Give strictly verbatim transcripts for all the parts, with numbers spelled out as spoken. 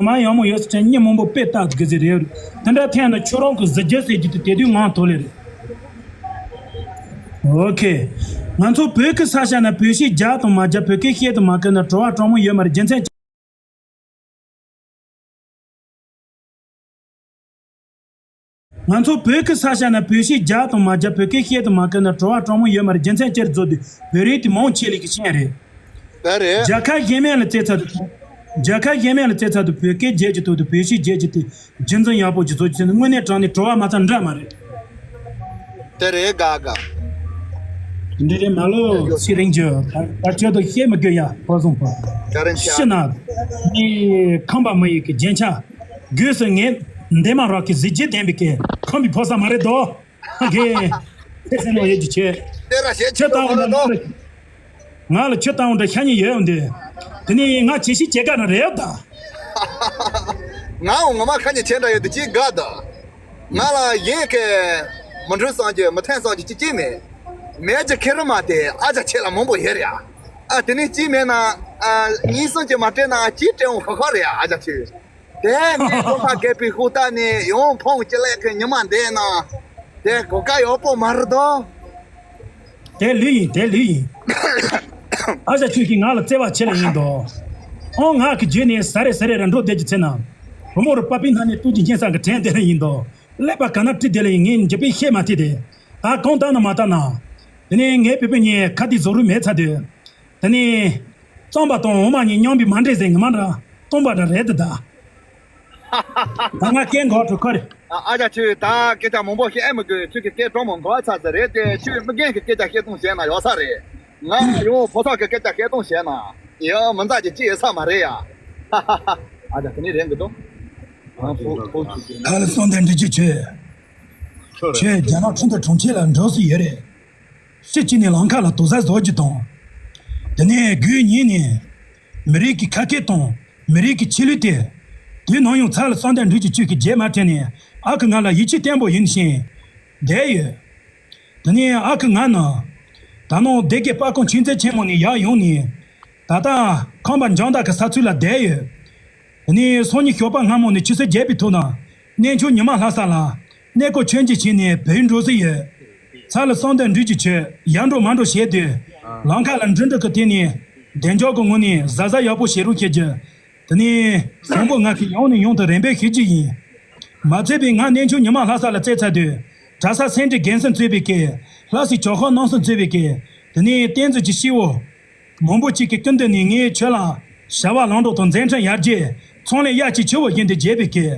མ་ཡག་མོ་ཡོད་ཟེར་ཅན་མི་མང་པོ་དཔེ་ལྟ་དགོས་ཟེར་རེད། དེ་འདྲ་ཐེངས་ན་ཁྱོད་རང་གི་གཟི་བརྗིད་ཟེར་རྒྱུ་དེ་དེ་དུས་ངང་ཐོག་ལེ་རེད། ཨོ་ཁེ། ང་ཚོ་བོད་ཀྱི་ས་ཆ་ན་བོད་གཞས་རྒྱག་དང་མ་རྒྱག་བོད་སྐད་བཤད་དང་མ་བཤད་ན་བྲོ་བ་དྲང་མོ་ཡོད་མ་རེད། རྒྱུ་མཚན་ང་ཚོ་བོད་ཀྱི་ས་ཆ་ན་བོད་གཞས་རྒྱག་དང་མ་རྒྱག་བོད་སྐད་བཤད་དང་མ་བཤད་ན་བྲོ་བ་དྲང་མོ་ཡོད་མ་རེད། རྒྱུ་མཚན་ཅི་རེད་ཟེར་དུས་བོད་རིགས་དེ་མང་ཆེ་ལས་ཀྱི་ཤེས་རེད། ད་རེད། རྒྱལ་ཁབ་གཞན་མ་ལ་བཙལ་ཚར་དུས། རྒྱལ་ཁབ་གཞན་མ་ལ་བཙལ་ཚར་དུས་བོད་སྐད་བརྗེད་ཀྱི་ཐོག་ཏུ་བོད་གཞས་བརྗེད་ཀྱི་དེ་རྒྱུ་མཚན་ཡག་པོ་ཅིག་བཟོ་རྒྱུ་དེ་དངོས་གནས་དྲང་གནས་བྲོ་བ་མ་ཚང་འདྲ་མ་རེད། དེ་རེད་དགའ་དགའ། འདི་རེད་མ་ལོ་ཚེ་རིང་ཇོ། ད་ད་ཁྱོད་དུ་བཤད་མི་དགོས་ཡ་ཕོ་བཟང་པོ། ཀ་རན་ཤ། ཤི་ན། ནི་ཁམས་པ་མི་ཡི་གི་རྒྱན་ཆ། སྒོས་སུ་ངས་འདས་མ་རག་གི་གཟི་བརྗིད་ལྡན་པའི་གི་ཁམས་པའི་ཕོ་གསར་མ་རེད་དོ། ཨ་གེ། ཁྱེད་སེམས་ནང་ཡོད་ཀྱི་ཆེ། དེ་ར་བཤད་ཁྱོད་ལྟ་བུ་འདྲ་ང་ལ་ཁྱོད་ལྟ་བུ་འདྲ་ཤ་ཉེ་ཡོད་འདི། དེ་ནས་ང་ཇེ་ཤི་ཇེ་དགའ་ན་རེད་ད། ང་འོ་ངོ་མ་ཁ་ཉེ་ཆེ་འདྲ་ཡོད་དེ་ཅི་དགའ་ད། ང་ལ་ཡིན་གི། མི་འགྲོ་བསམ་གྱི་མི་འཐེན་བསམ་གྱི་ཅི་ཅི་མེད། མེད་ཀྱི་ཁེ་རི་མ་དེ་ཨ་ཅག་ཁྱེད་ལ་མང་པོ་ཡོད་རེད་ཨ། ཨ་དེ་ནས་ཅི་མེད་ན། ཨ་གཉིས་གསུམ་གྱི་མ་སྤྲད་ན་ཅི་སྤྲད་འོང་ཁ་ཁ་རེད་ཨ་ཅག་ཁྱེད། དེ་ངས་ཁོ་ཁ་སྐད་པའི་ཤུགས་རྟ་ནས་ཡང་ཕོང་ཅི་ལེགས་ཀྱི་ཉི་མ་འདས་ན། དེ་གོ་སྐབས་ཡག་པོ་མ་རེད་དོ། དེ་ལོས་ཡིན་དེ་ལོས་ཡིན། ཨ་ཞ་ཁྱོད་ཀྱིས་ང་ལ་བརྩེ་བ་ཆེ་ལ་ཡིན་དོ། ཨོ་ང་གི་རྒྱུད་ནས་ཟ་རེ་ཟ་རེ་ར་འགྲོ་བསྡད་ཀྱི་ཚེ་ན། བུ་མོ་རུ་པ་པི་ན་ནས་ཏུ་ཀྱི་སྙན་ས་གི་དྲན་དེ་ལ་ཡིན་དོ། ཀླད་པ་ག་ན་བྲི་དེ་ལ་ཡིན་ངས་འཇིབ་པའི་ཤེས་མ་ཐེ་དེ། ད་གང་བཏང་ན་མ་བཏང་ན། དེ་ནས་ངའི་བུ་བུ་ཉེ་ཁ་དེ་བཟོ་རུ་མེད་ཚ་དེ། དེ་ནས། རྩོམ་པ་དང་འོ་མ་གཉིས་མཉམ་པའི་མ་འདྲེས་ཟེར་ངི་མ་འདྲ་སྟོང་པ་འདྲ་རེད་དེ་ད། ད་ང་སྐད་འགོག་ཐུབ་ཁ་རེད། ཨ་ཨ་ཅག་ཁྱོད་ད་སྐད་ཆ་མང་པོ་བཤད་ཨེ་མི་དགོས། ཁྱོད་ཀྱི་སྐད་གྲོགས་མོ་འགོག་ཚར་ཟེར་རེད་དེ། ཁྱོད་མི་རྒན་གྱི་སྐད་ཆ་བཤད་སྟོང་བཤད་ན་ཡོག་ས་རེད། ང་ཡང་ཕོ་ཚོགས་ཀྱི་སྐད་ཆ་བཤད་སྟོང་བཤད་ན་ཡང་མི་མཛའ་གྱི་ཅི་ཡོད་ས་མ་རེད་ཡ། ཨ་ཅག་དེ་ནི་རེད་འདུག་དོ། ང་ཕོ་ཕོ་ཁྱོད་ཀྱི་ཁ་ལ་སོང་དེ་འདྲི་ཅི་ཆོས། ཆོས་རྒྱ་ནག་ཁྲིན་ཏུ་གྲོང་ཁྱེར་ལ་འགྲོ་སྲིད་ཡོད་རེད། ཕྱི་གཅིག་ནས་ལམ་ཁ་ལ་དུག་རྫས་བཟོ་རྒྱུ་དང་། དེ་ནས་དགུའི་ཉིན་ནས་མི་རིགས་ཀྱི་ཁ་སྐད་དང་མི་རིགས་ཀྱི་ཆོས་ལུགས་དེ། དུས་ནམ་ཡང་ཚ་ལ་གསང་བདག་འབྲུག་གི་ཆོས་ཀྱི་རྗེས་མ་དྲན་ནས་ཨ་ཁུ་ང་ལ་ཡིད་ཆེས་བརྟན་པོ་ཡིན་ཞིང་བསྡད་ཡོད། དེ་ནས་ཨ་ཁུ་ང་ནི་ད་ནང་སྡེ་དགེ་དཔལ་ཁང་ཆོས་མཛད་ཆེན་མོ་ནས་ཡར་ཡོང་ནས་ད་ལྟ་ཁམས་པ་འཇང་བདག་གི་ས་ཚུལ་ལ་བསྡད་ཡོད། དེ་ནས་སང་ཉིན་ཞོགས་པ་སྔ་མོ་ནས་ཆུ་ཚོད་བརྒྱད་པའི་ཐོག་ན་གནས་མཆོག་ཉི་མ་ལྷ་ས་ལ་གནས་སྐོར་མཆོད་མཇལ་བྱས་ནས་བོད་འགྲོ་ས་ཡོད། ཚ་ལ་གསང་བདག་འབྲུག་གི་ཆོས་ཡར་འགྲོ་མར་འགྲོ་བྱས་དུས་ལམ་ཁ་ལ་འགྲིམ་འགྲུལ་གྱི་སྟེང་ནས་བདེ་འཇགས་ཀྱི་ངང་ནས་གཟབ་གཟབ་ཡག་པོ་བྱེད་རོགས་བྱེད་རྒྱུ། དེ་ནས་བཟང་པོ་ང་གིས་ཡང་ནས་ཡང་དུ་རེ་འབོད་ཞུ་རྒྱུ་ཡིན། མ་ཚད་པའི་ང་གནས་མཆོག་ཉི་མ་ལྷ་ས་ལ་བཙལ་ཚར་དུས་གྲྭ་ས་སེ་འབྲས་རྒན་གསུམ་གཙོས་པའི་སྐད། ལྷ་སའི་ཇོ་ཁང་རྣམ་གསུམ་གཙོས་པའི་སྐད། དེ་ནས་བསྟན་འཛིན་གྱི་སྐྱེ་བོ། མང་པོ་གཅིག་གི་སྐུ་མདུན་ནས་ངས་ཁྱོད་ལ་བྱ་བ་ལམ་འགྲོ་དང་མཛད་འཕྲིན་ཡར་རྒྱས་ཚོང་ལས་གཡག་གཅིག་ཆུ་བོ་བཞིན་དུ་རྒྱས་པའི་སྐད།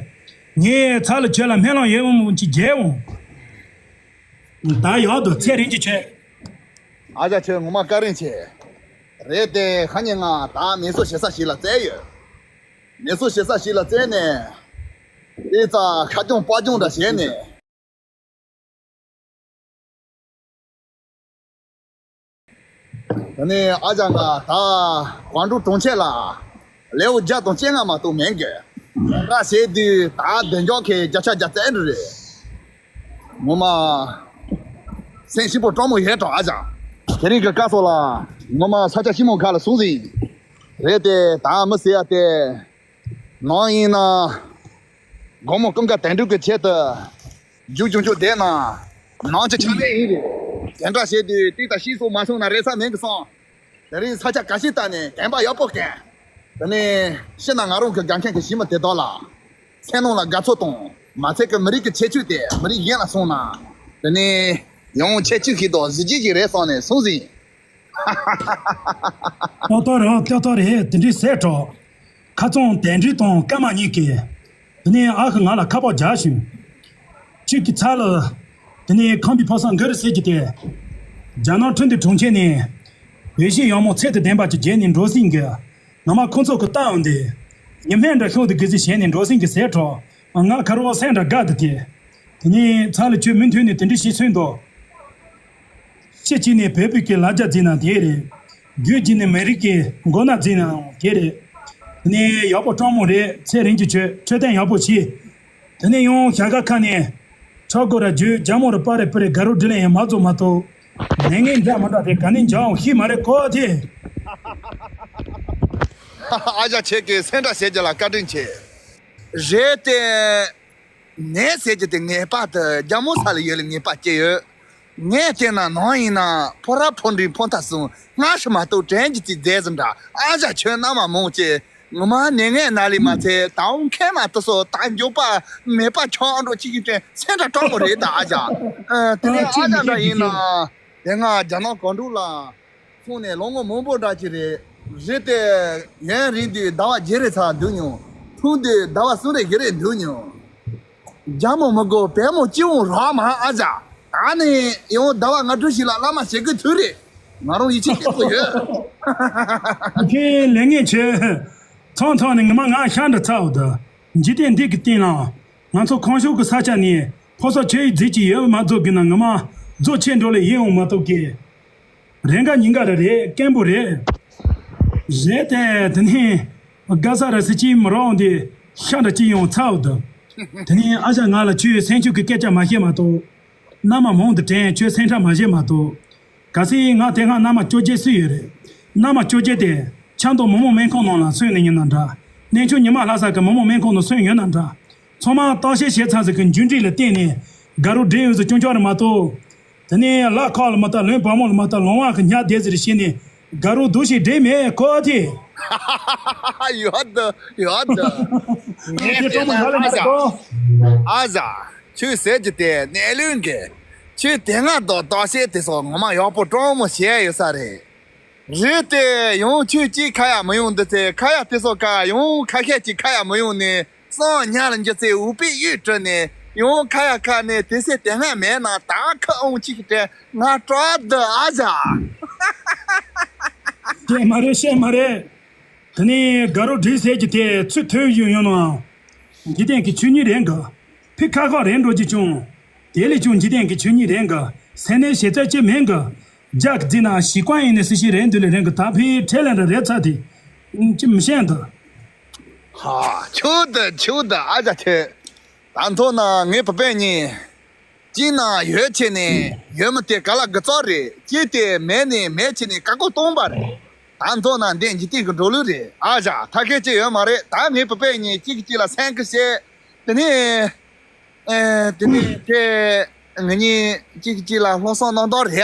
ངས་ཚ་ལ་ཁྱོད་ལ་སྨོན་ལམ་ཡོད་མོ་ཅིག་རྒྱས་འོང་། ད་ཡག་ཏུ་ཚེ་རིང་གི་ཆོས། ཨ་ཅག་ཁྱོད་ངོ་མ་བཀའ་དྲིན་ཆེ། རེད་དེ་ཁ་ཉིན་ང་ད་མི་གསོ་བྱེད་ས་ཞིག་ལ་བཙལ་ཡོད། མི་གསོ་བྱེད་ས་ཞིག་ལ་བཙལ་ནས། དེ་ཙ་ཁ་རྐྱང་པ་རྐྱང་འདྲ་བྱས་ནས། དེ་ནས་ཨ་ཅག་ང་ད་དབང་འབྲུག་གྲོང་ཁྱེར་ལ་ལེའུ་བརྒྱ་དང་བཅོ་ལྔ་མ་གཏོགས་མེད་གི། ར་བྱས་དུས་ད་བདེ་འཇགས་ཀྱི་བརྒྱ་ཆ་བརྒྱ་བཙལ་འགྲོ་རེད། ངོ་མ་སེམས་ཤིན་པོ་སྤྲང་མོ་ཡོད་དྲ་ཨ་ཅག་དེ་རིང་གི་སྐབས་སོགས་ལ་ངོ་མ་ས་ཆ་ཤིན་མོ་ག་ལ་སོང་ཟིན། རེད་དེ་ད་མི་ཟེར་ཡ་དེ། ནང་ཡིན་ན། དགོང་མོ་ཀུན་དགའ་དོན་གྲུབ་ཀྱི་ཆེད་དུ། རྒྱུག་རྒྱུག་རྒྱུག་བསྡད་ན། ནང་གི་ཆ་མེད་ཡིན་རེད། དེ་འདྲ་བྱས་དུས་དུས་དང་ཤིང་སོགས་མ་སོང་ན་རེ་ས་མེད་གི་སོང་། དེ་རིང་ས་ཆ་ག་ཤེད་ལྟ་ནས་གན་པ་ཡག་པོ་གན། དེ་ནས་ཤི་ན་ང་རང་གི་དགའ་མཁན་གི་ཞི་མི་དེ་དག་ལ། སེམས་ནང་ལ་དགའ་ཚོར་དང་མ་ཚད་ཀྱི་མི་རིགས་ཀྱི་ཁྱད་ཆོས་དེ་མི་རིགས་གཞན་ལ་སོང་ན། དེ་ནས་ཡང་ཁྱད་ཆོས་ཤིག་དང་གཟི་བརྗིད་ཤིག་རེད་བསམ་ནས་སོང་ཟིན། ཏོག་ཏོག་རེད་ཏོག་ཏོག་རེད་དེ་འདྲའི་ཟས་གྲོགས། ཁ་ཚང་དན་འདྲི་དང་སྐར་མ་གཉིས་ཀྱིས། དེ་ནས་ཨ་ཁུ་ང་ལ་ཁ་པར་རྒྱག་བྱུང་། ཁྱོད་ཀྱི་ཚ་ལ། དེ་ནས་ཁམས་པའི་ཕོ་གསར་འགའ་རེ་ཟེར་གྱི་དེ། རྒྱ་ནག་ཁྲིན་ཏུའུ་གྲོང་ཁྱེར་ནས། བོད་གཞས་ཡག་མོ་ཚད་དང་ལྡན་པ་ཅིག་བརྒྱབ་ནས་འགྲོ་སྲིད་གི། ངོ་མ་ཁོང་ཚོ་གི་ལྟ་འོང་དེ། ཉི་སྨན་འདྲ་ཤོག་དེ་གི་ཟི་བྱས་ནས་འགྲོ་སྲིད་གི་ཟས་གྲོགས། ང་ཁ་རོག་སེང་འདྲ་དགའ་དེ་དེ། དེ་ནས་ཚ་ལ་ཁྱོད་མུ་མཐུད་ནས་དེ་འདྲ་བྱེད་སྲོལ་འདུག་ཕྱི་གཅིག་ནས་བོད་པའི་སྐད་ལ་རྒྱ་བརྩིས་ན་དེ་རེད། རྒྱུད་གཅིག་ནས་མི་རིགས་ཀྱི་མགོ་ན་བརྩིས་ནའང་དེ་རེད། དེ་ནས་ཡག་པོ་སྤྲང་མོ་རེད། ཚེ་རིང་གི་ཆོས་འཕྲོད་བསྟེན་ཡག་པོ་བྱེད། དེ་ནས་ཡང་ཞྭ་སྒ་ཁ་ནས་ཆོག་གོ་ར་རྒྱུད་རྒྱ་མོ་ར་པ་རེ་པི་རེ་དགའ་རོགས་འདྲི་ལེན་ཡང་མ་རྫོགས་མ་གཏོགས། ནད་ངན་འདྲ་མ་འདྲ་དེ་ག་ནས་འཇགས་འོང་ཤེས་མ་རེད་ཀོ་དེ། ཨ་ཅག་ཁྱེད་ཀྱིས་སེམས་ཁྲལ་བྱེད་རྒྱུ་ལ་བཀའ་དྲིན་ཆེ། རེད་དེ། ངས་ཟེར་གྱི་དེ་ངེས་པར་དུ་རྒྱ་མོ་ས་ལ་ཡོད་ལ་ངེས་པ་སྐྱེ་ཡོད། ངས་བལྟས་ན་ནང་ཡིན་ན་ཕོ་རབ་ཕོ་འདྲའི་ཕོ་མཐའ་སྲུང་སྔ་ཕྱི་མ་གཏོགས་དྲན་གྱི་ཅིག་མཛད་ཟིན་འདྲ། ཨ་ཞང་ཁྱོད་རྣམ་པ་མང་ཆེ་ངོ་མ་ནད་ངན་ན་ལས་མ་ཚད་ད་འོང་མཁལ་མ་དུ་སོ་ད་མགྱོགས་པ་མེད་པ་ཆང་འགྲོ་ཅིག་གི་དྲན་སེམས་ཁྲལ་སྤྲང་པོ་རེད་ད་ཨ་ཞང་། ཨ་དེ་ནས་ཨ་ཅེ་མི་ཞང་འདྲ་ཤེས་ཡིན་ཀྱི་ན་ཤེས། དེ་སྔ་རྒྱ་ནག་གང་འགྲོ་ལ། སོང་ནས་ལོ་ངོ་མང་པོ་འདྲ་ཅིག་རེད། རེད་དེ། ཡུན་རིང་དུས་ཟླ་བ་བརྒྱད་རེ་ཚར་འདུག་མྱོང་། ཐུང་དུས་ཟླ་བ་གསུམ་རེ་བཞི་རེ་འདུག་མྱོང་། རྒྱ་མོ་མི་དགོས་བལ་མོ་སྤྱི་བོ་རག་མ་ཨ་ཅག་ད་ནི་ཡང་ཟླ་བ་ལྔ་དྲུག་ཞིག་ལ་བླ་མ་ཞིག་གི་དུས་རེད། ང་རང་ཡིད་ཆེས་སྐྱེ་ཐུབ་ཡོད། ཁྱེད་ལས་ངན་ཆེ། ཚང་ཚང་ནས་ངི་མ་ང་ཤ་འདྲ་ཚ་འོ་ད། འཇིག་རྟེན་འདི་གི་སྟེང་ལ། ང་ཚོ་ཁམས་ཕྱོགས་ཀྱི་ས་ཆ་ནས་ཕོ་སོགས་ཆོས་ཡིག་རྫས་ཀྱི་ཡོད་མ་རྫོགས་གི་ན་ངི་མ་རྫོགས་ཆེན་འགྲོ་ལས་ཡིན་འོང་མ་གཏོགས་ཀྱི། རེ་འགའ་ཉིན་འགའ་རེ་རེད་སྐད་འབོད་རེད། རེད་དེ་དེ་ནས་དགའ་ས་ར་སི་ཅིའི་མི་རོགས་འདི་ཤ་འདྲ་ཅི་ཡོང་ཚར་འདུག་དེ་ནས་ཨ་ཞང་ང་ལ་ཁྱོས་སེམས་ཆུང་གི་སྐད་ཆ་མ་བཤད་མ་གཏོགས། མནའ་མ་མང་དུ་དྲན་ཁྱོད་སེམས་ཁྲལ་མ་བྱེད་མ་གཏོགས། གལ་སྲིད་ང་དེ་སྔ་མནའ་མ་བཅོ་བརྒྱད་སུ་ཡོད་རེད། མནའ་མ་བཅོ་བརྒྱད་དེ་ཆབ་མདོ་མི་དམངས་སྨན་ཁང་ནང་ལ་སོན་ནས་ཡིན་ན་འདྲ། གནས་ཆུང་ཉི་མ་ལྷ་ས་གི་མི་དམངས་སྨན་ཁང་ནང་སོན་ཡོད་ན་འདྲ། ཚང་མ་བརྟག་དཔྱད་བྱས་ཚར་ཟིག་གི་འཇུ་འབྲས་ལ་བརྟེན་ནས་དགའ་རོགས་འབྲས་ཡོད་ཟིག་སྐྱོན་ཆོག་རེད་མ་གཏོགས། དེ་ནས་ལ་ཁག་ལ་མ་ལྟ་ལོན་བ་མོ་ལ་མ་ལྟ་ལོང་བ་གི་ཉག་བསྡད་ཟེར་བྱས་ནས་དགའ་རོགས་སྡུག་ཞིག་འབྲས་མེད་ཁོ་ཐེ། ཡོད་ད་ཡོད་ད། ངས་དེ་སྤྲང་པོ་ཡག་ལས་མ་ཨ་ཟ། ཨ་ཟ། ཁྱོད་ཟེར་གྱི་དེ་གནས་ལུགས་འགའི། ཁྱོད་དེ་སྔ་དང་བརྟག་དཔྱད་དེ་སོགས་ངོ་མ་ཡག་པོ་སྤྲང་མོ་བྱས་ཡོད་ས་རེད། རེད་དེ་ཡང་ཁྱོད་ཀྱིས་ཁ་ཡ་མི་ཡོང་འདི་ཚེ་ཁ་ཡ་དེ་སོགས་ཀ་ཡང་ཁ་ཤས་ཀྱིས་ཁ་ཡ་མི་ཡོང་ནས་སང་ཉལ་འགྱུར་ཚེ་འུ་པའི་གཡུས་བྲོས་ནས་ཡང་ཁ་ཡ་ཁ་ནས་དེ་སེ་དེ་སྔ་མེད་ན་ད་ཁ་ཨོང་གཅིག་དྲན་ང་སྐྲག་འདི་ཨ་ཟ། ཤེས་མ་རེད་ཤེས་མ་རེད། དེ་ནས་དགའ་རོགས་བྲིས་ཟེར་གྱི་དེ་ཚུར་ཐོན་བཞིན་ཡོད་ནའང་། འཇིག་རྟེན་གྱི་ཆོས་ཉིད་རེད་འགའ། ཕི་ཁ་ཁ་རེད་འགྲོ་གྱི་བྱུང་། དེ་ལས་ཀྱང་འཇིག་རྟེན་གྱི་ཆོས་ཉིད་རེད་འགའ། སེམས་ནས་ཞེ་ཚད་ཅི་མེད་འགའ། རྒྱ་གི་རྫི་ན་ཞི་ཀ་ཡིན་ནས་སྲི་ཞི་རེད་འདུག་ལས་རེད་འགའ་ད་ཕི་ཁྲེ་ལེན་ར་རེད་ཚ་དེ། ཅི་མི་ཤེས་འདུག་ཧ་ཆུ་ད་ཆུ་ད་ཨ་ཅག་ཁྱེད། ད་མཐོ་ན་ངའི་བུ་སྤུན་གཉིས། གཅིག་ན་ཡོད་ཆེ་ནས་ཡོད་མི་དེ་ག་ལ་དགུ་ཙག་རེད། གཅིག་དེ་མེད་ནས་མེད་ཆེ་ནས་ག་གོ་སྟོང་པ་རེད། ད་མཐོ་ན་འདི་འཇིག་རྟེན་གྱི་འགྲོ་ལུགས་རེད་ཨ་ཞག་ཐ་ཁེ་ཅི་ཡོད་མ་རེད། ད་ངའི་བུ་སྤུན་གཉིས་གཅིག་གིས་གཅིག་ལ་སེམས་ཁུར་བྱེད། དེ་ནས། ཨེ། དེ་ནས་དེ། ང་གཉིས་གཅིག་གིས་གཅིག་ལ་སློབ་གསོ་གནང་སྟངས་རེད་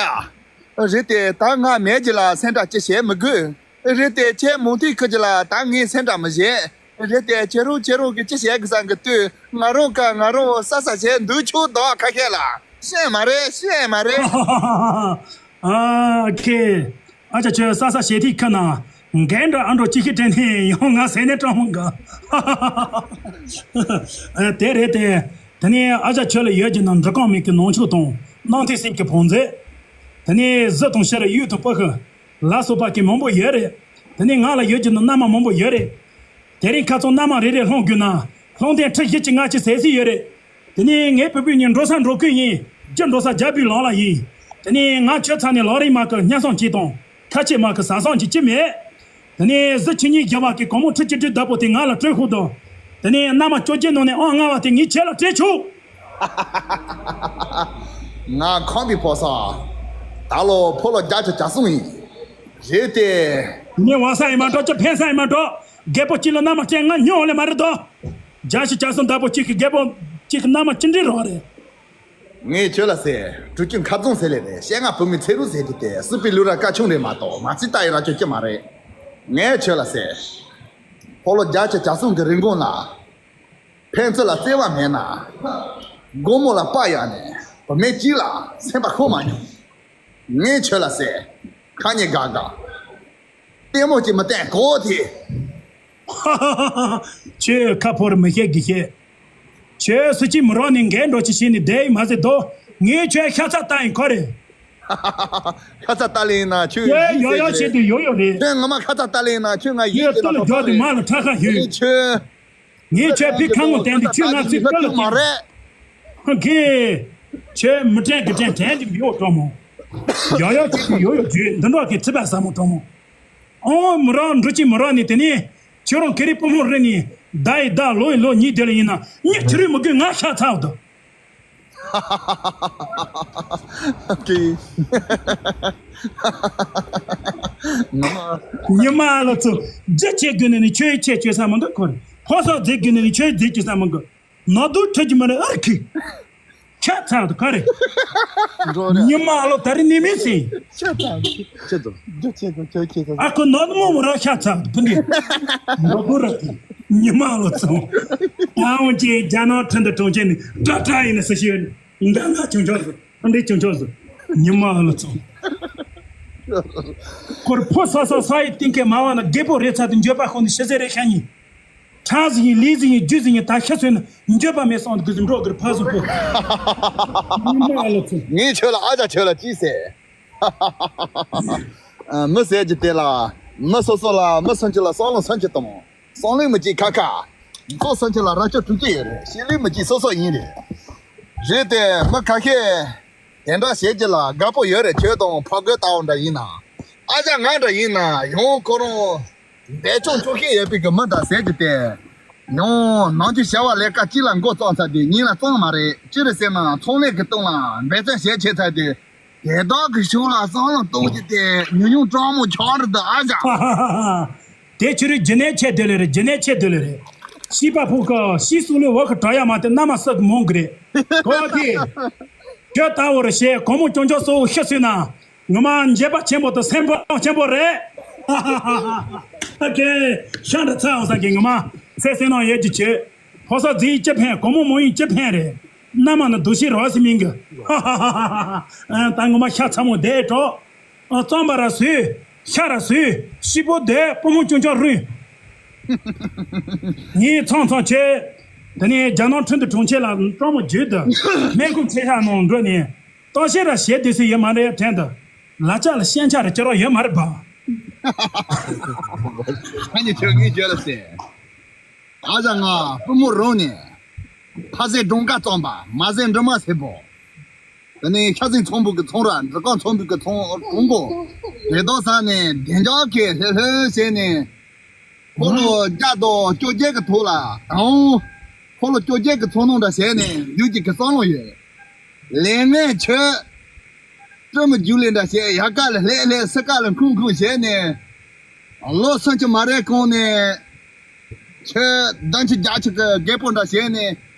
ཨ། རེད་དེ་ད་ང་མེད་ཀྱི་ལ་སེམས་ཁྲལ་ཅི་བྱེད་མི་དགོས། རེད་དེ་ཁྱེད་མུ་མཐུད་ཁུར་གྱི་ལ་ད་ངས་སེམས་ཁྲལ་མི་བྱེད། རེད་དེ་ཁྱེད་རང་ཁྱེད་རང་གིས་ཅི་བྱེད་དགོས་བསམ་གི་དུས་ང་རང་ཀ་ང་རང་ས་ས་བྱེད་འདུག་ཆུ་དོག་ཁ་ཤས་ལ་ཤེས་མ་རེད་ཤེས་མ་རེད། ཨ་ཁེ། ཨ་ཅག་ཁྱོད་ས་ས་བྱེད་དུས་ཁ་ན་འགན་འདྲ་ཨ་འགྲོ་ཅི་ཤི་དྲན་ནས་ཡང་ང་ཟས་ནས་སྤྲང་མོ་འགའ། དེ་རེད་དེ། དེ་ནས་ཨ་ཅག་ཁྱོད་ལ་ཡོད་ཀྱི་ན་འདྲི་གང་མེད་ཀྱི་ནང་ཆོས་དང་སྣང་མཐའི་སེམས་ཀྱི་བང་མཛོད། དེ་ནས་གཟི་དང་ཤ་ར་གཡུ་དང་སྤུ་ཤི། ལ་སོགས་པ་གི་མང་པོ་ཡོད་རེད། དེ་ནས་ང་ལ་ཡོད་ཀྱི་ན་མནའ་མ་མང་པོ་ཡོད་རེད། དེ་རིང་ཁ་ཚང་མནའ་མ་རེ་རེ་སློང་དགོས་ན་སློང་ཐེངས་ཁྲི་བཞི་གཅིག་ལྔ་གཅིག་ཟད་སྲིད་ཡོད་རེད། དེ་ནས་ངའི་བུ་སྤུན་གཉིས་འགྲོ་ས་འགྲོ་ཁུལ་ཡིན། རྒྱུ་འགྲོ་ས་རྒྱ་བོད་ལག་ལ་ཡིན། དེ་ནས་ང་ཁྱོད་ཚ་ནས་ལག་རིང་མ་གི་སྙན་སེང་གཅིག་དང་ཁ་ཆེ་མ་གི་ཟ་སང་གཅིག་ཅི་མེད། དེ་ནས་གཟི་ཆུ་གཉིས་བརྒྱབ་པ་གི་གོང་མོ་ཁྲི་གཅིག་དྲུག་བདག་པོ་དེ་ང་ལ་སྤྲོད་ཤོག་དང་། དེ་ནས་མནའ་མ་བཅོ་བརྒྱད་ནང་ནས་ཨང་ལྔ་བ་དེ་ངས་ཁྱེད་ལ་སྤྲད་ཆོག་ང་ཁམས་པའི་ཕོ་གསར། ད་ལོ་ཕོ་ལོ་བརྒྱད་ཅུ་གྱ་གསུམ་ཡིན། རེད་དེ། ངས་བ་ས་ཡིན་མ་འགྲོ་ཅི་ཕན་ས་ཡིན་མ་འགྲོ། རྒད་པོ་གཅིག་ལ་མནའ་མ་སྤྲད་ང་ཉོ་ལེ་མ་རེད་དོ། བརྒྱད་ཅུ་གྱ་གསུམ་བདག་པོ་གཅིག་གི་རྒད་པོ་གཅིག་གི་མནའ་མ་ཅི་འདྲའི་རོགས་རེད། ངས་ཁྱོད་ལ་ཟེར་གྲུ་གུ་ཁ་རྫོང་ཟེར་ལེ་རེད་བཤད་ང་བུ་མོའི་ཚེ་རུ་ཟེར་གྱི་དེ་སྲིད་པའི་ལུས་ར་ཀ་ཆུང་རེད་མ་གཏོགས་མ་ཚིག་ལྟ་ཡི་ར་ཁྱོད་ཀྱི་མ་རེད། ངས་ཁྱོད་ལ་ཟེར། ཕོ་ལོ་བརྒྱད་ཅུ་གྱ་གསུམ་གི་རིང་གོང་ལ། ཕན་ཚུན་ལ་བརྩེ་བ་མེད་ན། སྒོར་མོ་ལ་དཔའ་ཡག་ནས་བུད་མེད་གཅིག་ལ་སེམས་པ་ཤོར་མ་མྱོང་། ངས་ཁྱོད་ལ་ཟེར། ཁ་ཉེ་དགའ་དགའ། ལྟད་མོ་ཅིག་མི་བསྟན་གོ་དེ། ཁྱོད་ཁ་ཕོར་མི་ཤེས་གི་ཤེས། ཁྱོད་སུ་གཅིག་མི་རོགས་ནས་འགན་འགྲོ་ཅི་བྱས་ནས་བསྡད་ཡི་མ་ཟེར་དོ། ངས་ཁྱོད་ཤ་ཚ་ལྟ་ཡིན་ཁོ་རེད། ཁ་ཚ་ལྟ་ལེ་ཡིན་ན་ཁྱོད་ཁྱོད་ཡོ་ཡོ་བྱེད་དུ་ཡོ་ཡོ་རེད། ཁྱོད་ངོ་མ་ཁ་ཚ་ལྟ་ལེ་ཡིན་ན་ཁྱོད་ང་ཡིད་ཁྱོད་ཀྱི་ལ་ཏུ་ལ་དོགས་འགྲོ་དུ་རེད། མ་ལ་ཁྲ་ཁ་ཨེ་ཡོད། ཁྱོད། ངས་ཁྱོད་ཕི་ཁ་ངོ་བསྟན་ཏེ་ཁྱོད་ང་ཚིག་ཀ་ལ་མ་ཐེབས། རེད། ཧ་གི། ཁྱོད་མི་དྲན་གི་དྲན་དྲན་གི་མི་ཡོད་གྲོགས་མོ། ཡོ་ཡོ་ཁྱོད་ཀྱི་ཡོ་ཡོ་བརྗོད་འདི་འདྲ་གི་ཚིག་པ་ཟབ་མོ་གྲོགས་མོ། ཨོ་མི་རང་འགྲོ་ཅི་མི་རང་ནི་དེ་ནི། ཁྱོད་རང་ཁེ་རི་པུ་མོ་རེ་ནི། ཟླ་ཡི་ཟླ་ལོ་ཡི་ལོ་གཉིས་དེ་ལ་ཡིན་ན་གཉིད་ཁྱི་རུས་མི་དགོས་ང་ཤ་ཚ་བ་དོ། ཀི། ངོ་མ། ཉི་མ་ལ་ཚོ་རྒྱུ་ཆེ་དགོས་ནས་ནི་ཆོས་ཆེ་ཆོས་ས་མི་འདུག་ཁོ་རེ། ཕོ་སོགས་རྫས་ཀྱི་ནི་ཆོས་རྫས་ཀྱི་ས་མང་གི། ནོར་དུ་ཁྲིད་ཀྱི་མ་རེད་ཨར་ཁི། ཁྱད་མཚར་དུ་ག་རེ། འགྲོ་རེད། ཉི་མ་ལོ་ད་རེ་ནི་མི་སྲིད། ཁྱད་མཚར་དུ། ཁྱད་དུ། རྒྱུ་ཆེ་དུ་ཁྱོད་ཁྱེད་དུ། ཨ་ཁུ་ནོར་མོ་མོ་ར་ཤ་ཚ་དུ་ཕུ་འདི། ནོར་བུ་ར་དུ། ཉི་མ་ལོ་ཚང་། ཨ་འོན་ཀྱི་རྒྱ་ནག་ཁྲིན་ཏུ་གྲོང་ཁྱེར་ནི་སྒྲ་སྒྲ་ཡིན་ན་སུ་ཤེས་ནི། འདི་ན་ཆུང་ཆུང་སུ། འདི་ཆུང་ཆུང་སུ། ཉི་མ་ལོ་ཚང་། ཁོར་ཕོ་ས་ས་ས་ཡི་སྟེང་གི་མ་བ་ན་རྒད་པོ་རེ་ཚ་དུ་འགྱོད་པ་ཁོ་ནི་ཤི་ཟེར་རེ་ཤ་ཉིན། ཁྲ་ཟིག་ཡིན་ལི་ཟིག་ཡིན་རྒྱུ་ཟིག་ཡིན་ད་ཤི་སོན་ན་འགྱོད་པ་མེད་སོང་དུ་གི་འགྲོ་གིར་ཕ་སུ་པོ། ཉི་མ་ལོ་ཚོ། ངས་ཁྱོད་ལ་ཨ་ཅག་ཁྱོད་ལ་ཅི་ཟེར། ཨ། མི་ཟེར་གྱི་དེ་ལ། མི་སོ་སོ་ལ་མི་སུམ་ཅུ་ལ་བསམ་བློ་སུམ་ཅུ་གཏོང་། བསམ་བློ་མི་གཅིག་ཁ་ཁ། མི་ཚོགས་སུམ་ཅུ་ལ་རྭ་ཅོ་དྲུག་ཅུ་ཡོད་རེད། ཤེས་ལུགས་མི་གཅིག་སོ་སོ་ཡིན་རེད། རེད་དེ་མི་ཁ་ཤས། དེ་འདྲ་བྱེད་ཀྱི་ལ་དགའ་པོ་ཡོད་རེད། ཁྱོད་དང་ཕ་རྒོད་ལྟ་བུ་འདྲ་ཡིན་ན། ཨ་ཅག་ང་འདྲ་ཡིན་ན་ཡང་ཁོ་རང་འབད་བརྩོན་ཅོག་ཤེས་ཡོད་པའི་གི་མི་འདྲ་ཟེར་གྱི་དེ། ཡང་ནང་ཆུ་བྱ་བ་ལས་ཀ་གཅིག་ལ་མགོ་བརྩམས་ཚར་དུས་གཉིས་ལ་བརྩམས་མ་རེད། ཅི་རེད་ཟེར་ན་ཚོང་ལས་ཀྱི་སྟེང་ལ་འབད་བརྩོན་བྱེད་ཆེ་ཚར་དུས་དེ་དག་གི་ཕྱོགས་ལ་བསམ་བློ་གཏོང་རྒྱུ་དེ་ཉུང་ཉུང་སྤྲང་མོ་ཆགས་རེད་འདུག་ཨ་ཅག་དེ་ཆུ་རུ་ཇི་ནས་ཆེ་དེ་ལེ་རེད། ཇི་ནས་ཆེ་དེ་ལེ་རེད། ཤི་པ་ཕུག་གི་ཤི་སུ་ལུ་བ་གི་གྲ་ཡ་མ་དེ་ན་མ་སག་མོང་གི་རེད། གོ་བ་དེ། ཁྱོད་ལྟ་བུར་བཤད་གོ་མོ་ཅོང་ཅོག་གཙོ་བོ་ཤི་སོང་ན། ངོ་མ་འགྱོད་པ་ཆེན་པོ་དང་སེམས་པ་ཆེན་པོ་རེད། ཨ་ཀེ། ཤ་འདྲ་ཚ་འོང་ས་གི་ངོ་མ་ཚེ་སེམས་ནང་ཡོད་ཀྱི་ཆེ། ཕོ་ས་རྫི་ཡི་ཅི་ཕན་གོ་མོ་མོ་ཡི་ཅི་ཕན་རེད། མནའ་མ་ནི་འདུ་ཤེས་རོགས་སི་མིན་གི། ད་ངོ་མ་ཤ་ཚ་མོ་བསྡད་འགྲོ། ཨ། རྩོམ་པ་ར་སུས། ཤ་ར་སུས། ཤི་པོ་བསྡད་པུ་མོ་ཅུང་ཅུང་རུས། ངས་ཚང་ཚང་བྱས། དེ་ནས་རྒྱ་ནག་ཁྲིན་ཏུ་གྲོང་ཁྱེར་ལ་སྤྲང་མོ་བརྒྱུད་དུ་སྨན་ཁང་ཆེ་ཤ་ནང་འགྲོ་ནས་གཏམ་བཤད་ར་བྱེད་དུས་སུ་ཡོད་མ་རེད། ཕྲན་དུ་ལ་ལྕགས་ལ་ཤན་ཆ་ར་ཅི་རོགས་ཡོད་མ་རེད་པ། ཨ་ནི་ཁྱོད་ངས་བརྗོད་ལ་ཟེར། ཨ་ཅག་ང་པུས་མོ་རང་ནས་ཕ་ཟེ་སྒྲུང་ཀ་རྩོམ་པ་མ་ཟེ་འབྲི་མ་ཟེར་པོ། དེ་ནས་ཤ་ཟིན་ཚོང་བུ་གི་ཚོང་ར་འབྲི་ཀང་ཚོང་བུ་གི་ཚོང་གྲུང་གོ། རེ་དོགས་ས་ནས་བདེ་འཇགས་ཀྱི་ལྷོད་ལྷོད་བྱས་ནས། ཁོ་ལོ་བརྒྱ་དང་བཅོ་བརྒྱད་ཀྱི་ཐོག་ལ་དང་། ཁོ་ལོ་བཅོ་བརྒྱད་ཀྱི་ཚོང་ནང་འདྲ་བྱས་ནས་ཡུལ་གྱི་གི་བསམ་བློ་ཡོད། ལས་ངན་ཆོས། སྤྲི་མི་རྒྱུག་ལས་འདྲ་བྱས་ཡ་ཀ་ལ་ལྷད་ལྷད་སི་ཀ་ལ་འཁུང་འཁུང་བྱས་ནས། ལོ་སུམ་ཅུ་མ་རེད་གོང་ནས། ཁྱོད་ཟླ་ཕྱེད་བརྒྱ་ཕྱེད་ཀྱི་རྒད་པོ་འདྲ་བྱས་ནས།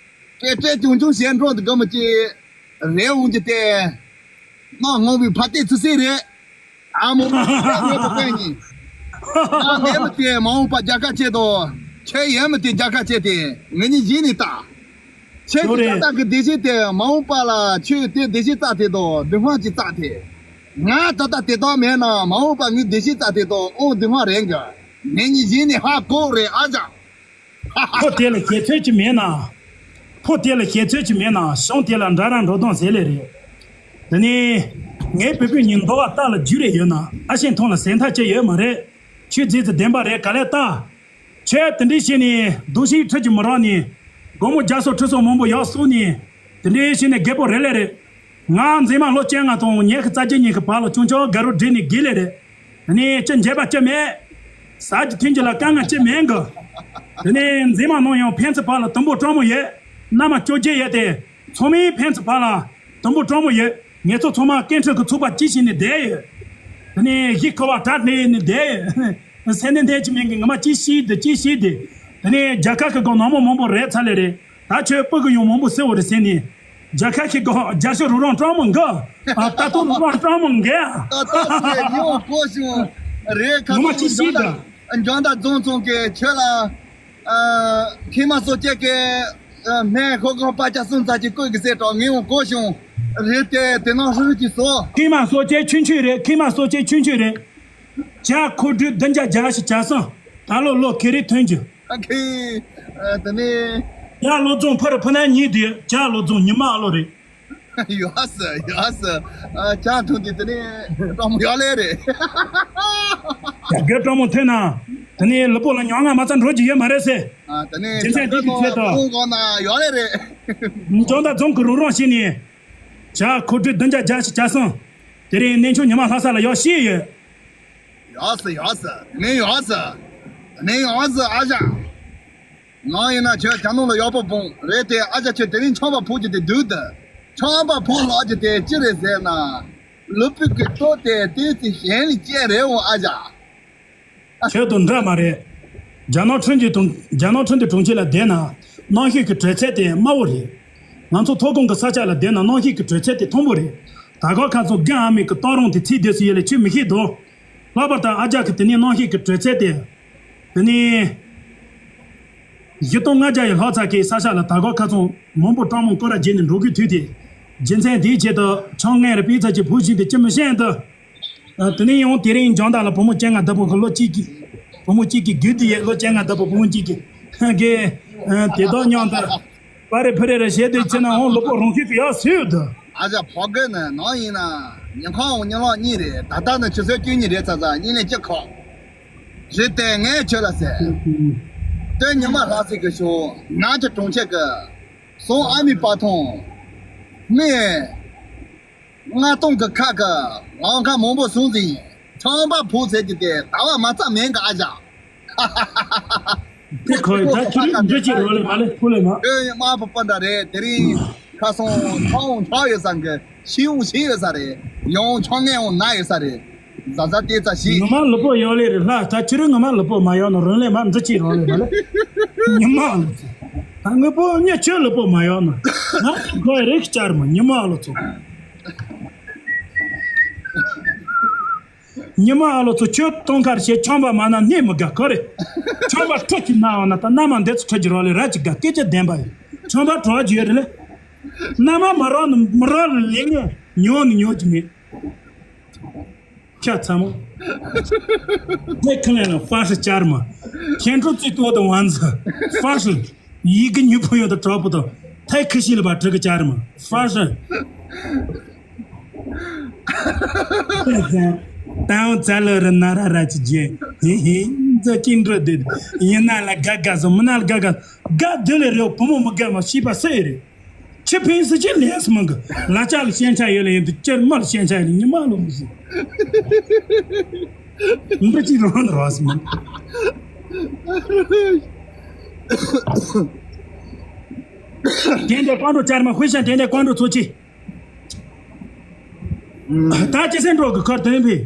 སྐད་སྐད་ཆུང་ཆུང་བྱས་འགྲོ་འདུག་གི་མི་ཅི། རེད་འོང་གི་སྟེ། མ་ངོ་བའི་ཕ་སྟེ་ཚི་སི་རེད། ཨ་མོ་མ་ངེས་པ་ཀན་ཉིན། ང་ངེས་མི་དེ་མ་འོངས་པ་རྒྱལ་ཁ་ཆེ་དོ། ཁྱོད་ཡས་མི་དེ་རྒྱལ་ཁ་ཆེ་དེ་ངེད་གཉིས་གཞི་ནས་ལྟ། ཁྱོད་ཀྱི་ལྟ་སྟངས་ཀྱི་བདེ་སྐྱིད་དེ་མ་འོངས་པ་ལ་ཁྱོད་དེ་བདེ་སྐྱིད་རྩ་དེ་དོ་སྡུག་བསྔལ་གྱི་རྩ་དེ། ང་ད་ལྟ་དེ་དག་མེད་ན་མ་འོངས་པ་ངའི་བདེ་སྐྱིད་རྩ་དེ་དོ་ཨོ་སྡུག་བསྔལ་རེད་གི། ངེད་གཉིས་གཞི་ནས་ཧ་གོ་རེད་ཨ་ཅག་ཕོ་དེ་ལ་ཞེ་ཚོད་ཅིག་མེད་ན། ཕོ་དེ་ལ་ཞེ་ཚོད་ཅིག་མེད་ན་གཞུང་དེ་ལ་འདྲ་ར་འགྲོ་སྟངས་ཟེར་ལེ་རེད། དེ་ནས་ངའི་བུ་བུ་ཉིན་འདོ་བ་རྟ་ལ་རྒྱུ་རེ་ཡོད་ན་ཨ་ཤེས་མཐོང་ལ་ཟེར་མཐའ་ཅི་ཡོད་མ་རེད། ཁྱོད་རྫས་ཚུ་བདེན་པ་རེད་ག་ལེ་ལྟ། ཁྱོད་དེ་འདྲའི་བྱས་ནས་རྡོ་ཤིང་ཁྲི་གཅིག་མི་རག་ནས་སྒོར་མོ་བརྒྱ་སོ་ཁྲི་སོ་མང་པོ་ཡག་བསུ་ནས་དེ་འདྲའི་བྱས་ནས་རྒད་པོ་རེད་ལེ་རེད། ང་མཛེས་མ་ལོ་བཅོ་ལྔ་དང་ཉི་ཤུ་རྩ་བརྒྱད་ཉིན་གྱི་བར་ལ་ཆུང་ཆུང་དགའ་རོགས་བསྒྲིགས་ནས་དགོས་ལེ་རེད། དེ་ནས་ཅི་འཇལ་བ་ཅི་མེད། ཟ་རྒྱུ་འཐུང་རྒྱུ་ལ་དཀའ་ངལ་ཅི་མེད་གི། དེ་ནས་མཛེས་མ་ནང་ཡང་ཕན་ཚུན་བར་ལ་དུམ་བུ་སྤྲང་མོ་ཡོད། མནའ་མ་བཅོ་བརྒྱད་ཡོད་དེ། ཚང་མའི་ཕན་ཚུན་བར་ལ་དུམ་བུ་སྤྲང་མོ་ཡོད། ངེད་ཚོ་ཚང་མ་སྐད་འཕྲིན་གྱི་ཚོགས་པ་གཅིག་བྱས་ནས་བསྡད་ཡོད། དེ་ནས་གཞི་ཁ་བ་གྲ་སྒྲིག་ནས་བསྡད་ཡོད། སེམས་ནས་འདས་ཀྱི་མིང་གི་ངོ་མ་ཅི་ཤེས་འདི་ཅི་ཤེས་འདི། དེ་ནས་རྒྱལ་ཁབ་ཀྱི་སྒང་ནང་མི་མང་པོ་རེད་ཚར་ལེ་རེད། ད་ཁྱོད་སྤུ་གུ་ཡང་མང་པོ་བསུ་བ་རེད་ཟེར་ནས། རྒྱལ་ཁབ་ཀྱི་སྒང་རྒྱལ་ཤོག་རུ་རང་སྤྲང་མོ་འགའ། ལྟ་རྟོག་རུ་རང་སྤྲང་མོ་འགའ། ད་ལྟ་ཞེས་ཉོ་གོ་བྱུང་། རེད་ཁ་ངོ་མ་ཅི་ཤེས་འདི། འཇང་ད་རྫོང་ཚོང་གི་ཁྱོད་ལ། ཨ། ཁྱི་མ་སོ་སྐྱེ་གི། ཨ། སྨན་ཤོག་གང་པ་ཆ་སུམ་ཚ་གཅིག་བསྐོས་གི་ཟེར་གྲོགས་ངས་འོང་གོ་བྱུང་། རེད་དེ་དེ་ནང་ཧྲུ་ཧྲུ་གྱིས་སོ། ཁྱི་མ་སོ་སྐྱེ་ཆུན་ཆུན་རེད། ཁྱི་མ་སོ་སྐྱེ་ཆུན་ཆུན་རེད། བྱ་ཁོ་སྦྲུལ་བདུན་བརྒྱ་བརྒྱད་ཅུ་གྱ་གསུམ། ད་ལོ་ལོ་ཁེ་རེ་ཐོན་རྒྱུ། ཨ་ཁེ། ཨ། དེ་ནས། ཡ་ལོ་རྫོང་ཕུ་རུ་ཕུ་ན་གཉིས་དེ་བྱ་ལོ་རྫོང་ཉི་མ་ཨ་ལོ་རེད། ཡོད་ས་ཡོད་ས། ཨ། བྱ་ཐོན་དེ་དེ་ནས་སྤྲང་མོ་ཡོད་ལེ་རེད། རྒད་སྤྲང་མོ་ཐོན་ན། དེ་ནས་ལུས་པོ་ལ་མྱོང་ང་མ་ཚ་འགྲོ་རྒྱུ་ཡོད་མ་རེད་ཟེར། ཨ། དེ་ནས་རྒྱུ་མཚན་དེ་གི་ཆེད་དུ། ཁོང་གང་ན་ཡོད་ལེ་རེད། འཇང་ད་རྫོང་གི་རུ་རང་བྱས་ནས། བྱ་ཁོ་སྦྲུལ་བདུན་བརྒྱ་བརྒྱད་ཅུ་གྱ་གསུམ། དེ་རིང་གནས་ཆུང་ཉི་མ་ལྷ་ས་ལ་ཡོད་ཤེས་ཡོད། ཡོད་ས་ཡོད་ས། དེ་ནས་ཡོད་ས། དེ་ནས་ཡོད་ས་ཨ་ཞང་། ང་ཡིན་ན་ཁྱོད་གྱ་ནོམ་ལ་ཡག་པོ་སྤུངས་རེད་དེ་ཨ་ཅག་ཁྱོད་དེ་རིང་ཆམ་པ་ཕོག་རྒྱུ་དེ་སྡུག་དེ། ཆམ་པ་ཕོག་ལོག་རྒྱུ་དེ་ཅི་རེད་ཟེར་ན། ལུས་པོ་གི་སྟོབས་དེ་ཏོག་ཙམ་ཞན་ལི་ཅན་རེད་འོང་ཨ་ཅག་ཁྱོད་དང་འདྲ་མ་རེད། རྒྱ་ནག་ཁྲིན་ཏུའུ་གྲོང་རྒྱ་ནག་ཁྲིན་ཏུའུ་གྲོང་ཁྱེར་ལ་བསྡད་ན་གནམ་གཤིས་ཀྱི་དྲོད་ཚད་དེ་དམའ་བོ་རེད། ང་ཚོ་མཐོ་སྒང་གི་ས་ཆ་ལ་བསྡད་ན་གནམ་གཤིས་ཀྱི་དྲོད་ཚད་དེ་མཐོན་པོ་རེད། དར་དཀར་ཁ་ཚོན་དགུན་ཨ་མེས་ཀྱི་སྟག་རོང་དེ་ཚིག་དེ་སུ་ཡོད་ལ་ཁྱོད་མི་ཤེས་དོ། ལྷག་པར་དུ་ཨ་རྒྱ་གི་དེ་ནས་གནམ་གཤིས་ཀྱི་དྲོད་ཚད་དེ། དེ་ནས། བཞི་སྟོང་ལྔ་བརྒྱ་ཡི་ལྷག་ཚད་ཀྱི་ས་ཆ་ལ་དར་དཀར་ཁ་ཚོན་མང་པོ་གྲངས་མང་སྐོར་ར་བརྗེས་ནས་འགྲོ་གི་དུས་དེ། རྒྱུ་མཚན་དེའི་ཆེད་དུ་ཆང་ངན་རེ་སྤེལ་ཚར་གྱི་བུ་ཞིག་དེ་ཅི་མི་ཤེས་འདུག་ཨ། དེ་ནས་ཡང་དེ་རིང་འཇང་ཐང་ལ་བུ་མོ་བཅོ་ལྔ་བདུན་པོ་གི་ལོ་གཅིག་གི། བུ་མོ་གཅིག་གི་རྒྱུད་དེ་ཡས་ལོ་བཅོ་ལྔ་བདུན་པོ་བུ་མོ་གཅིག་གི། གི། ཨ། དེ་དག་མཉམ་དུ། པ་རེ་ཕུ་རེ་རེ་བྱས་ཏེ་ཕྱིན་ན་འོང་ལུས་པོ་རང་ཤུགས་ཀྱིས་ཡར་སོས་འདུག་ཨ་ཅག་ཕོ་རྒོད་ནི་ནང་ཡིན་ན་ཉིན་གང་འོང་ཉིན་ལོག་གཉིས་རེད། ད་ལྟ་ནི་ཆུ་ཚོད་བཅུ་གཉིས་རེད་ཙང་ཙང་གཉིད་ལས་ཅི་ཁོག་རེད་དེ་ངས་ཁྱོད་ལ་ཟེར། དོན་ཉི་མ་ལྷག་ཚིག་གི་ཤོག་ནང་གི་གྲོང་ཁྱེར་གི་སོང་ཨ་མའི་པ་ཐོང་། མི་ལྔ་སྟོང་གི་ཁ་གི་ལང་ཁ་མང་པོ་སོང་ཟིན། ཁྲང་པ་ཕོ་ཟེར་གྱི་དེ་ད་བ་མ་རྩ་མེད་གི་ཨ་ཅག་དེ་ཁོ་ཡི་ད་ཁྱོད་རིག་འདྲི་ཅིག་རོགས་ལས་མ་ལས་ཕུ་ལས་མ། ཨེ་ཡ་མ་པ་པ་འདྲ་རེད། དེ་རིང་ཁ་སང་ཁྲང་འོང་ཁྲང་ཡོད་ས་གི་ཤི་འོང་ཤི་ཡོད་ས་རེད། ཡང་ཁྲང་ངན་འོང་ན་ཡོད་ས་རེད། ཟ་ཟ་དེ་ཙ་ཞིག་ངོ་མ་ལུས་པོ་ཡོད་ལེ་རེད་ལྷ། ད་ཁྱོད་རིག་ངོ་མ་ལུས་པོ་མ་ཡོད་ན་རོན་ལས་མ་འདྲི་ཅིག་རོགས་ལས་མ་ལས། ཉི་མ་ལུས་པོ། ད་དངོས་པོ་ཉེ་ཁྱོད་ལུས་པོ་མ་ཡོད་ན། ང་གོ་རིག་བསྐྱར་མ་ཉི་མ་ལུས་ཚོ། ཉི་མ་ཨ་ལོ་ཚོ་ཁྱོད་སྟོན་ཁར་བྱེད་ཆང་པ་མ་ན་གནས་མི་དགའ་གི་རེད། ཆང་པ་ཁྲོ་གི་ན་བ་ན་ད་མནའ་མ་འདི་ཚོ་ཁྲོ་གི་རོགས་ལས་ར་ཅིག་དགའ་སྐད་ཆ་བདེན་པ་ཡིན། ཆང་པ་གྲོགས་ཀྱི་ཡོད་རེད་ལེ། མནའ་མ་མ་རོགས་ནི་མི་རོགས་ལ་ལེ་ངས་ཉོ་ནི་ཉོ་གི་མེད། ཁྱ་ཚ་མོ། དེ་ཁ་ལས་ན་ཧྥ་ཧྲི་ཅར་མ། ཁྱེད་འཕྲོ་ཚིག་ཏོ་དང་ཝན་ཟི། ཧྥ་ཧྲི། ཡི་གེ་ཉུ་ཕུ་ཡོད་དང་གྲོགས་པོ་དང་། ཐའི་ཁི་ཤི་ལ་བ་ཁྲི་གི་ཅར་མ། ཧྥ་ཧྲི། ཏའོ་ཙ་ལོ་རི་ན་ར་ར་ཅི་ཇེ། ཧི་ཧི། ཛ་ཅིན་རོ་དེ། ཡིན་ན་ལ་དགའ་དགའ་སོང་མི་ན་ལ་དགའ་དགའ། དགའ་དུ་ལས་རེའོ་བུ་མོ་མི་དགའ་མ་ཤེས་པ་སུ་ཡི་རེད། ཁྱི་ཕན་སུ་ཅི་ལས་སུ་མང་གི། ལ་ཅག་ལ་ཤན་ཆ་ཡོད་ལ་ཡིན་དུ་ཅར་མ་ལ་ཤན་ཆ་ཡོད་ལ་ཉི་མ་ལོ་མི་སྲིད། མི་ཅི་རོ་ན་རོ་སི་མ། དེ་འདྲ་ཀོང་ཀྲོ་ཅར་མ་ཧུ་ཤན་དེ་འདྲ་ཀོང་ཀྲོ་ཚོ་ཅི། ད་ཅི་སེ་འགྲོ་གི་ཁར་དོན་པས།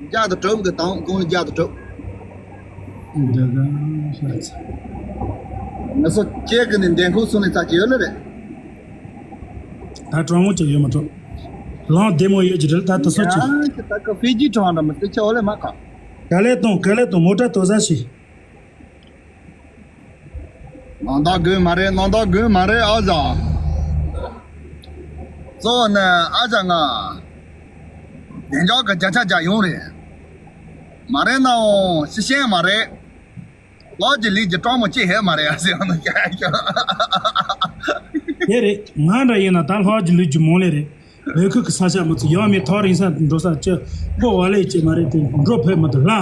རྒྱ་དང་གྲོགས་གི་དང་གོང་ལ་རྒྱ་དང་གྲོགས། ང་ཚོ་སྐྱེས་གི་ནི་འདན་ཁུག་སོང་ནས་ཚ་གི་ཡོད་ལ་རེད། ད་གྲོང་མོ་ཅིག་ཡོད་མ་གྲོགས། ལང་བདེ་མོ་ཡོད་ཀྱི་རེད་ད་དུ་སོ་ཅིག་ཡ་ད་ཀ་ཧྥེ་ཇི་གྲོང་འདྲ་མི་སྟེ་ཆ་འོ་ལེ་མ་ཁ། ག་ལེ་གཏོང་ག་ལེ་གཏོང་མོ་ཊ་དོ་ཟ་ཤི། ནང་ད་དགོས་མ་རེད་ནང་ད་དགོས་མ་རེད་ཨ་ཅག་གཙོ་བོ་ནི་ཨ་ཅག་ང་། བདེ་འཇགས་ཀྱི་བརྒྱ་ཆ་བརྒྱ་ཡོང་རེད། མ་རེད་ནའང་ཤི་ཤེས་མ་རེད། ལག་གི་ལུས་ཀྱི་སྤྲང་མོ་ཅི་ཧེ་མ་རེད་ཨ་ཟེར་ཡང་ན་ཀྱ་ཀྱ། དེ་རེད། ང་འདྲ་ཡིན་ན་ད་ལྷག་གི་ལུས་ཀྱི་མོ་ལེ་རེད། བོད་ཁུལ་གྱི་ས་ཆ་མི་ཚོ་ཡང་མི་ཐག་རིང་ས་འགྲོ་ས་ཅི་པོ་བ་ལེ་ཅི་མ་རེད་དེ་འགྲོ་ཕོད་མི་འདུག་ལ།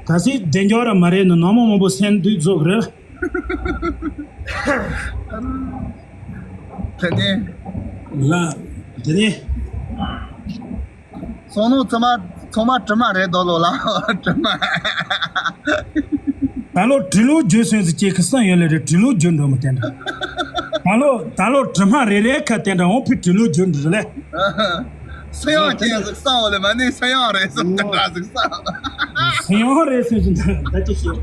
ག་སྲིད་བདེ་འཇགས་ར་མ་རེད་ནི་ནང་མི་མང་པོ་སེམས་སྡུག་རྫོགས་རེད། དེ་ནས། ལ། དེ་ནས། སོང་ནོ་ཚང་མ་ཚང་མ་དྲི་མ་རེད་དོ་ལོ་ལ་དྲི་མ། ད་ལོ་དྲི་ལོ་བརྗོད་སོན་ཟིག་ཅེས་ཁི་སང་ཡོད་ལེ་རེད་དྲི་ལོ་བརྗོད་འགྲོ་མི་དེ་འདྲ། ད་ལོ་ད་ལོ་དྲི་མ་རེ་རེ་ཁ་དེ་འདྲ་འོང་ཕི་དྲི་ལོ་བརྗོད་འགྲོ་ལེ། སུ་ཡང་ཅན་ཟིག་སང་བ་ལེ་མ་ནི་སུ་ཡང་རེད་སུ་དེ་འདྲ་ཟིག་སང་། སུ་ཡང་རེད་སུ་ཟིག་ད་ཅི་ཤེས།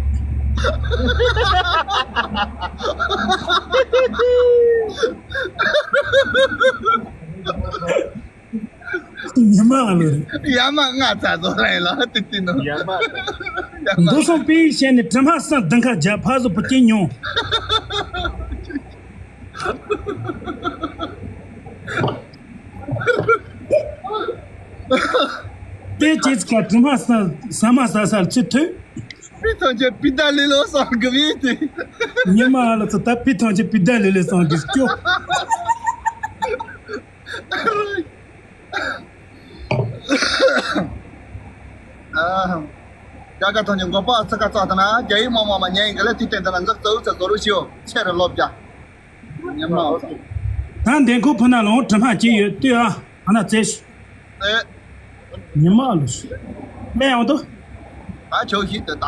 ཉི་མ་ཨ་ལོ་རེད། ཡ་མ་ང་ཚ་ཚོ་རེད་ལ་ཏི་ཏི་ནོ། ཡ་མ། མདོ་སོང་པའི་ཞལ་ནས་དྲི་མ་སང་དང་ཁ་རྒྱ་ཕ་བཟོ་བུ་སྐྱེ་མྱོང་། དེ་ཅིས་ཀ་དྲི་མ་སང་ས་མ་ས་ས་ལ་ཚུད་ཐུབ། པི་ཐང་ཆེ་པི་ད་ལི་ལོ་སང་གི་བི་ཏི། ཉི་མ་ཨ་ལོ་ཚོ་ད་པི་ཐང་ཆེ་པི་ད་ལི་ལི་སང་གི་སྐྱོ། ཨ། རྒྱ་གར་ཐོན་གྱི་མགོ་པ་ཚི་ཀ་ཙག་ཐ་ན་རྒྱ་ཡིག་མང་མང་མ་ཉན་ཡིན་ག་ལེ་དུས་བསྟན་ད་ན་འཛག་ཙག་འུ་ཚ་ཟོ་རུ་ཤིའོ་ཆེ་རུ་ལོ་བརྒྱ། ཉམས་ལ་ཨོ་ཚ། ད་འདན་ཁོ་ཕུ་ན་ལོང་དྲི་མ་སྐྱེ་ཡོད་ལྟོས་ཨ་ཨ་ན་ཙེ་ཤི། ཨེ། ཉི་མ་ལོ་ཤི། ལེ་ཡང་དུ། ད་ཆོག་ཤི་དུ་ད།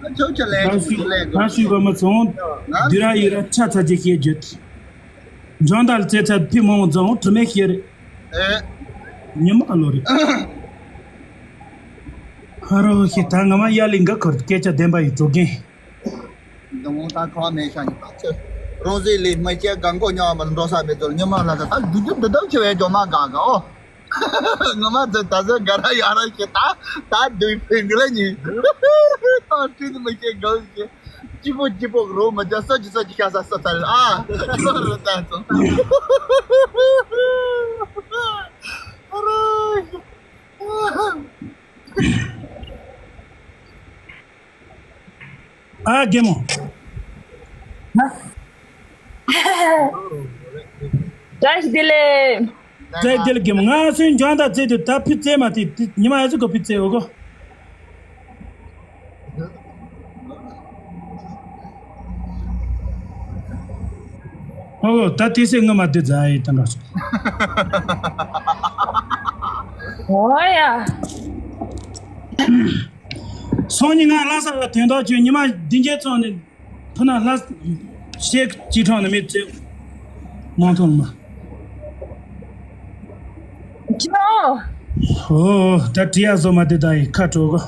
ད་ཆོག་ཆ་ལེ་ད་ཆོག་ཤི་ལེ་ད་ཤི་གོ་མ་ཚོང་། ད་དུ་ར་ཡི་ར་ཆ་ཚ་ཅེ་ཤེ་ཇུ་ཏི། འཇོན་དལ་ཙེ་ཚ་ཕི་མོ་མོ་ཛོང་དྲི་མེད་ཤེར། ཨེ། ཉི་མ་ལོ་རེད། ཨ་རོ་ཞེས། ད་ང་མ་ཡ་ལི་འགའ་འཁོར་སྐད་ཆ་བདེན་པ་ཡི་གྲོགས་རྒན། འདི་མོ་ད་ཁ་མེད་ཤ་ཉི་ད་ཚེ། རང་ཟིག་ལས་མི་སྐྱེ་གང་གོ་ཉག་མ་འགྲོ་ས་མེད་དོ། ཉི་མ་ལ་ད་ད་དུས་དུས་འདི་དག་ཆེ་བས་ཇོ་མ་ག་ག་ཨོ། ང་མ་ཚོ་ད་ཚོ་ག་ར་ཡ་ར་ཞེ་ད་ད་དུས་ཕན་གི་ལ་ཉི། ད་དུས་མི་སྐྱེ་གང་ཞེ། སྐྱིད་པོ་སྐྱིད་པོ་རོ་མ་ཇ་ས་ཅི་ས་ཅི་ཤ་ས་ས་ཚ་ལ་ཨ། ཁྱོད་རོ་ད་ཚོ། ཨ་ར། ཨ་རྒན་མོ། བཀྲ་ཤིས་བདེ་ལེགས། བཀྲ་ཤིས་བདེ་ལེགས་རྒན་མོ། ང་སུན་འཇོན་དང་བཙལ་དུས་ད་ཕི་བཙལ་མ་ཐེ་ཉི་མ་ཨ་ཟུ་གོ་ཕི་བཙལ་འོ་གོ། ཨོ་ད་དེ་སེ་ངོ་མ་དེ་ཛ་ཡི་ད་འགྲོ་སོང་། ཨོ་ཡ། སང་ཉིན་ང་ལྷ་ས་ལ་དོན་དག་བྱོས། ཉི་མ་བདུན་བརྒྱད་ཚོགས་ནས་ཕུ་ན་ལྷ་ས་ཤེག་ཅི་ཁྲང་ནས་མི་བཙལ་མང་ཐོང་མ། ཅོ། ཨོ་ད་དྲི་ཡ་བཟོ་མ་དེ་ད་ཡི་ཁ་དྲོ་གོ།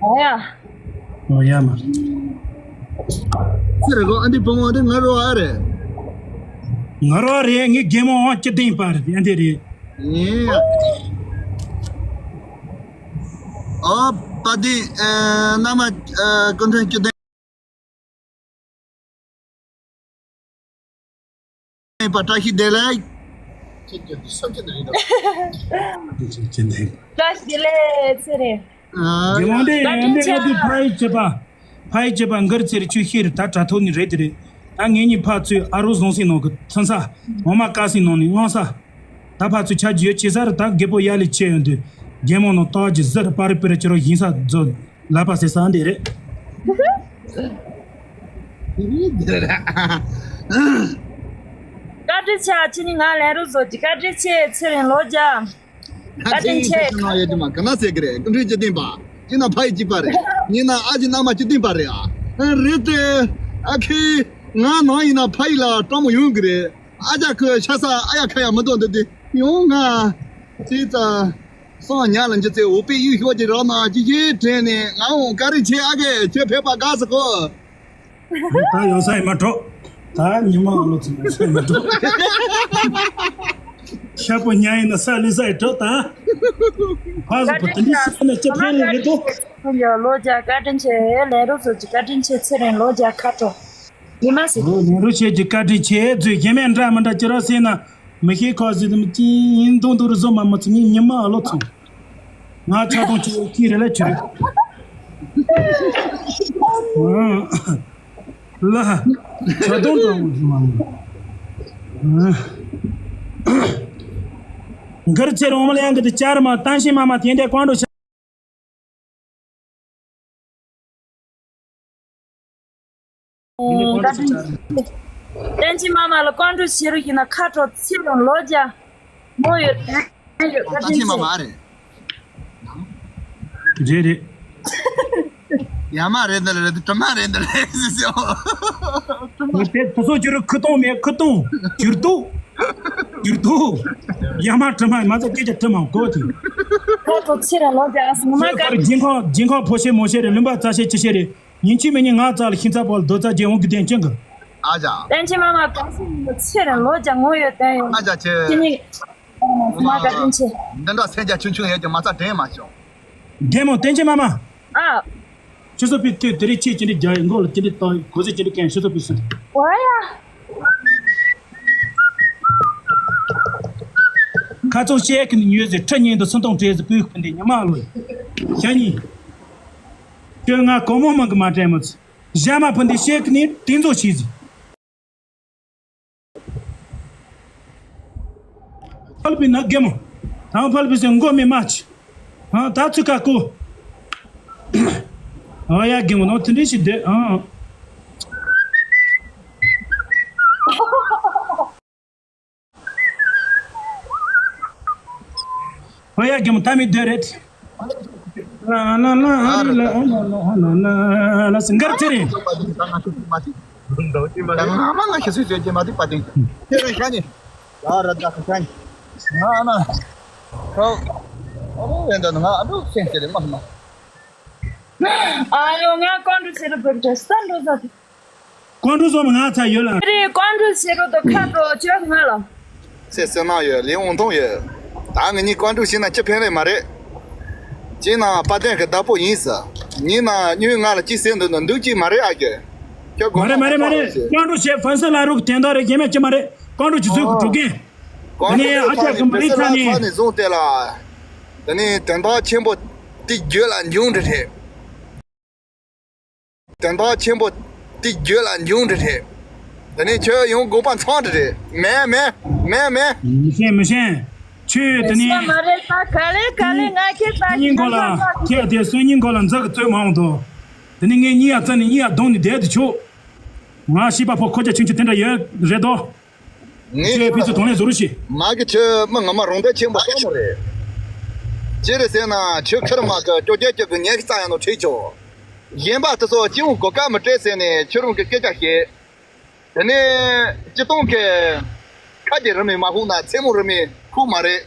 ཨོ་ཡ། ཨོ་ཡ་མ། ཚེ་རེ་གོ་ཨ་འདི་བུ་མོ་འདི་ང་རོ་ཨ་རེད། ང་རོ་ཨ་རེད། ངའི་རྒན་མོ་ཨང་སྤྱི་ལྡན་པ་རེད། ཨ་འདི་རེད། ཡིན་ཡ། ཨོ་པ་འདི་ཨ་ན་མ་ཨ་ཀུན་ཕན་སྤྱི་ལྡན། པ་བཀྲ་ཤིས་བདེ་ལེགས། ཁྱེད་ཀྱི་འདི་སོ་ཁྱེད་རེད་དོ། བཀྲ་ཤིས་བདེ་ལེགས་ཚེ་རིང་། ཨ། དགེ་སློང་འདི་ཡོན་ཏན་ལ་འདི་ཕ་ཡི་བྱེད་པ། ཕ་ཡི་བྱེད་པ་འགར་ཚེ་རིང་ཆུ་ཤེས་རེད། ད་དྲ་ཐོག་ནི་རེད་དེ་རེད། ད་ངེད་གཉིས་ཕ་ཚོས་ཨ་རོ་བཟང་སེམས་ནང་གི་ཚིམ་ས། འོ་མ་དཀར་སེམས་ནང་ནས་དངངས་ས། ད་ཕ་ཚོས་ཆ་རྒྱུས་ཡོད་བྱེད་ས་རེད། ད་རྒད་པོ་ཡ་ལི་ཆེ་ཡོང་དུས་རྒན་མོ་ནང་ཏོག་ཅིག་ཟེར་པ་རི་པི་རི་ཅི་རོ་ཡིན་ས་རྫོ། ལབ་པ་ཟེར་ས་འདི་རེད། བཀའ་དྲིན་ཆེ། ཁྱེད་ནི་ང་ལན་རུ་བཟོ་གི། བཀའ་དྲིན་ཆེ། ཚེ་རིང་ལོ་བརྒྱ། བཀའ་དྲིན་ཆེ། ཁྱེད་ནང་ཡོད་དུ་མ་ག་ན་ཟེར་གི་རེད། ཀུན་འཕྲིན་སྤྱི་བདེན་པ། ཡིན་ན་ཕ་ཡི་གཅིག་པ་རེད། ཡིན་ན་ཨ་ཅེ་མནའ་མ་སྤྱི་བདེན་པ་རེད་ཨ། རེད་དེ། ཨ་ཁེ། ང་ནང་ཡིན་ན་ཕ་ཡི་ལ་སྤྲང་མོ་ཡོང་གི་རེད། ཨ་ཅག་ཁོས་ཤ་ས་ཨ་ཡ་ཁ་ཡ་མི་འདུག་འདི་དེ་ཡོང་ང་། ཅི་ཙ། སང་ཉལ་ལ་འཇི་ཚེ་འོ་པའི་གཡུ་ཤོག་ཅིག་རག་ན་ཅི་ཞིག་དྲན་ནས་ང་འོང་བཀའ་དྲིན་ཆེ་ཨ་ཀེ་ཁྱོད་ཕེབས་པ་དགའ་སུ་གོ། ད་ཡོང་ས་ཡིན་མ་གྲོགས། ད་ཉི་མ་ཨ་ལོ་ཚོ་ཡོང་ས་ཡིན་མ་གྲོགས། ཤ་པོ་ཉལ་ཡིན་ན་ས་ལི་ས་ཡི་གྲོགས་ད། ཕ་སུ་པོ་དེ་འདྲི་ཤི་ན་ཅི་ཕན་ལ་རེད་དོ། ལོ་བརྒྱ་བཀའ་དྲིན་ཆེ། ལས་རོགས་ཚོ་ཅི་བཀའ་དྲིན་ཆེ། ཚེ་རིང་ལོ་བརྒྱ་ཁ་དྲོ། ཉི་མ་ཟེར། ལོ་ལོ་རུ་ཆེ་གི་བཀའ་དྲིན་ཆེ། ཚོས་གཞན་མེད་འདྲ་མི་འདྲ་ཅི་ར་ཟེར་ན། མི་ཤེས་ཁོ་ཟེར་དུ་མི་ཅི་ཡིན་མདོག་མདོག་རུ་བཟོ་མ་མི་ཚོ་ངའི་ཉི་མ་ཨ་ལོ་ཚོ། ང་ཆ་དོང་ཅི་ཡོད་ཀི་རེ་ལ་ཆུ་རེ། ལ། ཆ་དོང་དང་མ་མ། འགར་ཚེ་རོང་མ་ལ་ཡང་གི་དུ་ཅར་མ་བཏང་ཤེས་མ་མ་དེ་འདྲ་ཀོང་འགྲོ་ཤ། བསྟན་ཆེན་མ་མ་ལ་བཀའ་འདྲི་ཞུ་རུ་ཡིན་ན་ཁ་དྲོ། ཚེ་རིང་ལོ་བརྒྱ་མོ་ཡོད་ལྡན་ཡོད། བཀའ་དྲིན་ཆེ། མ་མ་རེད། རེད་རེད། ཡ་མ་རེད་འདི་རེད། དྲི་མ་རེད་འདི་རེད་ཟེར་ཟེར། ངས་དེ་དུ་སོ་ཅི་རུ་ཁུ་ཏོང་མེད་ཁུ་ཏོང་། འགྱུར་ཏོ། འགྱུར་ཏོ། ཡ་མ་དྲི་མ་མ་ཚད་སྐད་ཆ་དྲི་མ་གོ་དེ། ཁ་དྲོ། ཚེ་རིང་ལོ་བརྒྱ་ཨ་སི་ངོ་མ་བཀའ་དྲིན་ཆེ། རྒྱན་ཁང་རྒྱན་ཁང་ཕོ་ཤེ་མོ་ཤེ་རེད། ལུང་པ་རྩ་ཤེ་ཅི་ཤེ་རེད། ཉིན་གཅིག་མི་ཉིན་ང་རྩ་ལ་ཤིང་ཚ་པོ་ལ་རྡོ་རྩ་རྒྱན་འོང་གི་དན་ཅན་གི། ཨ་ཅག་བསྟན་ཆེན་མ་མ་གང་སྲིད་ཡིན་པ་ཚེ་རིང་ལོ་བརྒྱ་ངོ་ཡོད་ལྡན་ཡོད། ཨ་ཅག་ཁྱེད། ཁྱེད་ཉིད་མ་བཀའ་དྲིན་ཆེ། འདི་འདྲ་སེམས་རྒྱ་ཆུང་ཆུང་ཡོད་ཀྱི་མ་རྩ་དྲན་མ་བྱུང་། རྒན་མོ་བསྟན་ཆེན་མ་མ། ཨ། ཁྱོད་ཚོ་པའི་དུས་དེ་རིང་ཁྱེད་ཅི་འདྲ་རྒྱ་ཡི་མགོ་ལ་ཅི་འདྲ་བཏང་གོ་ཟི་ཅི་འདྲ་གན་ཁྱོད་ཚོ་པའི་སུ། ཝ་ཡ། ཁ་ཚོང་བཤད་ཀྱི་ནི་ཉོས་ཟེར། ཁྲི་ཉིན་དུ་སུན་གཏོང་བྲེས་ཟེར། སྤུས་ཀྱི་འདི་ཉི་མ་ལོས། ཞག་གཉིས། ཁྱོད་ང་གོ་མོ་མང་གི་མ་དྲན་མོ་ཚེ། ཞག་མ་ཕུ་འདི་བཤད་ཀྱི་ནི་དེ་ཚོ་ཤིས་ཟེར། ཕལ་པའི་ན་རྒན་མོ། དང་ཕལ་པའི་སེ་མགོ་མི་མ་ཆི། ཨ་ད་ཚུ་ཀ་ཀོ། ཨ་ཡ་རྒན་མོ་ནོ་དེ་འདྲ་ཞིག་བསྡད་ཨ། ཨ་ཡ་རྒན་མོ་ད་མི་སྡོད་རེད། ལ་ལ་ལ་ཨ་རི་ལ་ཨ་ལ་ལ་ཨ་ལ་ལ་ལ་སིང་གར་ཚེ་རིང་། ང་མ་ང་ཤི་སུས་བྱེད་ཀྱི་མ་ཐིག་པ་ཏིང་། ཁྱེད་རང་ཤ་ཉེ། ལ་ར་ད་ཤ་ཉེ། ང་ཨ་ན། ཨོ། ཨོ་ཡན་ད་ང་ཨ་འདུག་སེམས་ཟེར་མ་མ། ཨ་ཡོ་ང་ཀོང་ཀྲུག་ཟེར་བུར་ཏེ་སྟན་འགྲོ་ཟ་དེ། ཀོང་ཀྲུག་སོང་ང་ཚ་ཡོད་ལ། རེ་ཀོང་ཀྲུག་ཟེར་རོ་དོ་ཁ་དོ་ཅོག་ང་ལ། ཚེ་བསོད་ནམས་ཡོད་ལས་འོང་ཐོང་ཡོད། ད་ང་གཉིས་ཀོང་ཀྲུག་ཤི་ན་ཅི་ཕན་རེ་མ་རེད། ཅི་ན་དཔལ་ལྡན་གི་བདག་པོ་ཡིན་ས། ཉིན་ན་ཉུ་ང་ལ་ཅི་ཟེར་འདུག་ན་འདུག་ཅི་མ་རེད་ཨ་ཀྱེ། ཁྱོད་མ་རེད་མ་རེད་མ་རེད། ཀོང་ཀྲུག་ཤི་ཧྥན་སི་ལ་རུག་དེ་འདྲ་རེད་ཡེ་མེད་ཅི་མ་རེད། ཀོང་ཀྲུག་ཅི་ཟུག་གི་འགྲོ་གིན། ཨ་ནི་ཨ་ཅག་གི་མ་རེད་ཚ་ནི། ནས་བཟུང་སྟེ་ལ། དེ་ནས་དོན་དག་ཆེན་པོ་དེ་རྒྱུད་ལ་འབྱུང་འདྲ་རེད། དོན་དག་ཆེན་པོ་དེ་རྒྱུད་ལ་འབྱུང་འདྲ་རེད། དེ་ནས་ཁྱོད་ཡང་དགོངས་པ་ཚང་འདྲ་རེད། མེད་མེད་མེད་མེད། མི་ཤེས་མི་ཤེས། ཁྱོད་དེ་ནས་མ་རེད་ད་ག་ལེ་ག་ལེ་ང་ཁྱེད་ད་སོན་རྙིང་སྐོར་ལ་ཁྱེད་དེ་སོན་རྙིང་སྐོར་ལ་འཛག་གི་རྩོད་མ་འོང་དོ། དེ་ནས་ངས་གཉིད་ཡ་རྩ་ནས་གཉིད་ཡ་གདོང་ནས་བསྡད་དུ་ཆོག་ང་ཤི་པ་ཕོ་ཁོ་ཅག་ཆུང་ཆུང་དེ་འདྲ་ཡོད་རེད་དོ། ངས་ཁྱོད་ཕི་ཚུ་དོང་ལས་བཟོ་རུ་ཤི། མ་གི་ཁྱོད་མི་ངོ་མ་རང་བདེ་ཆེན་པོ་དཀའ་མོ་རེད། ཅི་རེད་ཟེར་ན་ཁྱོད་ཁེར་མ་གི་ཅོ་རྒྱལ་ཅོ་གི་ཉེ་གི་རྩ་ཡང་ནོ་ཁྲིད་ཆོག་གཞན་པ་དེ་ཚོ་སྤྱི་བོ་གོ་སྐབས་མི་སྤྲད་ཟེར་ནས་ཁྱོད་རང་གི་སྐད་ཆ་བཤད། དེ་ནས་སྤྱི་བཏང་གི་ཁ་གྱེས་རི་མོ་མ་ཧུག་ན་མཚན་མོ་རི་མོ་ཁུག་མ་རེད།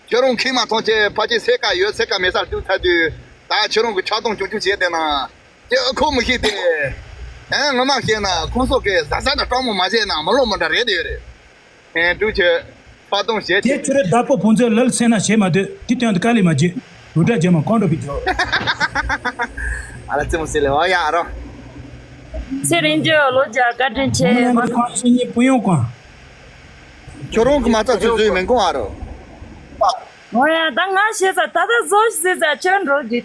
ཁྱོད་རང་ཁྱིམ་མ་ཐོན་ཆེད་ཕ་ཆེ་སེ་ཀ་ཡོད་སེ་ཀ་མེད་སར་འདུག་ཚར་དུས་ད་ཁྱོད་རང་གི་ཆག་སྡང་ཆུང་ཆུང་བྱས་བསྡད་ན། དེ་ཨ་ཁུ་མི་ཤེས་ཏེ། ཨེ་ངོ་མ་བཤད་ན་ཁོང་ཚོ་གི་ཟ་ཟ་དང་སྤྲང་མོ་མ་བྱས་ན་མི་ལོ་མི་འདྲ་རེད་དེ་ཡོད་རེད། ཨེ་འདུག་ཆེ། ཕ་དང་བྱས་དེ་ཆེ། ཁྱོད་རེ་བདག་པོ་བུ་མཛོད་ལལ་སེ་ན་བྱས་མ་སྡོད་དེ་དོན་དུ་དཀའ་ལས་མ་བྱེད། རུ་དྲ་རྒྱ་མ་ཀོང་འགྲོ་བི་འཇོ། ཨ་ལ་ཙི་མོ་སི་ལེ་ཨོ་ཡ་རོ། ཚེ་རིང་ཇོ་ལོ་རྒྱ་བཀའ་དྲིན་ཆེ་མ། ཁོང་ཤི་ཉི་པུ་ཡོང་ཀོང་། ཁྱོད་རང་གི་མ་རྩ་ཚོད་ཚོད་མི་འགོང་ཨ་རོ། ཨོ་ཡ་ད་ང་ཤེས་ས་ད་ད་བཟོ་ཤེས་ས་ཁྱོད་འགྲོ་གི།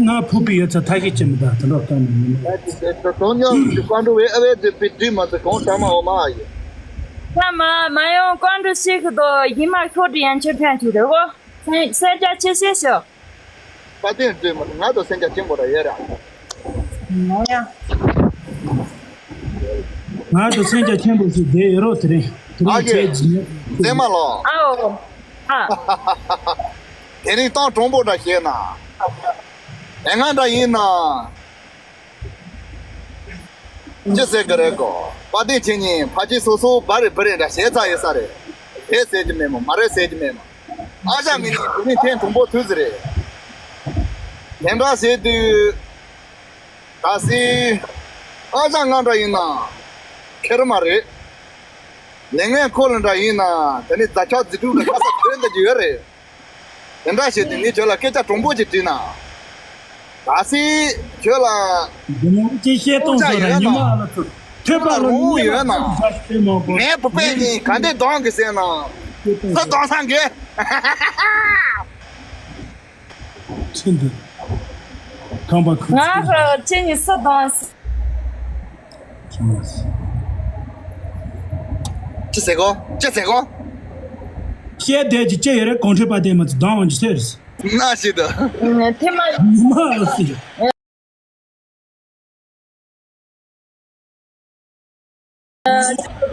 ང་ཕུག་པའི་ཡོད་ཚད་ཐ་ཤལ་ཆེན་མོ་དང་དེ་འདྲ་གཏོང་མི་ཉན། དོན་ཉམས་ཀྱི་བཀའ་འགྲོ་བའི་ཨ་བའི་མཛད་པའི་དུས་མ་ཚེ་གང་ལྟར་མ་འོ་མ་ཨ་ཡོད། ད་མ་མ་ཡོང་བཀའ་འགྲོ་ཤེས་ཀྱི་དོ་ཡིན་མ་ཤོག་དྲི་ཡན་ཆོད་ཕན་གྱི་རེད་གོ། སེམས་སེམས་རྒྱ་ཆེ་ཤེས་ཤོག་དཔལ་ལྡན་མཛོད་མ་ང་དང་སེམས་རྒྱ་ཆེན་པོ་ར་ཡོད་ར། ང་ཡ། ང་དང་སེམས་རྒྱ་ཆེན་པོ་ཞིག་བསྡད་ཡོད་རོགས་དེ་རིང་དེ་རིང་ཨ་ཁྱེད་ཀྱི་མཛེས་མ་ལོ། ཨའོ། ཨ། དེ་རིང་གཏམ་དྲང་པོ་འདྲ་བཤད་ན། ཨེ་ང་འདྲ་ཡིན་ན། ཅི་ཟེར་གི་རེད་གོ། དཔལ་ལྡན་ཁྱེད་གཉིས་ཕ་ཆེ་སོ་སོ་བ་རེ་བུ་རེ་འདྲ་བྱས་ཚར་ཡོད་ས་རེད། རེད་ཟེར་གྱི་མེད་མོ་མ་རེད་ཟེར་གྱི་མེད་མོ། ཨ་ཅག་ངེད་གཉིས་དེ་རིང་ཐེངས་དང་པོ་ཐུག་ཟིག་རེད། དེ་འདྲ་བྱས་དུས། ད་སི། ཨ་ཅག་ང་འདྲ་ཡིན་ན། ཁེར་མ་རེད། ལས་ངན་ཁོ་ལ་འདྲ་ཡིན་ན་དེ་ནི་རྫ་ཆག་རྫི་ཕྲུག་ལ་ཁ་ས་བོད་འདི་རྒྱུ་ཡོད་རེད། དེ་འདྲ་བྱས་དུས་ངས་ཁྱོད་ལ་སྐད་ཆ་དྲང་པོ་ཅིག་དྲིས་ན། ད་སི་ཁྱོད་ལ། འདི་ནང་ཅི་བཤད་གཏོང་ས་ར་ཉི་མ་ཨ་ལ་ཚོ་ཐོད་པ་ལ་རུང་ཡོད་ན། ངས་བུ་དཔེ་ནི་ག་འདྲས་གཏོང་གི་ཟེར་ན། སུ་གཏོང་ས་འགས། ཁྱེད་འདི། ཁང་པ་ཁུག་ང་ཁ་ཁྱེད་གཉིས་སུ་གཏོང་ས། ཅི་ཟེར་གོ་ཅི་ཟེར་གོ་བཤད་བསྡད་ཀྱི་ཅི་ཡོད་རེད་གོང་ཁྲོས་པ་དེ་མ་ཚོ་གཏོང་འོང་ཅི་ཟེར། ན་ཞིག་ཏུ། ཐེ་མ། མ་ལ་སི།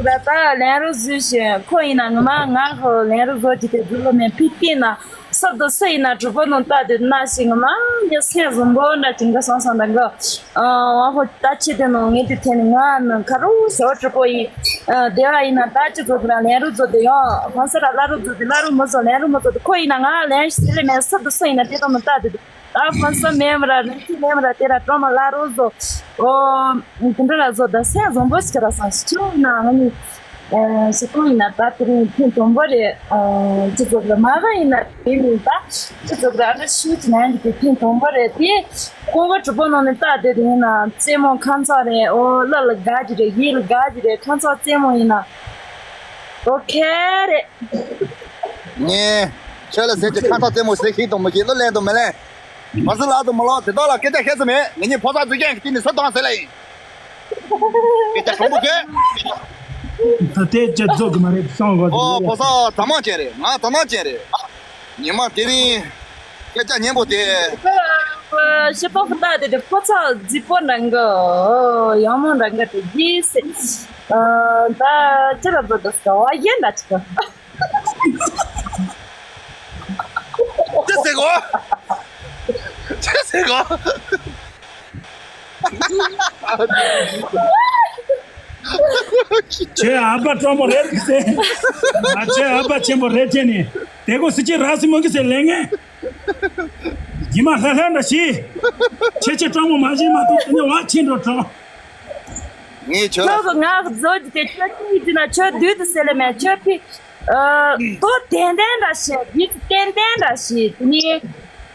ད་ལན་རོ་བཟོས་ཤིང་ཁོ་ཡིན་ན་ངོ་མ་ང་ཧོ་ལན་རོ་བཟོ་གྱི་དེ་བཟོ་ལོ་མེད་ཕི་ཏི་ན་སབ་དོ་སུ་ཡིན་ན་གྲུ་པོ་ནང་ལྟ་དེ་ན་ཞིག་ངོ་མ་ངས་སེམས་བཟང་པོ་འདྲ་ཅིག་འགའ་སོང་སོང་ད་འགའ་ཨ་ཧོ་ད་ཆེ་དེ་ནང་ངས་དེ་ཐེ་ནི་ང་ནི་ཁ་རུ་ཟོ་གྲུ་པོ་ཡིན་ཨ་དེ་བ་ཡིན་ན་ད་ཅི་བཟོ་དེ་ན་ལན་རོ་བཟོ་དེ་ཡང་ཧོན་ས་ར་ལ་རོ་བཟོ་དེ་ལ་རོ་མི་བཟོ་ལན་རོ་མི་བཟོ་དེ་ཁོ་ཡིན་ན་ང་ལན་ཞིག་ཟེར་ལེ་མེད་སབ་དོ་སུ་ཡིན་ན་དེ་དང་ནང་ལྟ་དེ། ད་ཧྥན་སི་མེད་མ་ར་ནི་ཅི་མེད་མ་ར་དེ་ར་ཀྲོ་མ་ལ་རོ་བཟོ། ཨོ། དེ་འདྲ་ར་བཟོ་ད་སེམས་བཟང་པོ་ཞིག་ར་སང་ཞིག་ཆུ་ཡིན་ན་ང་ནི། ཨེ་ཞིག་གང་ཡིན་ན་ད་དེ་རིང་ཐེངས་དང་པོ་རེད། ཨ་ཅི་བཟོ་ར་མ་ག་ཡིན་ན་དེ་ནི་ད་ཅི་བཟོ་ར་ཨ་ནི་ཤུ་ཅི་ན་ཡིན་དེ་ཐེངས་དང་པོ་རེད་དེ། ཀོང་པོ་གྲུ་པོ་ནང་ནས་ད་དེ་དེ་ཡིན་ན་རྩེད་མོ་ཁ་མཚར་རེད། ཨོ་ལ་ལ་དགའ་གི་རེད། ཡིད་ལ་དགའ་གི་རེད། ཁ་མཚར་རྩེད་མོ་ཡིན་ན་ཨོ་ཁེ་རེད། ངས་ཁྱོད་ལ་ཟེར་གྱི་ཁ་མཚར་རྩེད་མོ་ཟེར་ཤེས་དང་མི་ཤེས་ལ་ལན་དང་མི་ལན། མ་སུ་ལགས་དང་མི་ལགས་དེ་དག་ལ་སྐད་ཆ་བཤད་ས་མེད། ངེད་གཉིས་ཕོ་གསར་འཛུལ་རྐྱེན་གྱི་སྟེང་ནས་སུ་བཏང་ཟེར་ལ་ཡིན། སྐད་ཆ་དྲང་པོ་བཤད། ད་ལྟའི་སྤྱི་ཚོགས་ཀྱི་མ་རེད་སོང་གོ། ཨོ་ཕོ་གསར་དྲང་མོ་ཅན་རེད། ང་དྲང་མོ་ཅན་རེད། ཉི་མ་དེ་རིང་སྐད་ཆ་སྙན་པོ་དེ། ཤི་ཏོག་ལྟ་དེ་དེ་ཕོ་གསར་རྫིག་པོ་འདྲ་འགའ་ཡང་མོ་འདྲ་འགའ་དེ་ཡིན་སྲིད། ད་ཅི་ལ་འགྲོ་འདུག་ཟེར་བ་ཡིན་ད་ཅི་ག་ཅི་ཟེར་གོ་ཅི་ཟེར་གོ་ཁྱོད་ཨ་ཕ་སྤྲང་པོ་རེད་ཟེར། ང་ཁྱོད་ཨ་ཕ་ཆེན་པོ་རེད་ཟེར་ནས། དེ་གོ་སི་ཅི་ར་སི་མོ་གི་ཟེར་ལེ་ངེ། རྗེས་མ་ལྷ་ལྷ་འདྲ་ཞིག་ཁྱེད་ཀྱི་སྤྲང་པོ་མ་བྱེད་མ་གཏོགས་དེ་ནས་བ་ཆེན་འགྲོ་དྲང་། ངས་ཁྱོད་ལ། ཁྱོད་ཀྱི་ང་བཟོ་རྒྱུ་དེ་ཁྱོད་ཀྱིས་བྱས་ན་ཁྱོད་བདུད་དུ་ཟེར་ལེ་མེད་ཁྱོད་ཕི། ཨ། དོ་དན་དན་འདྲ་བྱེད་རྗེས་སུ་ཏན་ཏན་འདྲ་བྱེད་དེ་ནི།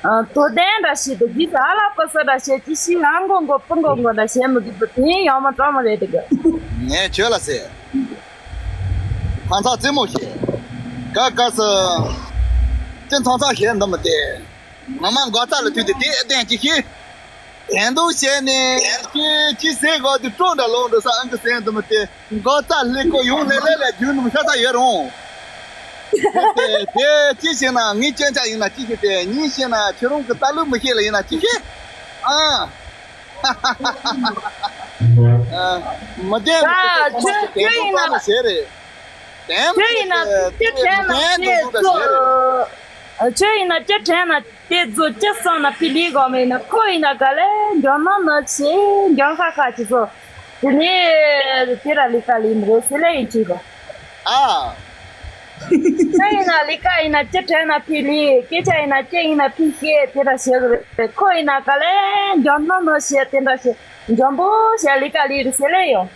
ཨ། དོ་དན་འདྲ་བྱེད་དོ་རྗེས་སུ་ཨ་ལ་པ་ས་འདྲ་བྱེད་ཅི་ཤི་ཨ་མགོ་མགོ་པུ་མགོ་མགོ་འདྲ་བྱེད་མི་དགོས་དོ་དེ་ཡང་མ་སྤྲང་མ་རེད་དེ་གི། ངས་ཁྱོད་ལ་ཟེར། ཁ་མཚར་རྩེད་མོ་བྱེད། ཀ་ཀ་སི། ཅི་མཚར་མཚར་བྱེད་འདི་མི་དེ། ངོ་མ་མགོ་རྩ་ལ་ཐུག་དེ་དེ་ཨེ་བསྟན་ཅི་ཤི། དན་འདུག་བྱས་ནས་ཁྱེད་ཁྱི་ཟས་གོ་དུ་སྤྲོ་འདྲ་ལོང་འགྲོ་ས་ཨང་ཀི་ཟས་འདི་མི་དེ་མགོ་རྩ་ལྷེ་ཀོ་ཡོང་ལེ་ལེ་ལ་རྒྱུ་ནུམ་ཤ་ཚ་ཡོད་རུང་། དེ་དེ་ཅི་བྱས་ན་ངའི་སྐྱོན་ཆ་ཡིན་ན་ཅི་ཤེས་ཏེ་ཉིན་ཤེས་ན་ཁྱེད་རང་གི་ལྟ་ལུགས་མི་ཤེས་ལ་ཡིན་ན་ཅི་ཤེས། ཨ། མི་བདེན་པ་ཁྱོད་ཁྱོད་ཁྱོད་ཡིན་ན་ཁྱོད་ཡིན་ན་ཅི་དྲན་ན་དེ་ཚོ། ཁྱོད་ཡིན་ན་ཅི་དྲན་ན། དེ་ཚོ་ཅི་བསམ་ན་ཕི་ལི་གོ་མེད་ན་ཁོ་ཡིན་ན་ག་ལེ་འཇོན་ན་ན་ཆེ་འཇོན་ཁ་ཁ་ཅི་ཚོ། དེ་ནས་དེ་ར་ལི་ཀ་ལི་མི་རེད་ཟེར་ལེ་ཡིན་ཅི་གོ། ཨ། ཁྱོད་ཡིན་ན་ལི་ཀ་ཡིན་ན་ཅི་དྲན་ན་ཕི་ལི་སྐད་ཆ་ཡིན་ན་ཅི་ཡིན་ན་ཕི་ཤེས་དེ་འདྲ་བྱེད་གི་རེད་ཁོ་ཡིན་ན་ག་ལེ་འཇོན་ན་ན་ཆེ་དེ་འདྲ་བྱེད་འཇོན་པོ་བྱེད་ལི་ཀ་ལི་རེད་ཟེར་ལེ་ཡོང་།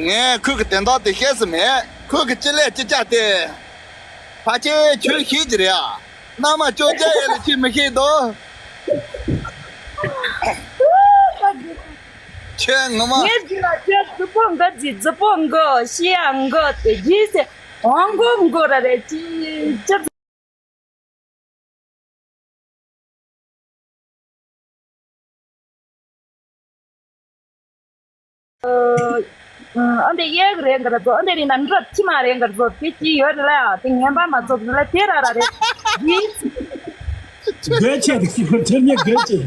ངས་ཁོས་གི་དོན་དག་དེ་ཤེས་སུ་མེད། ཁོས་གི་ཅི་ལས་ཅི་བྱ་སྟེ། ཕ་ཆེ་ཁྱོད་ཤེས་ཀྱི་རེད་ཨ། མནའ་མ་ཅོ་རྒྱ་ཡས་ལ་ཅི་མི་ཤེས་དོ། ཁྱོད་ངོ་མ། ངས་འདི་ལ་ཁྱོད་རྫི་པོ་འགའ་ཅི་རྫི་པོ་འགའ་ཤི་ཡ་འགའ་དེ་རྗེས་སེ་འོང་འགོ་འགོ་ར་རེད་ཅི་ཅི། ཨ་འདི་གཡས་རེད་འགར་ཚོ་ཨ་འདི་རིང་ན་འདྲ་ཐི་མ་རེད་འགར་ཚོ་དེ་ཅི་ཡོད་རེད་ལ་དེ་ངན་པ་མ་ཚོགས་རེད་ལ་དེ་ར་ར་རེད། དགོས་ཆེ་དེ་ཅི་གོ་ཁྱེད་ཉིད་དགོས་ཆེ།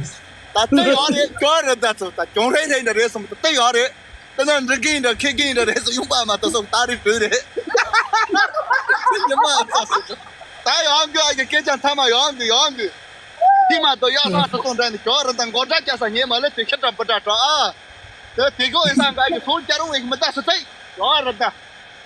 ད་ལྟ་ཡོད་རེད་ཁྱོད་རེད་ད་ཚོ་ད་གྱོང་རེད་རེད་འདྲ་རེད་སོང་ད་ལྟ་ཡོད་རེད། ད་ན་འགྲིག་གིན་འདྲ་ཁེ་གིན་འདྲ་རེད་སོ་ཡོང་པ་མ་ད་སོ་ད་རེད་བྲོས་རེད། ཉི་མ་ཚ་སོ་ད་ཡོང་གི་ཨ་ཀྱི་སྐད་ཆ་མཐའ་མ་ཡོང་གི་ཡོང་གི། ཁྱི་མ་དོ་ཡག་ལྷག་ཏུ་སོང་འདྲ་ནི་ཁྱོད་རང་དང་མགོ་སྐྲ་བཀྱག་ས་ཉེ་མ་ལེ་དེ་ཁྱི་འདྲ་བུ་འདྲ་གྲོགས་ཨ། དེ་དེ་གོ་ཨེ་སང་ག་གི་སོང་སྐྱ་རུང་ཨེ་མི་ལྟ་སུ་ཚེ་ཡོང་ར་ད།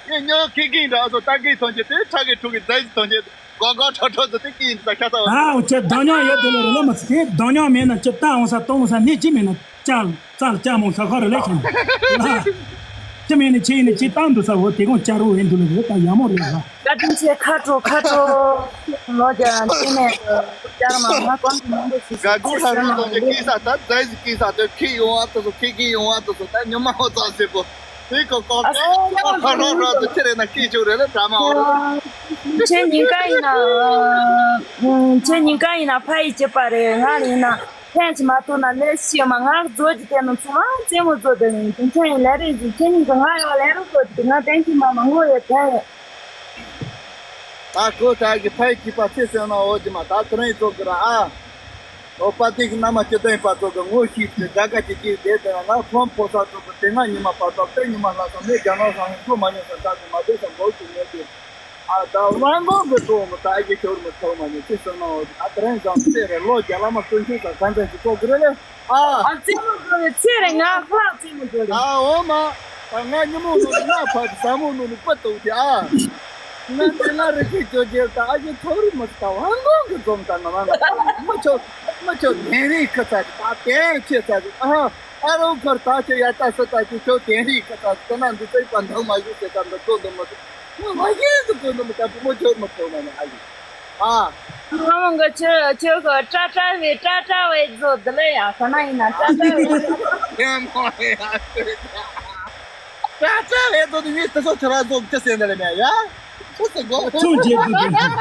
ངས་ཉོ་ཁི་གིན་འདྲ་ཨ་སོ་ཏ་གི་ཐོན་གྱི་དེ་ཁྲ་གི་ཁྲུ་གི་ཛའི་ཐོན་གྱི་གོ་གོ་ཁྲོ་ཁྲོ་ཟི་དེ་གིན་ད་ཁ་ས་བ། ཨ་འུ་ཅག་གདོང་ཉག་ཡོད་དེ་ལོ་རེ་ལོ་མ་ཚི་དེ་གདོང་ཉག་མེད་ན་ཅི་ལྟ་འོང་ས་གཏོང་འོང་ས་ནི་ཅི་མེད་ན་ཅང་། རྩ་ལ་ལྕགས་མོ་ས་ཁ་རུ་ལེགས་ཤིང་། ལ། ཅི་མེད་ནི་ཆེ་ཡིན་ནི་ཆེ་བཏང་འདུག་ས་འོ་དེ་གོང་ལྕགས་རུ་ཡིན་འདུག་ལ་རེད་ད་ཡ་མོ་རེད་ལ། བཀའ་དྲིན་ཆེ་ཁ་དྲོ་ཁ་དྲོ། ལོ་རྒྱ་ཅི་ནས་ལྕགས་མ་ང་གོང་གི་མང་པོ་ཞིག་ག་གུ་ཧྲ་རུ་དང་གི་ཀི་ས་ད་ཛའི་ཟི་ཀི་ས་དེ་ཁི་ཡོང་བ་དུ་སོ་ཁི་ཀི་ཡོང་བ་དུ་སོ་ད་ཉི་མ་ཧོ་ཙག་སེ་པོ། དེ་གོ་གོ་ཁ་རོ་རོ་དུ་ཁྱེར་ན་ཁི་ཆུ་རེད་ལ་ད་མ་འོ་ར། ཁྱེད་ཉིན་ཀ་ཡིན་ན། ཁྱེད་ཉིན་ཀ་ཡིན་ན་ཕ་ཡི་སྐྱིད་པ་རེད་ང་ཡིན་ན། ཕན་ཅི་མ་ཐུག་ན་ལས་ཤི་མ་ང་རྫོ་གི་དེ་ནང་ཚུར་མ་རྩེད་མོ་རྫོ་དེ་ནང་དུ་ཁྱོད་ཡིན་ལས་རེད་ཟིན་ཁྱེད་གཉིས་ཀྱི་ང་ཡང་ལས་རོགས་རྫོ་དེ་ང་བསྟན་གྱི་མ་མ་ངོ་ཡོད་དེ། ད་ཁོ་ད་གི་ཕའི་གི་པ་ཚེ་སེམས་ན་འོ་གི་མ་ད་ཁོ་རང་ཡིན་ཚོ་གི་ར་ཨ། འོ་པ་ཏི་གི་མནའ་མ་སྐྱི་ཏོའི་པ་ཚོ་གི་ངོ་ཤེས་ཏེ་དགའ་དགའ་ཅིག་ཅིག་བསྡད་དེ་ང་ཁོང་ཕོ་ས་ཚོ་གི་དེ་སྔ་ཉི་མ་པ་ཚོ་དཔེ་ཉི་མ་ལྷ་ས་མེད་རྒྱ་ནག་ས་ཧིན་ཁོ་མ་ཉོ་ས་ད་གི་མ་བསྡད་ས་མགོ་གི་ཉོ་གི། ཨ་ད་དབང་གོང་གི་གྲོགས་མོ་ད་ཨ་ཀྱི་ཁྱོར་མོ་ཐོག་མ་ནས་ཅི་སོང་ན་འོ་ད་དེ་རིང་ཙང་ཚེ་རེ་ལོ་རྒྱ་ལ་མ་སྟོན་ཆུ་ས་ག་འདྲ་ཞིག་གོ་གི་རེད་ལེ། ཨ། ཨ་རྩེད་མོ་རྒྱོ་རེད་ཚེ་རེ་ང་ལྷག་རྩེད་མོ་རྒྱོ་རེད། ཨ་འོ་མ། ད་ང་ཉི་མོ་ནོ་ནི་ང་ཕ་གི་ཟ་མོ་ནོ་ནི་པ་ཏོག་གི་ཨ། ང་དེ་ང་རེ་ཁི་ཇོ་ཇེ་ད་ཨ་ཀྱི་ཁྱོར་མོ་ད་དབང་གོང་གི་འཛོམས་ད་ང་མ་ང་མ་ཆོ་མ་ཆོ་ནན་རི་ཁ་ཚ་གི་ད་དེ་ཁྱེད་ཚ་གི་ཨ། ཨ་རོ་ཁར་ད་ཁྱེད་ཡ་ད་ས་ད་ཁྱེད་ཁྱོ་དེ་རི་ཁ་ཚ་གི་ད་ན་འདི་ཚེ་པ་འདང་མ་གི་ཟེར་ད་འདི་ཚོ་འདི་མ་ཚོ། ང་མ་ཤེས་སུ་གོ་ནི་མི་ལྟ་བུ་མོ་ཁྱོད་མ་ཐོག་མ་ནི་ཨ་ཡིན། ཨ། ང་མ་གི་ཁྱོད་ཁྱོད་གི་ཀྲ་ཀྲ་བའི་ཀྲ་ཀྲ་བའི་བཟོ་འདི་ལ་ཡ་ཁ་ན་ཡིན་ན་ཀྲ་ཀྲ་བའི། ཡ་མོ་ཡ། ཀྲ་ཀྲ་བའི་བཟོ་འདི་ངས་དེ་ཚོ་ཁྱོད་ར་བཟོ་ཅི་ཟེར་འདི་ལ་མེད་ཡ། ཁྱོད་ཟེར་གོ། ཁྱོད་རྗེས་འདི་འདི་འདི།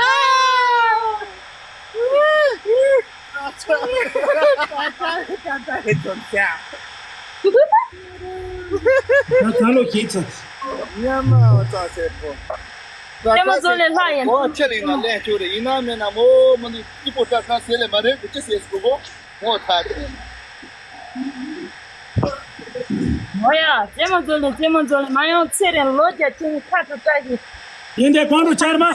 ད་ད་ལོ་ཁྱེད་ཚོ། ཉམས་མ་བ་ཙག་སེར་པོ། རྩེད་མོ་རྫོང་ནས་ལྷག་ཡིན། གོ་ཆེ་ལིང་ན་ལན་ཆོག་རེད་ཡིན་ན་མེད་ན་མོ་མོ་ནི་སྐྱིད་པོ་སྐྲ་ཁང་ཟེར་ལེ་མ་རེད་དུ་ཅི་ཟེར་སུ་གོ་ངོ་ཐག་རེད། ཨོ་ཡ་རྩེད་མོ་རྫོང་ནས་རྩེད་མོ་རྫོང་ནས་མ་ཡོང་ཚེ་རིང་ལོ་བརྒྱ་ཁྱེད་ནི་ཁ་དྲོ་བཀྲ་ཤིས། ཡིན་ཏེ་གོང་དུ་ཆར་མ།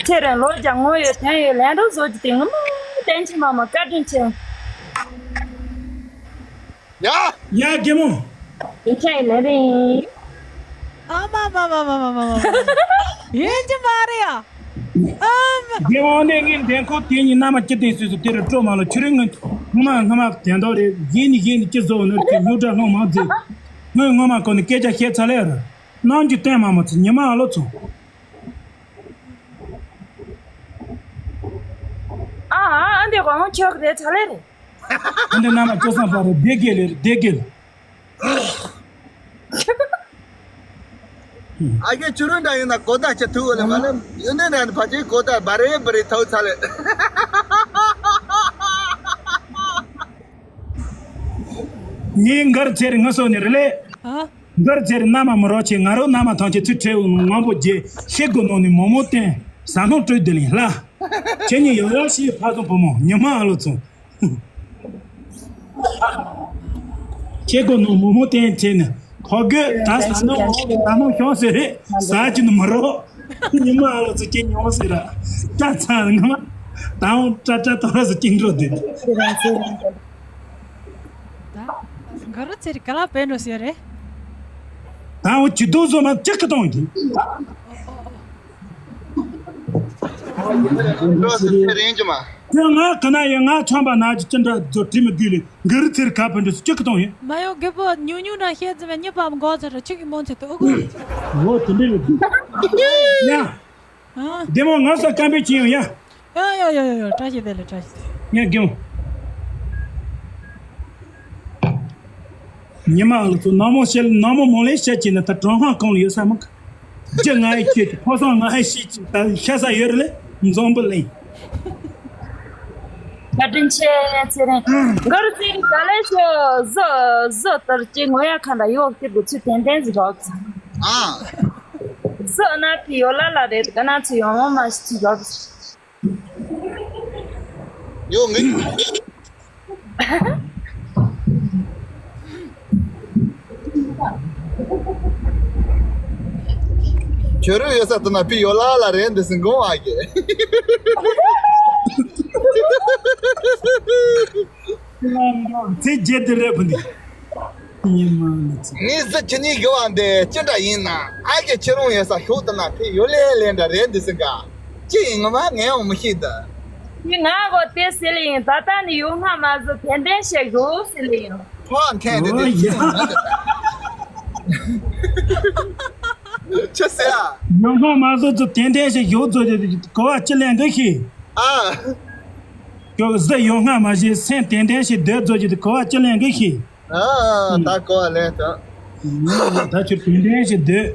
ཚེ་རིང་ལོ་བརྒྱ་ངོ་ཡོད་དོན་ཡོད་ལན་འགྲོ་བཟོ་རྒྱུ་དེ་ངོ་མ་བསྟན་ཅི་མ་མ་བཀའ་དྲིན་ཆེ། ཡ། ཡ་རྒན་མོ། ཡིན་ཆ་ཡིན་ལེ་རེད། ཨ་མ་མ་མ་མ་མ་མ་མ། ཡིན་གྱི་མ་རེད་ཡ། ཨ་མ། རྒན་དབང་ནས་ངའི་འདན་ཁོག་དེ་གཉིས་མནའ་མ་ཅི་བསྟན་སྲིད་སུ་དེ་རུ་སྤྲོ་མ་ལོ། ཁྱོད་རང་ངི་སྔོན་མ་སྔོན་མ་དན་ཐོག་རེད། གཞན་ནི་གཞན་ནི་ཅི་བཟོ་ནོར་གྱི་རྙོག་དྲ་སློང་མ་མཛད། ངས་སྔོན་མ་ཁོ་ནི་སྐད་ཆ་བཤད་ཚར་ལེ་ར། གནང་རྒྱུ་བསྟན་མ་མ་ཚུ་ཉི་མ་ཨ་ལོ་ཚོ། ཨ་ཨ་ཨ་འདི་དབང་ཆོག་རེད་ཚར་ལེ་རེད། ཨ་འདི་མནའ་མ་སྤྲོ་བསམ་པ་རེད། བདེ་དགེ་ལེ་རེད། བདེ་དགེ་ལེ། ཨ་ཀེ་ཆུ་རུང་འདྲ་ཡིན་ན་གོ་ད་ཆ་ཐུག་ལེ་མ་ལེ། ཡོད་ནས་ནས་ཕ་ཆེ་གོ་ད་བ་རེ་བ་རེ་ཐོག་ཚ་ལེ། ངའི་མགར་ཚེ་རིང་ངུ་སོ་ནི་རེ་ལེ། ཨ། མགར་ཚེ་རིང་མནའ་མ་མི་རོགས་ཆེ། ང་རོ་མནའ་མ་ཐང་ཆེ་ཚུལ་ཁྲེའུ་ངང་པོ་རྗེ་ཤེ་གོ་ནོ་ནི་མོ་མོ་བསྟན་ཟ་ནོ་སྤྲོད་དེ་ལིན་ལ། ཁྱེད་ཉིད་ཡོ་ཡོ་ཤི་ཕ་སོང་བུ་མོ་ཉི་མ་ཨ་ལོ་ཚོ། ཁྱེད་གོ་ནོ་མོ་མོ་བསྟན་ཁྱེད་ནི་ཕོ་གི་ད་ཟ་ནོ་ད་མོ་ཤོང་ཟེར་རེད། ཟ་ཅི་ནི་མི་རོགས། ཉི་མ་ཨ་ལོ་ཚོ་ཁྱེད་ཉོ་ཟེར་ར། ད་ཚ་ངི་མ་ད་འོང་ཏྲ་ཏྲ་ཏོ་ར་ཟེར་ཅིག་འགྲོ་དེ། ད་ག་རུ་ཚེ་རིང་ག་ལ་བས་འགྲོ་ཟེར་རེད། ད་འོ་ཇི་ལྟར་བཟོ་མ་ཅི་གི་གཏོང་གི། འགྲོ་ཟེར་ཚེ་རིང་ཅི་མ། དེ་ང་ག་ན་ཡོད། ང་ཆམ་པ་ན་ཅི་ཅི་འདྲ་བཟོ་དྲི་མི་དགོས་ལེ། ག་རུ་ཚེ་རིང་ག་བས་འགྲོ་ཟེར་ཅི་གི་གཏོང་ཡོད། མ་ཡོང་རྒད་པོ་ཉུང་ཉུང་ན་ཤེས་ཙམ་ཉི་པ་མགོ་ཚ་ར་ཆི་གི་མོ་ཚེ་ཏོ་ཨོ་གོ། འོ་དེ་འདྲ་ལེ། ཡ། ཨ། བདེ་མོ་ང་ས་སྐམ་པའི་ཅི་ཡོང་ཡ། ཡ་ཡ་ཡ་ཡ་ཡ། བཀྲ་ཤིས་བདེ་ལེགས། བཀྲ་ཤིས་བདེ་ལེགས། ངས་རྒན། ཉི་མ་ལ་ཚོ་ནག་མོ་བཤད། ནག་མོ་མོ་ལས་བཤད་ཀྱི་ན་ད་གྲོང་ཁང་གང་ལ་ཡོད་ས་མ་ག་རྒྱུ་ང་ཡི་ཁྱེད་ཀྱི་ཕོ་སང་ང་ཡི་ཤེས་ཀྱི་ད་ཤ་ས་ཡོད་རེད་ལེ། འཛོམས་པོ་ལེ། བཀའ་དྲིན་ཆེ་ཚེ་རིང་། མགར་ཚེ་རིང་ག་ལེ་ཤོ་བཟོ་བཟོ་ལྟར་གྱི་ངོ་ཡ་ཁ་འདྲ་ཡོག་གི་དུ་ཚུལ་ཏན་ཏན་ཟིག་རོགས། ཨ། བཟོ་ན་ཕི་ཡོ་ལ་ལ་རེད་ག་ན་ཚུ་ཡོང་མ་ཤི་ཡོག། ཡོ་ངི། ཁྱོད་རང་ཡོད་ས་དུ་ན་ཕི་ཡོ་ལ་ལ་རེད་འདི་སིང་གོང་ཨ་གེ། ཚེ་རྗེས་དེ་རེད་བུ་འདི། ཉི་མ་ནི་ཚེ། ངས་ཟི་ཁྱི་གཉིས་གི་བ་འདི་ཅི་འདྲ་ཡིན་ན་ཨ་གེ་ཁྱེད་རང་ཡོད་ས་ཤོག་དུ་ན་ཕི་ཡོ་ལེ་ལེ་འདྲ་རེད་འདི་སིང་ག་ཅི་ཡིན་ངོ་མ་ངས་འོང་མི་ཤེས་ད། ངས་ང་གོ་དེ་ཟེར་ལེ་ཡིན། ད་ལྟ་ནི་ཡོང་ང་མ་བཟོ་ཏན་ཏན་བཤད་དགོས་ཟེར་ལེ་ཡིན། ཕོ་འཐེན་དེ་དེ་ཨོ་ཡ། ཅི་ཟེར་ཨ། ཡོང་ང་མ་བཟོ་ཚོ་ཏན་ཏན་བཤད་དགོས་ཚོ་དེ་གོ་བ་ཅི་ལེན་གི་ཤི། ཨ། ཀྱོ་གི་ཟི་ཡོང་ང་མ་བཤད་སེམས་ཏན་ཏན་བཤད་སྡོད་ཚོ་ཅི་དེ་གོ་བ་ཅི་ལེན་གི་ཤི། ཨ། ད་གོ་བ་ལེན་ད། ད་ཁྱོད་དོན་ལྡན་ཞིག་འདོད་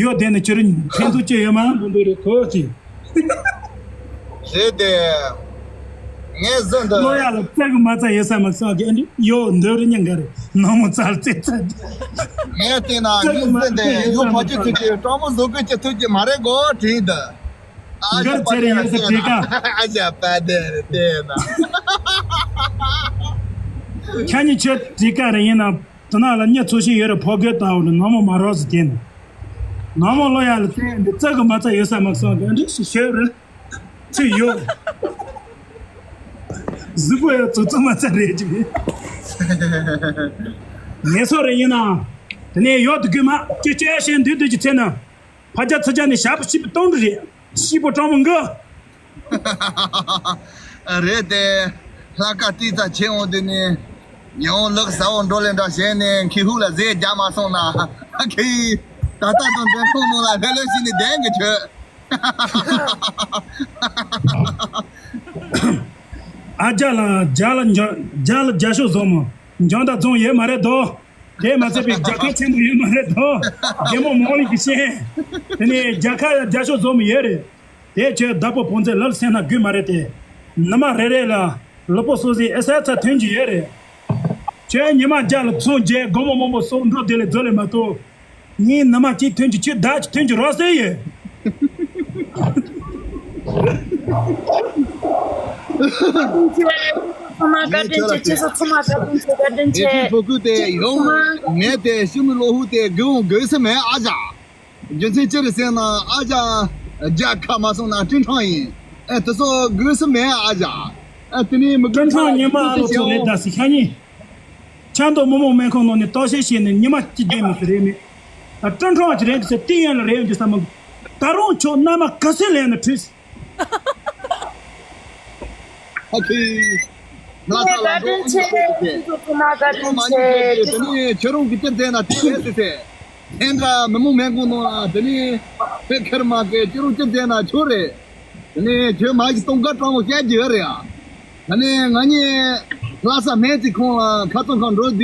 ཡོད་དེ་ནི་ཁྱོད་ཕན་ཐོགས་ཅི་ཡོད་མ་འདུག་འདུག་རེད་གོ་ཅི། རེད་དེ། ངས་བཟོ་འདི། ལོ་ཡ་ལ་བཙལ་གི་མ་བཙལ་ཡོད་ས་མ་སོང་གི་ཨ་འདི་ཡོད་འདོད་རེད་སྙིང་ག་རེད་ནང་མོ་བཙལ་བཙལ་བཙལ། ངས་བལྟས་ན་ངས་བཟོ་འདི་ཡོད་ཕ་ཆུ་ཐུག་གི་སྤྲང་མོ་བཟོ་གི་ཅི་ཐུག་གི་མ་རེད་གོ་དྲིས་འདི། མགར་ཚེ་རིང་ཡོད་ས་དེ་ག་ཨ་ཅག་པ་དེ་རེད་དེ་ན། ཁྱེད་གཉིས་ཆོས་དེ་ག་རེ་ཡིན་ན་དེ་ན་ལ་གཉིས་ཚོ་ཞིག་ཡོད་རེད་ཕོ་རྒོད་ལྟ་བུ་ནི་ནང་མོ་མ་རོགས་སུ་དེ་ནི། ནང་མོ་ལོ་ཡ་ལ་བཙན་འདི་བཙག་གི་མ་བཙག་ཡོད་ས་མ་སོང་གི་འདི་ཞིག་ཤོད་རེད། ཚུལ་ཡོད། གཟུགས་པོ་ཡ་ཙུག་ཙུག་མ་བཙག་རེད་ཅིག་ངལ་གསོ་རེ་ཡིན་ན། དེ་ནས་ཡོད་དུ་དགོས་མ་ཅི་ཅི་ཞེས་འདུས་འདུས་ཀྱི་ཚེ་ན། ཕ་རྒྱ་ཚུ་རྒྱ་ནི་ཞག་པོ་ཤི་པོ་སྟོང་རེད། ཤི་པོ་སྤྲང་མོ་འགའ། རེད་དེ། ལྷ་ཁ་ཏི་ཙ་ཆེ་འོང་དེ་ནི། ཉི་འོང་ལག་ཟ་འོང་འགྲོ་ལེ་འདྲ་བྱས་ནས་ཁྱི་ཧུག་ལ་ཟས་རྒྱག་མ་སོང་ན། ཁྱི། ད་ལྟ་དང་འདྲེན་ཁོང་ནང་ལ་ལྷོད་ལྷོད་ཞིག་ནི་བསྡད་གི་ཆོད། ཨ་རྒྱ་ལ་རྒྱ་ལ་རྒྱ་ལ་རྒྱ་ཤོག་བཟོ་མོ། འཇང་ད་རྫོང་ཡོད་མ་རེད་དོ། དེ་མ་ཚད་པའི་རྒྱལ་ཁ་ཆེན་པོ་ཡོད་མ་རེད་དོ། རྒྱལ་མོ་མང་ལི་གི་ཤེས། དེ་ནས་རྒྱལ་ཁ་ཡ་རྒྱ་ཤོག་བཟོ་མི་ཡོད་རེད། དེ་ཁྱོད་བདག་པོ་ཕོ་མཛེས་ལར་སེམས་ན་དགོས་མ་རེད་དེ། ནུ་མ་རེ་རེ་ལ་ལུས་པོ་གསོ་ཟིག་ཨེ་ས་ཚ་ཐོན་གྱི་ཡོད་རེད། ཁྱོད་ཉི་མ་རྒྱ་ལ་ཚོང་རྒྱལ་སྒོ་མོ་མང་པོ་སོགས་འགྲོ་དེ་ལས་རྫོ་ལས་མ་གཏོགས། ངའི་ནུ་མ་གཅིག་ཐོན་གྱི་ཁྱོད་བདག་གཅིག་ཐོན་གྱི་རོགས་ཟེར་ཡོད། ཚང་མ་བཀའ་དྲིན་ཆེ། ཁྱེད་ཚོ་ཚང་མ་བཀའ་དྲིན་ཆེ། བཀའ་དྲིན་ཆེ། ཨེ་ཕོ་ཁུ་དེ་ཡོང་། ངས་དེ་ཤི་མི་ལོ་ཧུ་དེ་དགེ་འོང་དགོས་ས་མེད་ཨ་ཅག་རྒྱུ་མཚན་ཅི་རེད་ཟེར་ན་ཨ་ཅག་རྒྱ་ཁ་མ་སོང་ན་སྤྲིན་ཕྲེང་ཡིན། ཨེ་དེ་ཚོ་དགོས་ས་མེད་ཨ་ཅག་ཨེ་དེ་ནས་མི་དགོས་སྤྲིན་ཕྲེང་ཉི་མ་ཨ་ལོ་ཚོ་རེད་ད་སི་ཤ་ཉིན། ཆབ་མདོ་མི་དམངས་སྨན་ཁང་ནང་ནས་བརྟག་དཔྱད་བྱས་ནས་ཉི་མ་གཅིག་བསྡད་མི་ཟེར་རེད་མེད། ད་ཀྲུང་ཁྲོང་གི་རེད་འདུག་ཟེར་ཏིང་ཡན་ལ་རེད་འདུག་ཟེར་མི། ད་རུང་ཁྱོད་མནའ་མ་ག་ཚོད་ལེན་ན་འགྲིག་ཨ་ཁི། ལ་ས་ལ་འགྲོ་ཨ་ནི་ཁོ་ཁེ། ཁྱོད་མ་ཉིད་ཁེ་དེ་ནི་ཁྱོད་རང་གི་ཅི་མཛད་ན་དེ་བས་སི་སེ། དེ་འདྲ་མི་མོ་མེན་གོ་ནོ་ལ་དེ་ནི་དཔེ་ཁེར་མ་ཁེ་ཁྱོད་རང་ཅི་མཛད་ན་ཁྱོད་རེད། དེ་ནི་ཁྱོད་མ་གི་སྟོང་དཀར་སྤྲང་བོ་བཤད་རྒྱུ་རེད་ཨ། ད་ནི་ང་གཉིས་ལྷ་ས་སྨན་རྩིས་ཁང་ལ་ཁ་ཚང་ཁང་འགྲོ་དུས་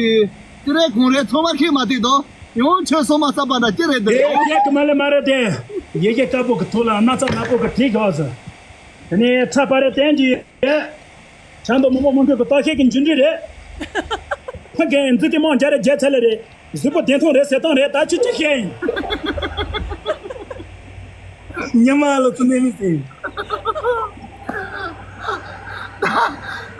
ཅི་རེད་གང་རེད་ཚང་མ་ཤེས་མ་ཐུབ་དོ། ཡང་ཁྱོད་སོ་མ་ས་པ་འདྲ་ཅི་རེད་དེ། དེ་སྐད་དུ་མ་ལེ་མ་རེད་དེ། ཡི་གེ་དཀར་པོ་གི་ཐོག་ལ་སྣག་ཚ་ནག་པོ་གི་བྲིས་ཤག་ཟེར། དེ་ནས་ཁྲ་པ་རེད་བསྟན་གྱི་ཡོད། ཆབ་མདོ་མི་དམངས་སྨན་ཁང་གི་བརྟག་དཔྱད་ཀྱི་འགྱུར་འགྲོས་རེད། ཕ་རྒན་འཛི་ཏི་མང་རྒྱ་རེད་རྒྱ་ཚ་ལེ་རེད། གཟུགས་པོ་བདེ་ཐང་རེད་ཟེར་སྟངས་རེད། ད་ཅི་ཅི་བཤད་ཡིན། ཉི་མ་ལོ་ཚོ་ནས་མི་ཟེར།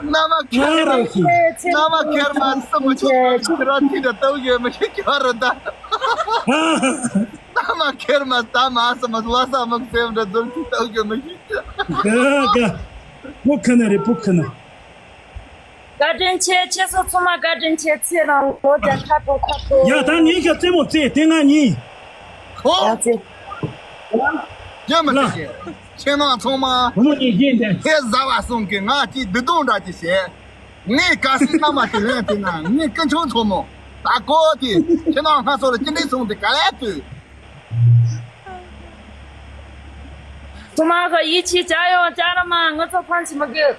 མནའ་མ་ཁེར་མ་ང་རང་ཤི། མནའ་མ་ཁེར་མ་སུ་མི་ཆོག་པ་ཁྱི་ར་ཐི་ད་ལྟ་ཡོད་མི་ཤེས་ཁྱོད་ར་ད། མནའ་མ་ཁེར་མ་ད་མ་སུ་མ་ལ་ས་མ་སེམས་འདྲ་འཛུམ་ཐི་ད་ཡོད་མི་ཤེས། ག་ག་བུ་ཁ་ན་རེད་བུ་ཁ་ན། བཀའ་དྲིན་ཆེ། ཁྱེད་ཚོ་ཚང་མ་བཀའ་དྲིན་ཆེ། ཚེ་རིང་ལོ་བརྒྱ། ཁ་ཐོག་ཁ་ཐོག་ཡ་ད་ངེད་ཀྱི་རྩེད་མོ་རྩེ་དེ་ང་གཉིས། ཧོ། ཡ་ཚེ། རྒྱུ་མི་ལ། ཤེས། ཁྱེད་རང་ཚང་མ། བུ་མོ་གཉིས་རྒྱན་དེ། ཁྱེད་བཟའ་བ་གསུམ་གྱིས་ང་གཅིག་བདུད་དུང་འདྲ་གཅིག་བྱས། ངས་ག་སྲིད་མནའ་མ་དེ་ལེན་ཐུབ་ན་ངས་ཀུན་འཕྱོང་ཚོགས་མོ། ད་གོ་དེ། ཁྱེད་རང་ང་ཚོ་ལ་ཅི་འདྲའི་སོང་དེ་ག་ལས་ཐུབ། ཚང་མ་གི་ཡིད་ཆེས་བྱ་ཡོང་བྱ་ར་མ། ང་ཚོ་ཕམ་བྱེད་མི་དགོས།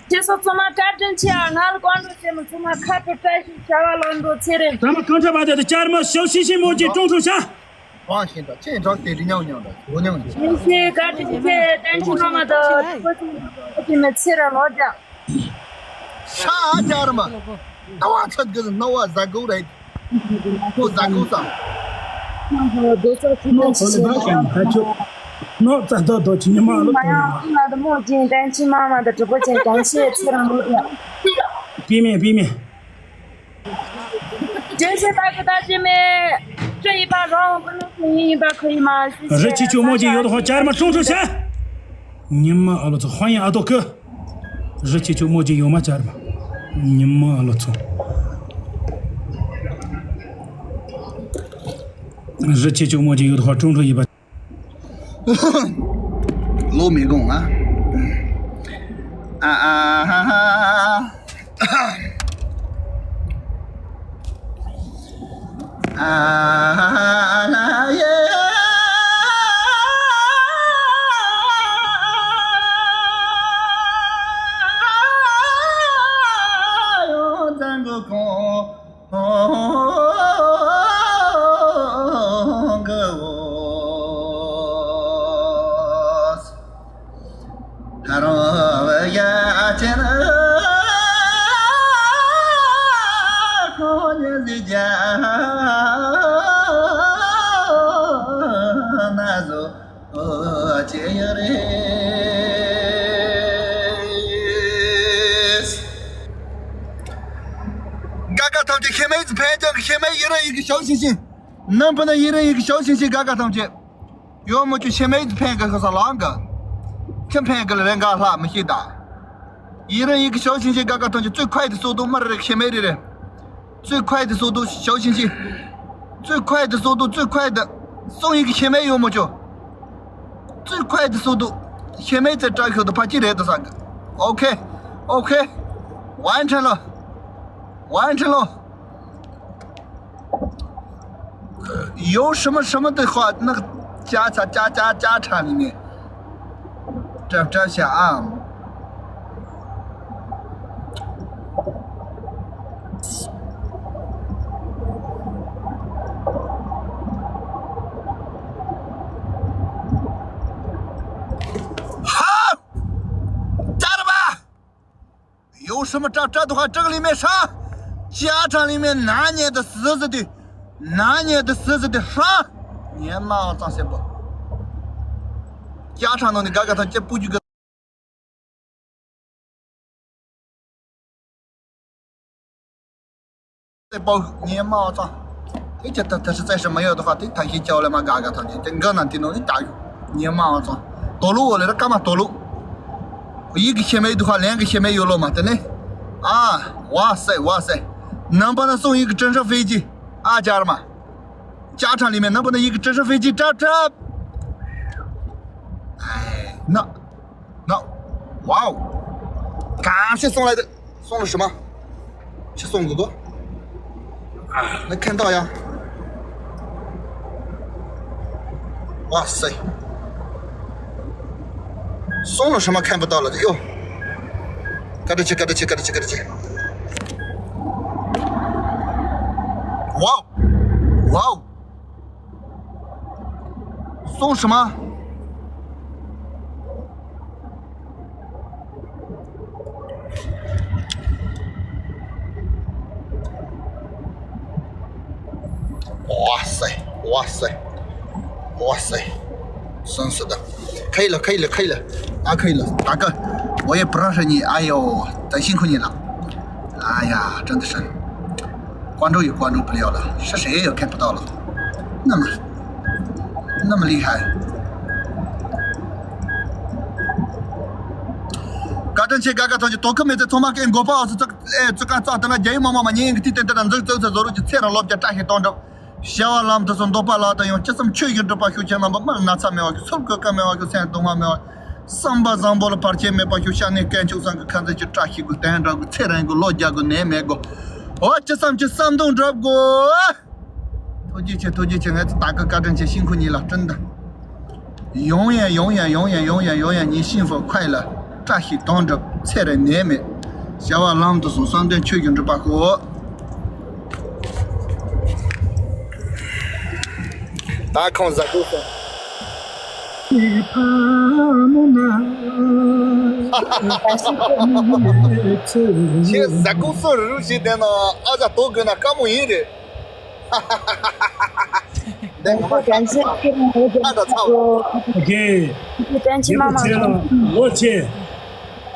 ཁྱེད་ཚོ་ཚང་མ་བཀའ་དྲིན་ཆེ་ཨ། ང་ལ་བཀའ་འགྲོ་བྱེད་མི་ཚང་མ་ཁ་ཐུག་བཀྲ་ཤིས་བྱ་བ་ལམ་འགྲོ་ཚེ་རིང་། ད་མ་གང་འདྲ་བ་དེ་དེ་བཅར་མ་ཤོག་ཤི་ཤི་མོ་ཅིག་ཀྲུང་ཀྲུང་ཤ། ཝང་ཤིན་ཏོ་ཁྱེད་འགྲོགས་ཏེ་རི་ཉག་ཉག་འདྲ་གོ་ཉག་ཉག་ཤིན་ཤིན་བཀའ་དྲིན་ཆེ། བསྟན་ཆེན་མ་མ་དང་ཕྲུ་གུ་ཚོ་ནི་ཚེ་རིང་ལོ་བརྒྱ། ཤ་ཨ་ཅར་མ། ཏ་ཝ་ཚད་གི་ནོ་བ་ཟ་གོ་རེད། ཁོ་ཟ་གོ་ས། ནོ་ཁོ་ལི་བ་ཤན་ཁ་ཆོ། ནོ་ཙ་ཏོ་ཏོ་ཆི་ཉི་མ་ལོ། ང་ཡང་ང་དང་མོ་ཅན་བསྟན་ཆེན་མ་མ་དང་གྲོགས་པོ་ཅན་གང་ཤེས་ཚེ་རིང་ལོ་བརྒྱ། པི་མེ་པི་མེ། ཇེ་ཤེ་ད་གི་ད་ཅི་མེ། ཅི་ཡིན་པ་རང་ཀུན་སློང་ཡིན་ཡིན་པ་ཁོ་ཡིན་མ་ཤི་རི་ཆི་ཆུ་མོ་ཅི་ཡོད་ཧོ་ཅར་མ་ཀྲུང་ཀྲུང་ཤ། ཉི་མ་ཨ་ལོ་ཚོ་ཧོ་ཡིན་ཨ་དོ་ཀི། རི་ཆི་ཆུ་མོ་ཅི་ཡོད་མ་ཅར་མ། ཉི་མ་ཨ་ལོ་ཚོ། རི་ཆི་ཆུ་མོ་ཅི་ཡོད་ཧོ་ཀྲུང་ཀྲུང་ཡིན་པ། ལོ་མི་དགོངས་ང་། ཨ་ཨ་ཧ་ཧ། ཨ་ལ་ཡེ། ཡོང་ཙང་གོ་ཁོང་། དགའ་དགའ་ཐམས་ཅད་ཤེས་མེད་ཕན་ཀྱང་ཤེས་མེད་ཡིན་ར་ཡིན་གྱི་ཞའོ་ཤིང་ཤིང་། ནམ་བུ་ན་ཡིན་ར་ཡིན་གྱི་ཞའོ་ཤིང་ཤིང་དགའ་དགའ་ཐམས་ཅད། ཡོ་མོ་ཅུ་ཤེས་མེད་ཕན་གྱི་ཁ་ས་ལང་ག་ཁྱི་ཕན་གྱི་ལ་རེ་འགའ་ལྷག་མི་ཤེས་ད། ཡིན་ར་ཡིན་གྱི་ཞའོ་ཤིང་ཤིང་དགའ་དགའ་ཐམས་ཅད་བཙུགས་ཁ་ཡི་དུ་སོ་དུ་མ་རེ་རེ་ཤེས་མེད་རེ་རེ། བཙུགས་ཁ་ཡི་དུ་སོ་དུ་ཞའོ་ཤིང་ཤིང་། བཙུགས་ཁ་ཡི་དུ་སོ་དུ་བཙུགས་ཁ་ཡི་དུ། སོང་ཡིན་གྱི་ཤེས་མེད་ཡོ་མོ་ཅུ། བཙུགས་ཁ་ཡི་དུ་སོ་དུ། ཤེས་མེད་ཚེ་བཀྲ་ཤོད་དུ་ཕ་ཅི་རེད་དུ་ས་གི། ཨོ་ཁེ། ཨོ་ཁེ། ཝན་ཁྲེན་ལོ། ཝན་ཁྲེན་ལོ། 有什么什么的话，那个家家家家家产里面，这这下啊。好，加了吧。 有什么这这的话，这个里面啥？家长里面男人的死死的，男人的死死的啥？你妈我张先不？家长弄的，刚刚他这不就个？这包你妈我张。 དེ་ཅི་ད་ད་ཞིག་བཙལ་ཞིག་མ་ཡོད་དོ་ཧ། དེ་ཐང་ཤིང་ཅའོ་ལེ་མ་དགའ་དགའ་ཐང་ཅིག་དེ་འགའ་ན་དེ་ནོ་ནི་ད་ཡོད། ཉི་མ་བ་ཚང་དོ་ལུ་འོ་ལེ་ར་ཀ་མ་དོ་ལུ། ཡིག་གི་ཤེས་མེད་དུ་ཁ་ལན་གི་ཤེས་མེད་ཡོད་ལོ་མ་དེ་ནི། ཨ། ཝ་སེ་ཝ་སེ། ནམ་པ་ན་སོང་ཡིག་གི་དྲན་ཤ་ཧྥེ་ཅི། ཨ་ཅར་མ། ཅ་ཁྲ་ལི་མེ་ནམ་པ་ན་ཡིག་གི་དྲན་ཤ་ཧྥེ་ཅི་ཏྲབ་ཏྲབ། ན། ན། ཝའོ། གང་ཤེས་སོང་ལ་དེ། 送了什么？去送狗狗。啊，能看到呀。哇塞，送了什么看不到了？哟，嘎吱去，嘎吱去，嘎吱去，嘎吱去。哇哦，哇哦，送什么？ 哇塞，哇塞，哇塞，真是的，可以了，可以了，可以了，啊，可以了，大哥，我也不认识你，哎呦，真辛苦你了，哎呀，真的是，关注也关注不了了，是谁也看不到了，那么，那么厉害。 བཀའ་དྲིན་ཆེ། དགའ་དགའ་ཐོག་གི་དོ་ཁུར་མེད་ཚེ་ཚང་མ་སྐད་འགོ་པ་འོག་སུ་ཚགས་ཨེ་ཙི་ཀ་ཙག་དེ་ལ་རྒྱ་ཡིག་མ་མ་མ་ཉན་གི་ཏི་ཏན་ཏན་འཛུགས་བཙུགས་ཚེ་བཟོ་རོགས་ཀྱི་ཚེ་རང་ལོབ་རྒྱ་བཀྲ་ཤིས་གཏོང་གྲབས། བྱ་བ་ལམ་དུ་སོང་འདོད་པ་ལག་ཏུ་ཡོང་ཅི་བསམ་ཆོས་བཞིན་འགྲུབ་པ་ཤུགས་ཆེན་རྣམ་པ་མར་ན་ཚ་མེད་པ་ཤུགས་ཚོར་དགོས་ཀ་མེད་པ་ཤུགས་སེམས་སྡུག་བསྔལ་མེད་པ་བསམ་པ་བཟང་པོ་ལ་བར་ཆད་མེད་པ་ཤུགས་ཤ་ནས་སྐད་ཆུག་སང་གི་ཁ་འཛིན་གྱི་བཀྲ་ཤིས་དགོས་བསྟན་དྲག་དགོས་ཚེ་རིང་དགོས་ལོ་རྒྱག་དགོས་ནད་མེད་དགོས། འོ་ཅི་བསམ་ཅི་བསམ་འདུག་འགྲུབ་དགོས། ཐུགས་རྗེ་ཆེ། ཐུགས་རྗེ་ཆེ། ངས་ད་གི་བཀའ་དྲིན་ཆེ་ཤིང་ཁུ་ཉིད་ལ་སྤྲིན་ད། 永远永远永远永远永远你幸福快乐， བཀྲ་ཤིས་དོན་འགྲུབ་ཚེ་རིང་ནད་མེད། བྱ་བ་ལམ་དུ་སོང་བསམ་དོན་ཆོས་ཀྱི་འགྲུབ་པ་ཤོག་ད་ཁོང་ཟ་དགོས་སོང་། ཁྱེད་ཟ་དགོས་སོང་རུ་ཞིག་བསྡད་ན་ཨ་ཅག་དོ་དགོས་ན་དཀའ་མོ་ཡིན་རེད། འདི་ང་མ་བཀྲ་ཤིས་ཁྱེད་རང་ཨ་འདྲ་ཚ་བ། ཨོ་ཁེ། རྒན་ཆེ་མ་མ་ཁྱེད་ལ་ལོ་ཆེ།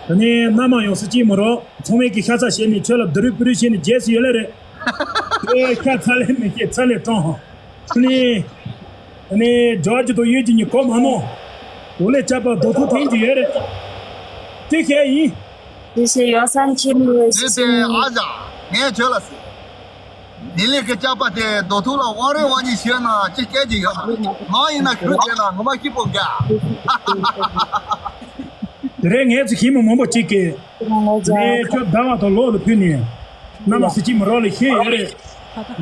ད་ནི་མནའ་མ་ཡོང་སྲིད་ཀྱི་མ་རོ། ཚང་མས་ཀྱི་ཤ་ཚ་བྱས་ནས་ཁྱོད་ལ་བསྡུ་རུབ་པུ་རུ་བྱས་ནས་རྒྱལ་སྲིད་ཡོད་ལེ་རེད། ཨེ་ཤ་ཚ་ལེ་མི་ཤེས་ཚ་ལེ་གྲོང་། ད་ནི་ད་ནི་འབྲེལ་བ་ཅི་ཐོག་ཡོད་ཀྱི་ཉི་གོ་མ་མོ། འོ་ལེ་ཅག་པ་རྡོ་ཐུག་འཐེན་གྱི་ཡོད་རེད། དེ་ཤེས་ཡིན། དེ་ཤེས་ཡོད་སན་ཆེན་མོ་ཞིག་དེ་ཨ་ཅག་ངས་ཁྱོད་ལ་ཟེར། ནི་ལི་གི་ཅག་པ་དེ་རྡོ་ཐུག་ལ་དབང་རེ་དབང་གཉིས་ཞུས་ན་ཅི་སྐད་ཀྱི་ཡོད་མ། མ་ཡིན་ན་ཁྱོད་བྱས་ན་ངོ་མ་སྐྱིད་པོ་འགའ། དེ་རེད། ངས་ཚོ་ཤི་མོ་མང་པོ་གཅིག་གི་ངས་ཁྱོད་ཟླ་བ་དང་ལོ་ལ་ཕུལ་ནས་མནའ་མ་སྲིད་ཀྱི་མ་རོགས་ལ་ཤེས་ཡོད་རེད།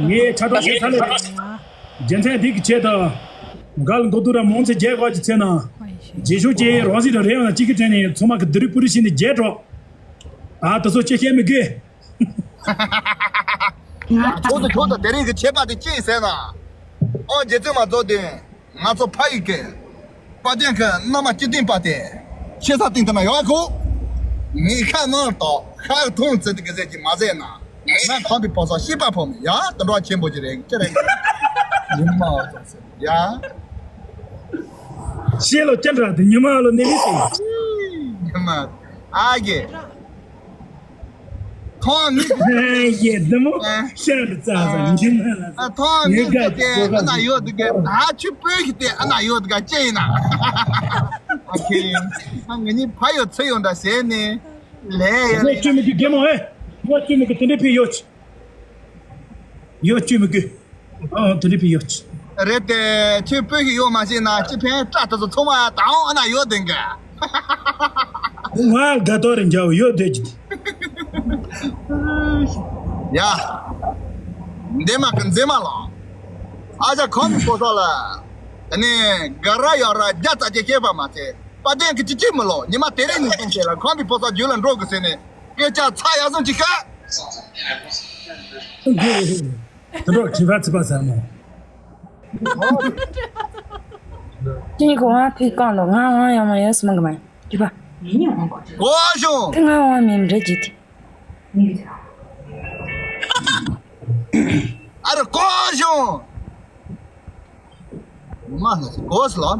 ངས་ཆ་ཏོག་ཤེས་ཚ་ལེ། རྒྱལ་མཚན་འདི་གི་ཆེད་དུ་འགལ་མགོ་ཏུ་ར་མང་ཚེ་རྒྱལ་གོ་གི་ཚེ་ན་རྗེས་ཤུགས་ཀྱི་རང་སྲིད་དུ་རེ་ཡང་གཅིག་གི་དྲན་ནས་ཚོ་མ་གི་བསྡུ་རུབ་པུ་རུ་ཞིག་ནས་རྒྱལ་གྲོགས། ད་དུ་སོ་ཅི་བཤད་མི་དགོས། ཁྱོད་དང་ཁྱོད་དང་དེ་རིང་གི་ཆད་པ་དེ་ཅི་ཡིན་ཟེར་ན། ཨོ་རྗེ་བཙུན་མ་རྫོགས་དུས་ང་ཚོ་ཕ་ཡི་གི་དཔལ་ལྡན་གྱི་མནའ་མ་སྤྱི་མཐུན་པ་དེ་ཤེས་ས་སྟེང་དུ་ན་ཡོད་གོ། ངའི་ཤ་ནང་དོ་ཤ་ཐུང་ཙི་ཏི་གི་ཟེར་གྱི་མ་ཟེར་ན་ང་ཁམས་པའི་ཕོ་སོགས་ཤེས་པ་ཕོ་མི་ཡ་དུ་འགྲོ་ཆེན་པོ་ཅི་རེད་ཅི་རེད། ཉི་མ་ཡ། ཤེས་ལོ་ཅི་འདྲ་དེ་ཉི་མ་ལོ་ནི་མི་སྲིད། ཉི་མ་ཨ་གི། ཐོང་མི་ཡེ་དེ་མོ་ཤར་རྩ་ས་འཇིན་ན་ལ་ཐོང་མི་ག་དེ་ཨ་ན་ཡོད་དུ་ག་ད་ཆུ་སྤོས་ཤི་དེ་ཨ་ན་ཡོད་དུ་ག་ཅེ་ཡིན་ན། ཨ་ཁེ་ཨ་ང་གཉིས་ཕ་ཡོད་ཚེ་ཡོད་འདྲ་ཟེར་ནས་ལས་ཡོད་ལས་ཡོད། ཅུ་མི་གི་རྒན་མོ་ཨེ་ང་ཅུ་མི་གི་དེ་འདྲའི་ཕི་ཡོད་ཅི་ཡོད་ཅུ་མི་གི། ཨ་དེ་འདྲའི་ཕི་ཡོད་ཅི། རེད་དེ་ཁྱོད་སྤོས་ཤི་ཡོད་མ་ཤེས་ན་ཅི་ཕན་སྐྲ་དེ་ཚོ་ཚང་མ་ད་འོང་ཨ་ན་ཡོད་དེ་འགའ། ང་དགའ་ཏོག་རེ་འཇའ་བོ་ཡོད་བསྡད་ཀྱི། ཡ། འདན་མ་གི་མཛེས་མ་ལགས། ཨ་ཅག་ཁོང་གི་ཕོ་སོགས་ལ། ཨ་ནི་ག་ར་ཡོད་ར་རྒྱ་ཙ་ཅེ་སྐྱེས་པ་མ་ཚད་པ་དན་གི་ཅི་ཅི་མི་ལོ་ཉི་མ་དེ་རིང་ནས་བཟུང་སྟེ་ལ་ཁོང་གི་ཕོ་སོགས་རྒྱུད་ལ་འགྲོ་དགོས་ཟེར་ནས་སྐད་ཆ་ཚ་ཡ་བཟུང་ཅི་ཤ། དེ་འགྲོ་དྲི་བ་ཚིག་པ་ཟ་མོ། ཁྱེད་གོ་ང་ཕི་གང་ལོ་ང་ང་ཡང་མ་ཡོད་སི་མ་གི་མ་ཡོད་པ། གོ་བྱུང་། དེ་ང་བ་མིན་རེད་ཅི་དེ། ཨ་ར་གོ་བྱུང་། མ་ལ་གོ་སི་ལ་ཨ།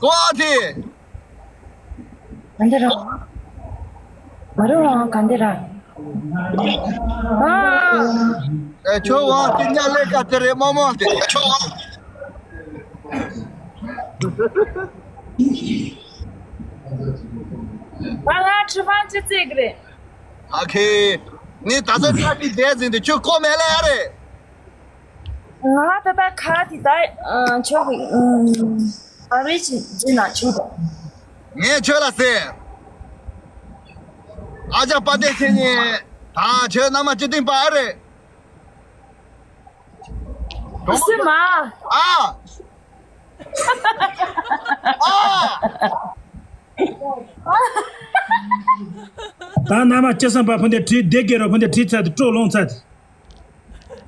གོ་དེ། ག་འདི་ར། མ་རུ་རང་ག་འདི་ར། ཨ། ཨེ་ཁྱོད་དབང་དེ་ཉ་ལས་ཀ་དེ་རེད་མོ་མོ་དེ་ཁྱོད་དབང་། ང་ང་ཁྲི་ཕང་ཅི་བརྩེ་གི་རེད། ཨ་ཁེ། ངས་ད་ལྟ་ཁ་ཅིག་བསྡད་ཟིན་དུས་ཁྱོད་ཁོ་མེད་ལ་ཡ་རེད། ང་ད་ལྟ་ཁ་དེ་ད་ཨ་ཆོག་གི་ཨ་རེ་ཅི་ཅི་ན་ཆོག་གི་ངས་ཁྱོད་ལ་ཟེར། ཨ་ཅག་དཔལ་ལྡན་ཁྱེད་གཉིས་ད་ཁྱོད་མནའ་མ་སྤྱི་མཐུན་པ་ཨ་རེད། སྲིད་མ། ཨ། ཨ། ད་མནའ་མ་ཅི་བསམ་པ་ཕུ་འདི་བྲིས་བདེ་དགེ་རོ་ཕུ་འདི་བྲིས་ཚར་དུ་སྤྲོ་ལོང་ཚར་དུ།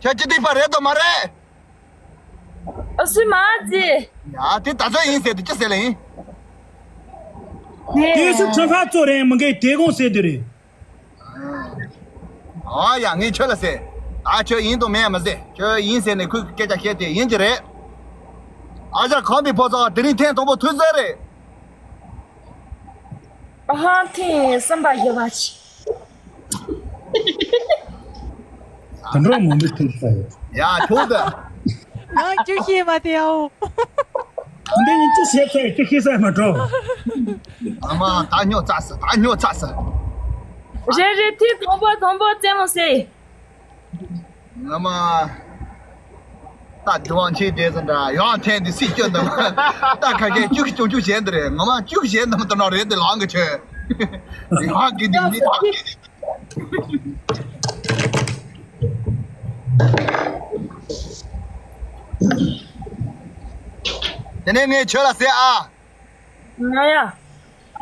ཁྱེད་ཀྱི་སྡིག་པ་རེད་དོ་མ་རེད། ཨ་སྲིད་མ་ཟེ། ཡ་དེ་ད་ཚོད་ཡིན་ཟེར་དུ་ཅི་ཟེར་ལ་ཡིན། དེ་སུ་ཁྲི་ཕ་གཙོ་རེད་མི་འགའི་དེ་དགོངས་ཟེར་དུ་རེད། ཨ་ཡ་ངས་ཁྱོད་ལ་ཟེར། ད་ཁྱོད་ཡིན་དང་མིན་ཡང་མི་ཟེར། ཁྱོད་ཡིན་ཟེར་ནས་ཁོས་སྐད་ཆ་བཤད་དེ་ཡིན་གྱི་རེད། ཨ་ཅག་ཁམས་པའི་ཕོ་གསར་དེ་རིང་ཐེངས་དང་པོ་ཐུག་ཟེར་རེད། ཨ་ཧ་ཐེངས་གསུམ་པ་ཡོད་པ་ཆེ། དུད་འགྲོ་མང་པོ་ཐུག་ས་ཡོད། ཡ་ཁྱོད་ད། ང་ཅི་ཤེས་མ་དེ་ཨའོ། འདི་ནི་ཅི་བྱེད་ཚད་ཅི་ཤེས་ས་མ་འགྲོ། ཨ་མ་ད་ཉོ་ཚ་ས་ད་ཉོ་ཚ་ས། རེད་རེད། ཐེངས་དང་པོ་དང་པོ་རྩེད་མོ་ཟེར། ང་མ། ད་དུ་བང་ཆེ་དེ་ཟིན་འདྲ་ཡང་ཐེངས་འདི་སྲིད་སྐྱོན་འདུག་ད་ཁ་ཤས་བཅུ་གི་བཅུ་བཅུ་བྱས་འདི་རེད། ང་མ་བཅུ་གི་བྱས་འདུག་ད་ནང་རེད་འདི་ལང་གི་ཆོས། ཡང་གི་འདི་མི་ཐག་གི། དེ་ནས་ངས་ཁྱོད་ལ་ཟེར་ཨ། ང་ཡ།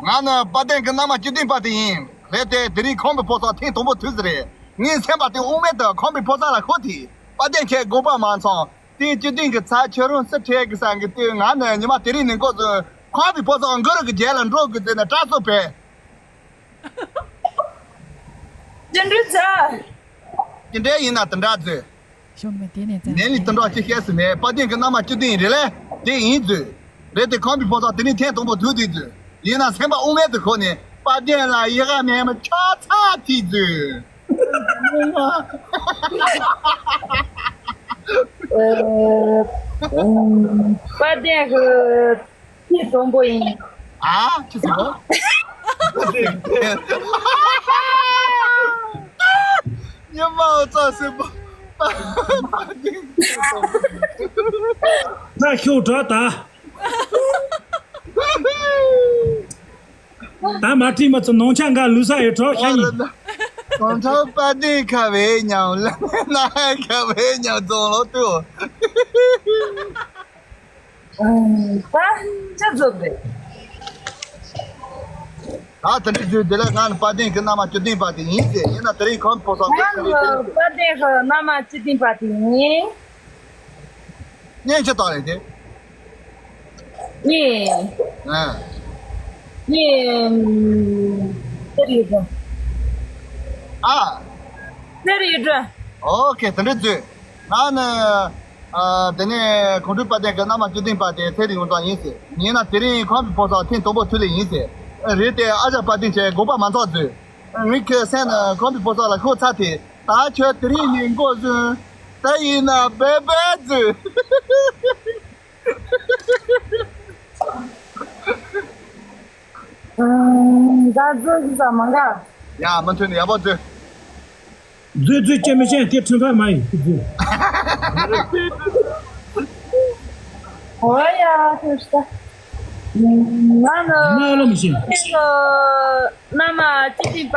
ང་ནི་དཔལ་ལྡན་གྱི་མནའ་མ་སྤྱི་མཐུན་པ་དེ་ཡིན། རེད་དེ་དེ་རིང་ཁམས་པའི་ཕོ་གསར་ཐེངས་དང་པོ་ཐུག་ཟེར་རེད། ངའི་སེམས་པ་དེ་དབུ་མེད་དུ་ཁམས་པའི་ཕོ་གསར་ལ་ཤོར་དེ། དཔལ་ལྡན་ཁྱེད་དགོངས་པ་མ་ཚོམ། དེ་སྤྱི་མཐུན་གྱི་ཚ་ཁྱོད་རང་སུ་ཁྲེལ་གི་བསམ་གི་དུས་ང་ནི་ཉི་མ་དེ་རིང་ནས་འགོ་བཟུང་ཁམས་པའི་ཕོ་གསར་གུ་རུ་གི་རྗེས་ལ་འགྲོ་དགོས་ཟེར་ནས་སྐྲག་སོ་བས། ཅི་འདྲ་ཚ། ཅི་འདྲ་ཡིན་ན་དེ་འདྲ་མཛོད། ཤོག་མེ་དེ་ནས་ཙམ། ནས་ནི་དེ་འདྲ་ཅི་བཤད་སུ་མེད། དཔལ་ལྡན་གྱི་མནའ་མ་སྤྱི་མཐུན་རེད་ལེ། དེ་ཡིན་མཛོད། རེད་དེ་ཁམས་པའི་ཕོ་གསར་དེ་ནི་ཐེངས་དང་པོ་ཐུག་དུས་མཛོད། ཡིན་ན་སེམས་པ་དབུ་མེད་དུ་ཁོ་ནས་དཔལ་ལྡན་ལ་ཡི་ག་མེད་མ་ཆགས་ཚ་ཐིག་མཛོད། དཔལ་ལྡན་གྱི་ཐེངས་དང་པོ་ཡིན། ཨ་ཅི་ཟེར་བ། ཉི་མ་འོ་ཙམ་ཟེར་བ། ད་ཤོག་གྲོགས་ད། ད་མ་བྲིས་མ་ཚོ་ནང་ཆ་འགའ་ལུས་ས་ཡོད་གྲོགས་ཤ་ཉིན། གང་ཐོག་པ་དེ་ཁ་བའི་ཉམས་ལ་ན་ཁ་བའི་ཉམས་རྫོང་ལོ་ཏུ། ཨ། ད་ཅི་བཟོ་དགོས། ད་དེ་འདྲ་བརྗོད་དེ་ལ་ང་ནི་དཔལ་ལྡན་གྱི་མནའ་མ་སྤྱི་མཐུན་པ་དེ་ཡིན་ཟེར། ཡིན་ན་དེ་རིང་ཁམས་པའི་ཕོ་གསར་ང་ནི་དཔལ་ལྡན་གྱི་མནའ་མ་སྤྱི་མཐུན་པ་དེ་ཡིན། སྙན་ཆ་བཏང་རེད་དེ། ཡིན། ཨ། ཡིན། དེ་རེད་དོ། ཨ། དེ་རེད་དོ། ཨོ་ཁེ། དེ་འདྲ་བརྗོད། ང་ནི། ཨ། དེ་ནས་གོང་དྲུག་དཔལ་ལྡན་གྱི་མནའ་མ་སྤྱི་མཐུན་པ་དེ་ཚེ་རིང་དབང་ཐང་ཡིན་ཟེར། ཡིན་ན་དེ་རིང་ཁམས་པའི་ཕོ་གསར་ཐེངས་དང་པོ་ཐུག་ལེ་ཡིན་ཟེར། རེད་དེ་ཨ་ཅག་དཔལ་ལྡན་ཁྱེད་དགོངས་པ་མ་ཚོམ་མཛོད། ངའི་ཁ་སང་ནས་ཁམས་པའི་ཕོ་གསར་ལ་ཤོར་ཚར་དེ། ད་ཁྱོད་དེ་རིང་ནས་འགོ་བཟུང་། ད་ཡིན་ན་བེ་བེ་མཛོད། ཨ། ད་མཛོད་ཟེར་ས་མ་འགའ། ཡ་མུ་མཐུད་ནས་ཡག་པོ་མཛོད། མཛོད་མཛོད་ཅེས་མི་ཤེས་དེ་ཁྲིམས་ཁང་མ་ཡིན་དེ་མཛོད། འོ་ཡ་ཁྱོད་ཤི་ད། ང་ནི་ང་ལོ་མི་ཤེས། ཨེ་ཤོ། མནའ་མ་སྤྱི་མཐུན་པ་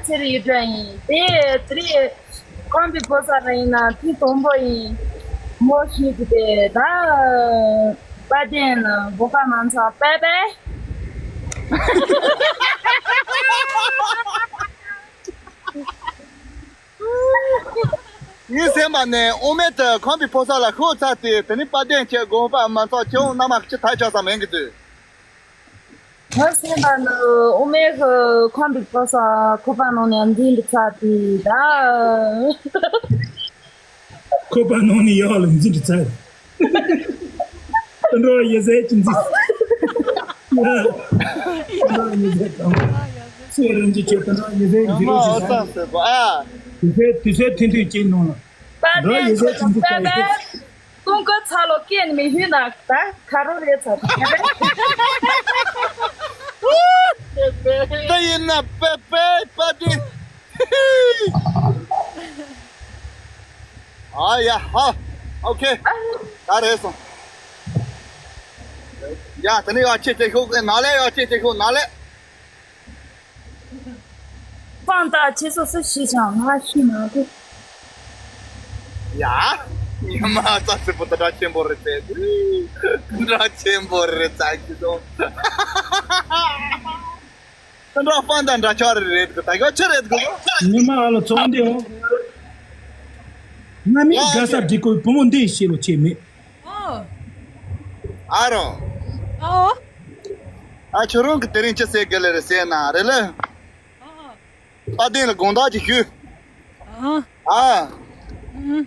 ཚེ་རིང་གཡུ་སྒྲོན་ཡིན། དེ་དེ་རིང་ཁམས་པའི་ཕོ་གསར་ཡིན་ན་ཐེངས་དང་པོ་ཡིན། མོ་ཤི་གི་དེ་ད་དཔལ་ལྡན་དགོངས་པ་མ་ཚོམ་པེ་པེ། ངའི་སེམས་པ་ནས་དབུ་མེད་དུ་ཁམས་པའི་ཕོ་གསར་ལ་ཤོར་ཚར་ཏེ། དེ་ནི་དཔལ་ལྡན་ཁྱེད་དགོངས་པ་མ་ཚོམ། ཁྱེད་འོང་མནའ་མ་ཅི་ཐག་ཆོད་ས་མེད་གི་དུས། ངའི་སེམས་པ་ནི་དབུ་མེད་ཀྱི་ཁམས་པའི་ཕོ་གསར་ཁོག་པ་ནང་ནས་འཛིན་གི་ཚར་ཏེ་ད། ཁོག་པ་ནང་ནས་ཡར་ལ་འཛིན་གི་ཚར། དུད་འགྲོ་ཡོད་ཟེར་གྱིན་འཛིན། དུད་འགྲོ་ཡོད་ཟེར་དང་། སུ་རང་གི་ཆེད་དུད་འགྲོ་ཡོད་ཟེར་འཛིན་རོགས་ཞེས་ཟེར། ཨ། དུས་ཚོད་དུས་ཚོད་ཐུང་ཐུང་ཅིག་ནང་ལ། དུད་འགྲོ་ཡོད་ཟེར་གྱིན་འཛིན་ཚར་ཡོད། ཀུན་དགའ་ཚ་ལོ་སྐད་ནི་མི་ཧུད་ན་ད་ག་རོ་རེད་ཚ་ད། དེ་ཡིན་ན་པེ་པེ་པ་ཏི། ཨ་ཡ་ཧ། ཨོ་ཁེ། ད་རེད་སོང་། ཡ་དེ་ནས་ཡ་ཁྱེད་ཁྱེད་ཤོག་ནང་ལས་ཡ་ཁྱེད་ཁྱེད་ཤོག་ནང་ལས། སྤང་དང་ཁྱེད་ཚོ་སུ་ཤེས་ཀྱང་ང་ཤེས་མ་གི། ཡ། ཉི་མ་རྩ་སྲིད་པོ་དེ་འདྲ་ཆེན་པོ་རེད་ཟེར། དེ་འདྲ་ཆེན་པོ་རེད་ཟེར་གྱི་འདུག་དེ་འདྲ་སྤང་དང་འདྲ་ཆགས་རེད་གི། ད་ག་ཆི་རེད་གི། ཉི་མ་ཨ་ལ་ཚོགས་འདི་འོང་། ང་མི་དགའ་ས་འགྲིག་གོ་བུ་མོ་འདི་ཤེས་ལོ་ཆེ་མེད། ཨོ། ཨ་རོ། ཨོ། ཨ་ཁྱོད་རང་གི་དེ་རིང་ཅི་ཟེར་གི་ལེ་རེད་ཟེར་ན་རེད་ལེ། ཨོ། ཨ་བསྟན་ལ་དགོངས་དག་ཅིག་ཞུ། ཨོ། ཨ། ཨུམ།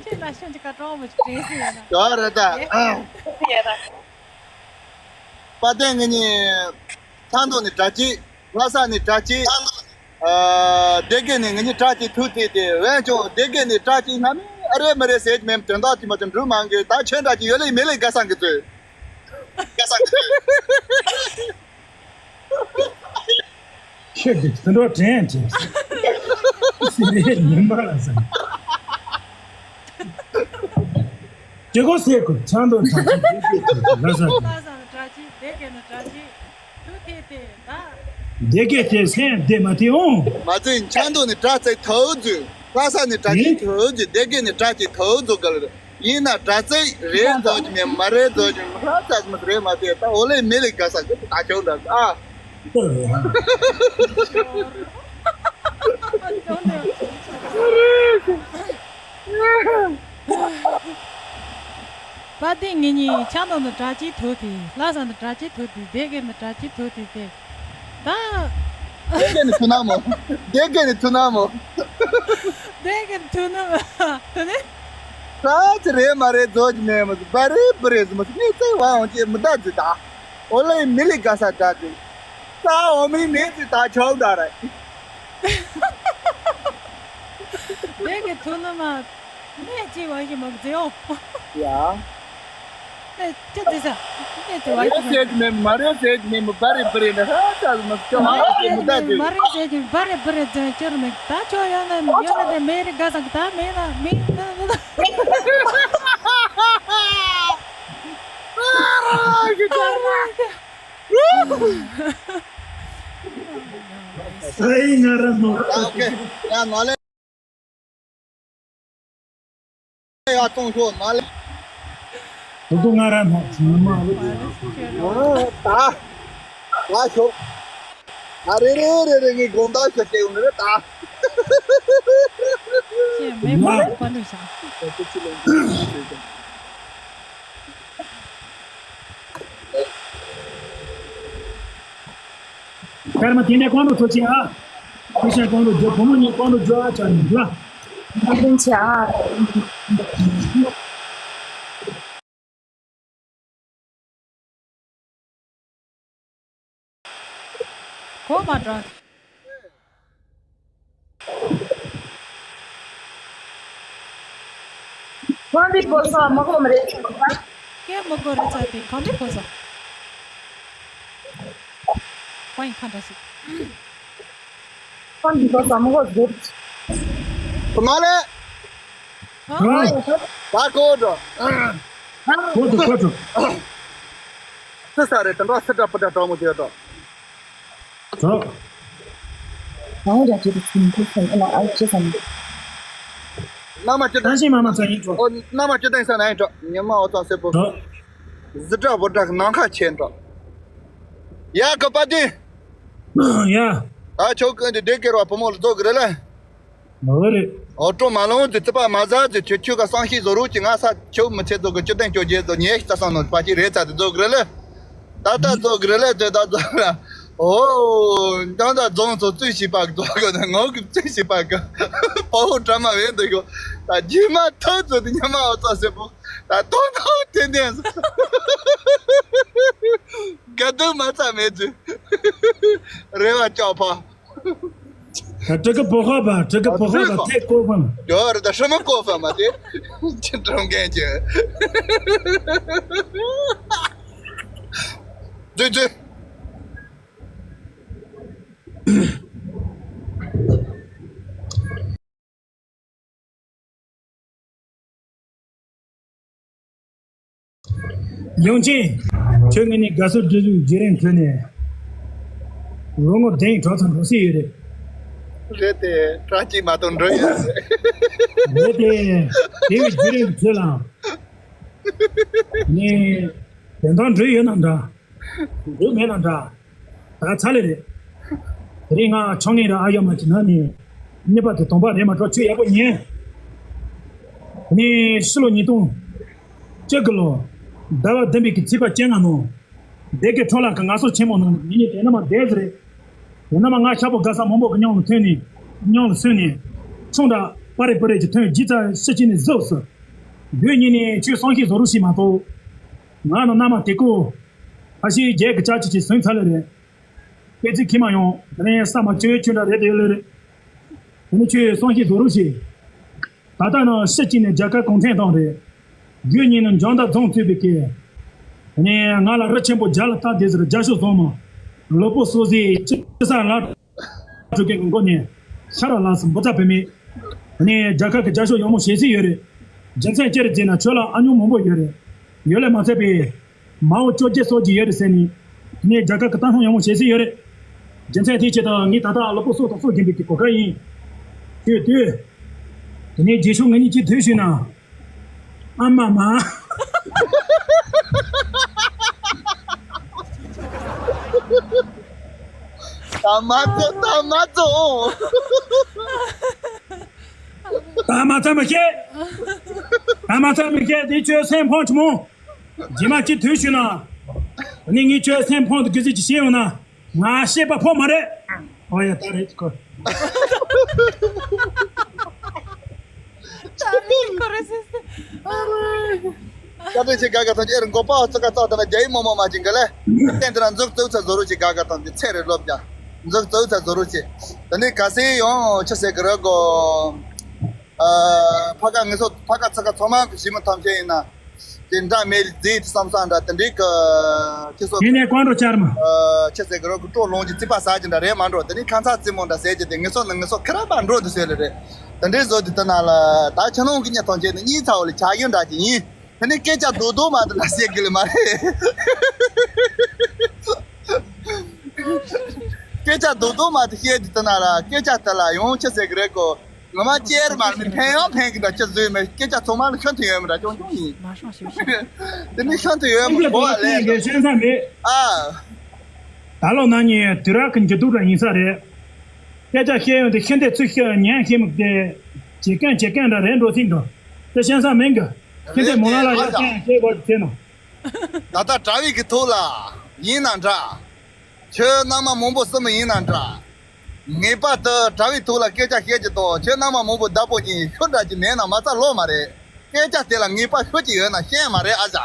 ཁྱེད་ལ་ཤོད་ཀྱི་ཀ་ཀྲོང་མོ་ཅིག་དྲན་སྲིད་ཡོད་ན། ཡོད་རེད་ད། ཨེ། དཔལ་ལྡན་ངེད་གཉིས་ཐང་སྟོང་ནས་གྲྭ་གཅིག་ལྷ་ས་ནས་གྲྭ་གཅིག་ཨ། སྡེ་དགེ་ནས་ངེད་གཉིས་གྲྭ་གཅིག་ཐུག་ཐིག་དེ་འོན་ཀྱང་སྡེ་དགེ་ནས་གྲྭ་གཅིག་སྔ་མོ་ཨ་རེ་མི་རེ་ཟེར་གྱི་མེད། དོན་དག་དེ་མ་དོན་འགྲུབ་མང་གི། ད་ཁྱོད་འདྲ་གཅིག་ཡོད་ལེ་མེད་ལེ་དགའ་སང་གི་ཚོད། ཁྱེད་ཀྱིས་དུད་འགྲོ་དྲན་དྲན། སྲིད་པའི་ཉིན་པ་ལ་ཟེར། རྒྱལ་སྒོ་ཟེར་ཁུལ་ཆང་དང་གྲ་ཆི་སྡེ་དགེ་དེ་ལ་ཟ། ལྷ་ས་ནས་གྲ་ཆི་སྡེ་དགེ་ནས་གྲ་ཆི་ཐུག་ཐེ་ཐེ་ད། སྡེ་དགེ་དེ་སེམས་བདེ་མ་དེ་འོང་། མ་ཚད་ཆང་དང་ནས་གྲ་ཚད་ཐོག་རྫུ། ལྷ་ས་ནས་གྲ་ཆི་ཐོག་རྫུ། སྡེ་དགེ་ནས་གྲ་ཆི་ཐོག་རྫུ་ག་ལ་རེད། ཡིན་ན་དྲ་ཚིགས་རེད་བཟོ་གི་མེད་མ་རེད་བཟོ་གི་མ་ཧ་ཚ་མ་རེད་མ་དེ་ད་འོ་ལེ་མི་ལེ་ག་ས་གི་ད་ཆོག་འདྲ་ཨ། པ་ཏི་ངེད་གཉིས་ཆང་དང་དྲ་ཆིའི་ཐོག་དེ་ལྷ་ས་དང་དྲ་ཆིའི་ཐོག་དེ་སྡེ་དགེ་དང་དྲ་ཆིའི་ཐོག་དེ་དེ། ད། སྡེ་དགེ་ནས་ཐུག་ན་མོ། སྡེ་དགེ་ནས་ཐུག་ན་མོ། སྡེ་དགེ་ནས་ཐུག་ན་མོ། དེ་ནས། ས་ཆ་རེད་མ་རེད་རྫོགས་ཀྱི་མེད་མོ། སྦ་རེ་སྦུ་རེ་ཟི་མོ་ངས་བཙལ་བའང་ཅེས་མི་ལྟ་ཅི་ད། ཨོ་ལེ་མི་ལི་ག་ས་ད་ཅི། ས་འོ་མི་མེད་ཅི་ད་ཆོག་འདྲ་རེད། སྡེ་དགེ་ཐུག་ན་མོ། ནས་ཅི་བ་ཞིག་མ་བརྫེའོ། ཡ། ནས་ཅི་བརྫེ་ས། ནས་ཅི་བ་རེད་ཞིག་མ། ཟེར་གྱི་མེད་མ་རེད་ཟེར་གྱི་མེད་མོ། སྦ་རེ་སྦུ་རེ་འདྲ་ཧ་ཅག་མ་ཅོ་མ་ཟེར་མི་ལྟ་ཅི། མ་རེད་ཟེར་གྱི་སྦ་རེ་སྦུ་རེ་ཟེར་ཅི་རུ་མེད་ད་ཆོག་ཡོད་ན་ཡོད་ན་དེ་མེད་རེད་ག་ས་གི་ད་མེད་ན་མེད་ན་ན་ན། ཨ་ཡི་ང་རང་མོ། ཨ་ཨོ་ཁེ། ཡ་ནོ་ལེ། ཡ་གཏོང་ཤོག་མ་ལེ། དུ་དུ་ང་ར་མ་ཐུ་མ་ལོ། ཨོ་ད། ང་ཤོག་ང་རེ་རེ་རེ་རེ་ངའི་དགོང་དག་ཤོད་དེ་ཡོང་ནི་རེད་ད། ཁྱེད་མེད་པ་ལ་པ་ལུ་ཤ། སྐར་མ་དེ་འདྲའི་གོང་དུ་ཐོན་ཆེ་ཨ། ཁུ་ཤ་གོང་དུ་འཇོག་བུ་མོ་གཉིས་གོང་དུ་འཇོག་ཨ་ཅག་ཡིན་ལ། ཨ་དེན་ཆེ་ཨ། གོ་མ་འགྲོ། གང་འདི་བོ་སོ་མ་གོ་མ་རེད། སྐད་མ་གོ་རེད་ཚ་དེ་གང་འདི་བོ་སོ། ཁོང་ཡིན་ཁ་འདྲ་ཞིག་ཁོང་འདི་བོ་སོ་མ་གོ་རེད། ཁོ་མ་ལེ། ཧ། ད་གོ་འགྲོ། གོ་འགྲོ་གོ་འགྲོ། སི་ས་རེད་དེ་འདྲ་སི་དྲ་པི་དྲ་གྲོགས་མོ་དེ་འགྲོ། གྲོགས། རང་རྒྱ་ཇེ་དུ་ཚུན་ཁུ་ཚུན་ཨ་ལ་ཨ་ཅེ་སམ། མནའ་མ་ཅི་ད་ཤི་མ་མ་ཚ་ཡིན་གྲོགས། ཨོ་མནའ་མ་ཅི་ད་ས་ན་ཡིན་གྲོགས། ཉི་མ་འོ་ཚ་སེ་པོ། གྲོགས། ཟི་དྲག་བོ་དྲག་ནང་ཁ་ཆེན་གྲོགས། ཡ་ཀ་པ་ཏི། ཡ། ད་ཆོག་གི་འདི་སྡེ་དགེ་བ་བུ་མོ་ལ་རྫོགས་གི་རེད་ལ། ཨོ་རེད། ཨོ་ཀྲོ་མ་ལོང་དུ་ཙི་པ་མ་ཟ་ཙི་ཁྱོད་ཁྱོད་ཀ་སང་ཤི་བཟོ་རོགས་ཀྱི་ང་ས་ཁྱོད་མི་ཚེ་རྫོགས་གི་ཅི་ཏན་ཁྱོད་རྗེས་རྫོགས་ཉེ་ཤི་ཙ་སང་ནོ་པ་ཅི་རེད་ཙ་དུ་རྫོགས་གི་རེད་ལ། ད་ལྟ་རྫོགས་གི་རེད་ལ་དེ་ད་རྫོགས་ལ། ཨོ། ད་ད་རྫོང་ཚོ་རྩོད་ཤི་པ་རྫོགས་གི་ད་ངོ་གི་རྩོད་ཤི་པ་གི་པ་ཧོ་དྲ་མ་བས་འདུག་གོ་ད་རྗེས་མ་ཐག་ཚོད་དུ་ཉི་མ་ཨོ་ཙ་སེ་པོ་ད་ཐོག་ཐོག་ཐེན་ཐེན་ག་དུ་མ་ཙ་མེད་ཚུལ་རེ་བ་ལྕོག་ཕ། 这个不好吧，这个不好吧，太过分了。有点什么过分嘛？这这种感觉。对对。 ཡང་ཅིན། ཁྱོད་ངོས་ནས་དགའ་བསུ་སྒྲིག་འཛུགས་བརྒྱུད་རིམ་ཁྲོད་ནས་ལོ་ངོ་བདུན་གྲོགས་ཚང་འགྲོ་སྲིད་ཡོད་རེད། རེད་དེ། གྲངས་གཅིག་མ་གཏོགས་འགྲོ་ཡོད་རེད། རེད་དེ། དེ་བས་བརྒྱུད་རིམ་ཁྲོད་ལ་ངས་དོན་དག་འགྲོ་ཡོད་ན་འདྲ། འགྲོ་མེད་ན་འདྲ། ད་ཚ་ལེ་རེད། དེ་རིང་ང་ཆང་ངེ་ར་ཨ་ཡོད་མ་ཅི་ན་ནི། གཉིས་པ་དེ་དོང་པ་རེད་མ་གྲོགས་ཁྱོད་ཡག་པོ་ཉན། ནི་ཕྱི་ལོ་ཉིས་སྟོང་བཅུ་དགུ་ལོ། ཟླ་བ་བདུན་པའི་གི་ཚེས་པ་བཅོ་ལྔ་ནང་། སྡེ་དགེ་ཁྲོམ་ལ་གི་ངལ་གསོ་ཆེན་མོ་ནང་ངེད་གཉིས་དེ་ན་མ་བསྡད་ཟེར་རེད། དེ་ན་མ་ང་ཤ་པོ་དགའ་ས་མང་པོ་གི་མཉམ་ལ་ཐོན་ནས། མཉམ་ལ་སོན་ནས། ཆུང་དྲགས་པ་རེ་པ་རེ་གྱི་ཐོན་རྗེས་ཚ་ཤི་ཅི་ནས་བཟོས་སོ། དུས་ཉིན་ནས་ཁྱོད་སང་ཤི་བཟོ་རུ་ཞིག་མ་གཏོགས། ང་ནི་མནའ་མ་དེ་ཀོ། ཨ་ཤི་རྒྱལ་གི་ཅག་ཅི་ཅི་སོན་ཚ་ལེ་རེད། སྐད་ཚིག་ཁྱི་མ་ཡོང་དེ་ནས་ས་མ་བཅོས་ཆུ་འདྲ་རེད་དེ་ལེ་རེད། དེ་ནི་ཁྱོད་སང་ཤི་བཟོ་རུ་ཞིག་ད་ལྟ་ནང་ཕྱི་གཅིག་ནས་རྒྱལ་ཁབ་གུང་ཁྲན་ཏང་རེད། རྒྱུ་གཉིས་ནི་འཇང་ད་རྫོང་བཙུགས་པའི་སྐད། ནས་ང་ལ་རི་ཆེན་པོ་རྒྱ་ལ་ལྟ་བསྡད་ཟེར་རྒྱ་ཤོག་བཟང་མ། ལོ་པོ་སོ་ཟིག་ཅི་ས་ལ། གྲུ་གེ་གི་མགོ་ནས་ཤ་ར་ལངས་སུ་འབུ་ཚ་བུད་མེད། ནས་རྒྱལ་ཁབ་ཀྱི་རྒྱ་ཤོག་ཡག་མོ་བྱེད་སྲིད་ཡོད་རེད། རྒྱུ་མཚན་ཅི་རེད་ཟེར་ན་ཁྱོད་ལ་ཨ་ཉོ་མང་པོ་ཡོད་རེད། ཡོད་ལས་མ་ཚད་པའི། མའོ་བཅོ་བརྒྱད་སོགས་ཀྱི་ཡོད་རེད་ཟེར་ནས། དེ་ནས་རྒྱལ་ཁབ་ཀྱི་ལྟ་སྲུང་ཡག་མོ་བྱེད་སྲིད་ཡོད་རེད། རྒྱུ་མཚན་དེའི་ཆེད་དུ་ངས་ད་ལྟ་ལོ་པོ་སོ་དང་སོ་རྒན་པའི་གི་གོ་སྐབས་ཡིན། དུས་དུས། དེ་ནས་རྗེས་ཤུལ་ངེད་གཉིས་ཀྱིས་དུས་ཞུས་ན། ཨ་མ་མ། ད་མ་ཚོ་ད་མ་ཚོ། ད་མ་ཚ་མི་ཤེས། ད་མ་ཚ་མི་ཤེས་དེ་ཁྱོད་སེམས་ཕམ་ཆི་མོ། རྗེས་མ་ཅི་དུས་ཞུ་ན། ནི་ངས་ཁྱོད་སེམས་ཕམ་དུ་གི་ཟིག་ཅི་བྱེད་ཡོང་ན། ང་ཤེས་པ་ཕོ་མ་རེད། ཨོ་ཡ་ད་རེད་ཁོ། ད་རེད་ཁོ་རེད་ཟེར་ཟེར། བཀའ་དྲིན་ཆེ། དགའ་དགའ་ཐམས་ཅད་ཨེ་རེད་མགོ་པ་ཙི་ག་ཙག་ད་ན་རྒྱ་ཡིག་མོ་མོ་མ་ཅིག་ག་ལེ། བསྟན་དེ་ན་འཛུགས་གཙོ་ཚ་བཟོ་རོགས་ཅིག་དགའ་དགའ་ཐམས་ཅད་ཚེ་རེ་ལོབ་ཀྱང་འཛུགས་གཙོ་ཚ་བཟོ་རོགས་ཅིག་ད་ནི་ག་སེ་ཡོང་ཆི་ཟེར་གི་རེད་གོ། ཨ། ཕ་ག་ངེད་ཚོ་ཕ་ག་ཚ་ག་ཚང་མ་གི་ཞི་མི་ཐམས་ཅད་ཡིན་ན། དེ་འདྲ་མེད་རྫས་དེ་བསམ་བསམ་འདྲ་དེ་འདྲའི་གི་ཁྱི་སོ་དེ་ནས་ཀོན་འགྲོ་བཅར་མ། ཨ། ཆི་ཟེར་གི་རོ་གི་སྤྲོ་ལོང་གི་རྩིས་པ་ཟ་གི་འདྲ་རེད་མ་འགྲོ། དེ་ནས་ཁ་མཚར་རྩེད་མོ་འདྲ་ཟེར་གི་དེ་ངེད་ཚོ་ནི་ངེད་ཚོ་ཁེ་ར་པ་འགྲོ་འདུག་ཟེར་ལེ་རེད། དེ་འདྲའི་བཟོ་དེ་དེ་ན་ལ་ད་ཁྱི་ནང་གི་ཉལ་ཐོང་བྱས་ནས་གཉིད་ཚ་བོ་ལ་བྱ་ཡུལ་འདྲ་གི་ཡིན། དེ་ནས་སྐད་ཆ་རྡོག་རྡོག་མ་དེ་ལ་བཤད་གི་ལེ་མ་རེད། སྐད་ཆ་རྡོག་རྡོག་མ་དེ་བཤད་དེ་དེ་ན་ལ་སྐད་ཆ་དེ་ལ་ཡང་ཆི་ཟེར་གི་རེད་གོ། ངོ་མ་ཅེར་མ་ནི་ཕན་ཡང་ཕན་གི་འདྲ་ཅི་བཟོས་མེད། སྐད་ཆ་ཚང་མ་ལ་ཤིན་ཏུ་ཡོད་མི་འདྲ་ཅུང་ཅུང་ཡིན། དེ་ནི་ཤིན་ཏུ་ཡོད་མི་གོ་བ་ལས་འདུག་ཤེས་ས་མེད། ཨ། ད་ལོ་ན་ནི་དུས་རབས་ཀྱི་འགྱུར་ལྡོག་འདྲ་ཡིན་ས་རེད། སྐད་ཆ་བཤད་ཡོང་དུས་ཤིན་ཏུ་ཚུལ་ཤེས་ཉན་ཤེས་མི་དེ། ཇེ་རྐང་ཇེ་རྐང་འདྲ་རེད་འགྲོ་སྲིད་འདུག་དེ་ཤེས་ས་མེད་གི། ཤིན་ཏུ་མོ་ལ་ལ་ཡ་རྐང་ཤེས་དགོས་ཀྱི་ཚེ་ན། ད་ལྟ་གྲྭ་བའི་གི་ཐོག་ལ་ཡིན་ན་འདྲ། ཁྱོད་རྣམ་པ་མང་པོ་གསུམ་ཡིན་ན་འདྲ། ངེས་པར་དུ་གྲྭ་བའི་ཐོག་ལ་སྐད་ཆ་བཤད་ཀྱི་དང་ཁྱོད་རྣམ་པ་མང་པོ་བདག་པོ་ཅིག་ཤོད་འདྲ་ཅིག་མེད་ན་མ་རྩ་ལོག་མ་རེད། སྐད་ཆ་དེ་ལ་ངེས་པར་ཤོད་ཀྱི་ཡོད་ན་ཤེས་མ་རེད་ཨ་ཅག་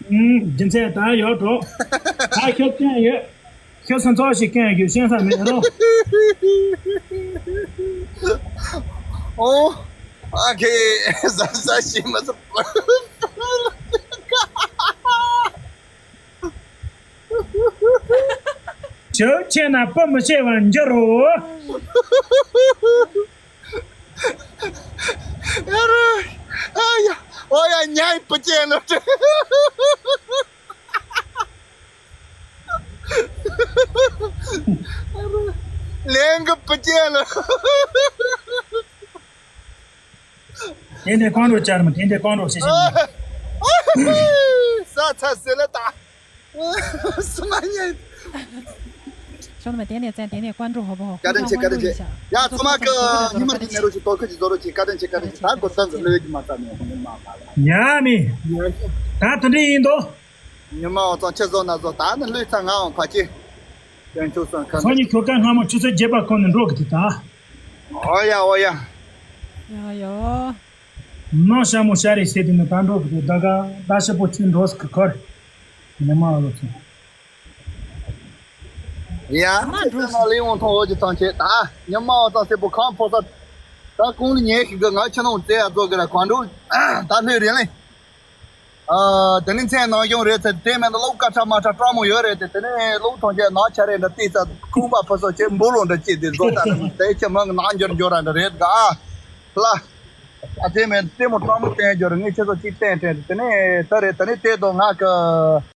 ཨུམ། རྒྱུ་མཚན་ད་ཡོད་འགྲོ། ད་ཁྱོད་སྐྱོན་ཡོད། ཁྱོད་སོང་ཚོགས་ཤིག་སྐྱོན་ཡོད་ཤེས་ས་མེད་རོ། ཨོ། ཨ་ཁེ། ཟ་ཟ་ཤེས་མ་ཟ། བྱིའུ་ཆེ་ན་སྤུ་མི་ཤེས་པར་འགྱུར་རོ། ཨ་ཡ། ཨོ་ཡ། ཉའི་སྤུ་ཅན་ལོ། ལན་གི་སྤུ་ཅན་ལོ། དེ་འདྲའི་ཀོང་རོ་བཅར་མི་དེ་འདྲའི་ཀོང་རོ་ཤེས་ཤེས། ས་ཚ་ཟེར་ལ་ད། སུ་མ་ཉན། ཤོ་ནམ་དེ་ནས་བཙན་དེ་ནས་ཀོང་རོ་ཧོ་བོ་ཧོ། བཀའ་དྲིན་ཆེ། བཀའ་དྲིན་ཆེ། ཡ་ཚང་མ་གི་ཉི་མ་དེ་ནས་རོ་ཞིག་དོ་ཁུར་གྱི་བཟོ་རོ་ཅིག་བཀའ་དྲིན་ཆེ། བཀའ་དྲིན་ཆེ། ད་གོ་ད་ཟི་ལོས་ཀྱི་མ་ཚ་ནས་ཉི་མ་མ་ལ། ཉ་མི། ད་དེ་འདྲའི་ཡིན་དོ། ཉི་མ་འོ་ཚང་ཆེ་བཟོ་ན་བཟོ་ད་ནི་ལུས་ཚ་ང་འོང་ཕ་ཆེ། དོན་ཆུ་སོང་ཁ་ཚོ་ནི་ཁྱོ་ག་སྔ་མོ་ཆུ་ཚོད་བརྒྱད་པ་ཁོ་ནས་འགྲོ་གི་དེ་ད། ཨོ་ཡ་ཨོ་ཡ། ཡ་ཡ། ནང་ཤ་མོ་ཤ་རེ་ཟེར་དེ་ནི་ད་འགྲོ་གི་དེ་ད་ག་ད་ཤི་པོ་ཆུ་འགྲོ་སི་གི་ཁར། ཉི་མ་ཨ་ལོ་ཚོ། ཡ། ཚེ་ཚེ་ན་ལས་འོང་ཐོང་འོ་ཅི་ཐང་ཆེ་ད། ཉི་མ་བ་ཚང་སེ་པོ་ཁང་ཕོ་ས། ད་ཀུང་ལི་ཉེ་ཞིག་གི་ང་ཆ་ནང་རྩེ་ཡ་ཚོ་གི་ར་གང་འགྲོ། ད་ལྷོད་རེད་ལེ། ཨ། དེ་ནི་མཚན་ནང་གཞུང་རེད་ཚེ་དེ་མེད་ན་ལོ་སྐད་ཆ་མ་ཆ་སྤྲང་མོ་ཡོད་རེད་དེ། དེ་ནི་ལོ་ཐང་ཆེ་ན་ཆ་རེད་འདྲ་ཏི་ས་ཁུང་པ་ཕོ་ས་ཆེ་འབུ་ལོ་འདྲ་ཅི་དེ་བཟོ་ད་ནི་དེ་ཆེ་མང་ནང་འགྱུར་འགྱུར་ར་འདྲ་རེད་ག། ལ། ཨ་དེ་མེད་དེ་མོ་སྤྲང་མོ་བསྟན་འགྱུར་ངས་ཁྱེད་ཚོ་ཅིག་བསྟན་དྲན་དེ་ནི་ད་རེད། དེ་ནི་དེ་དོ་ང་གི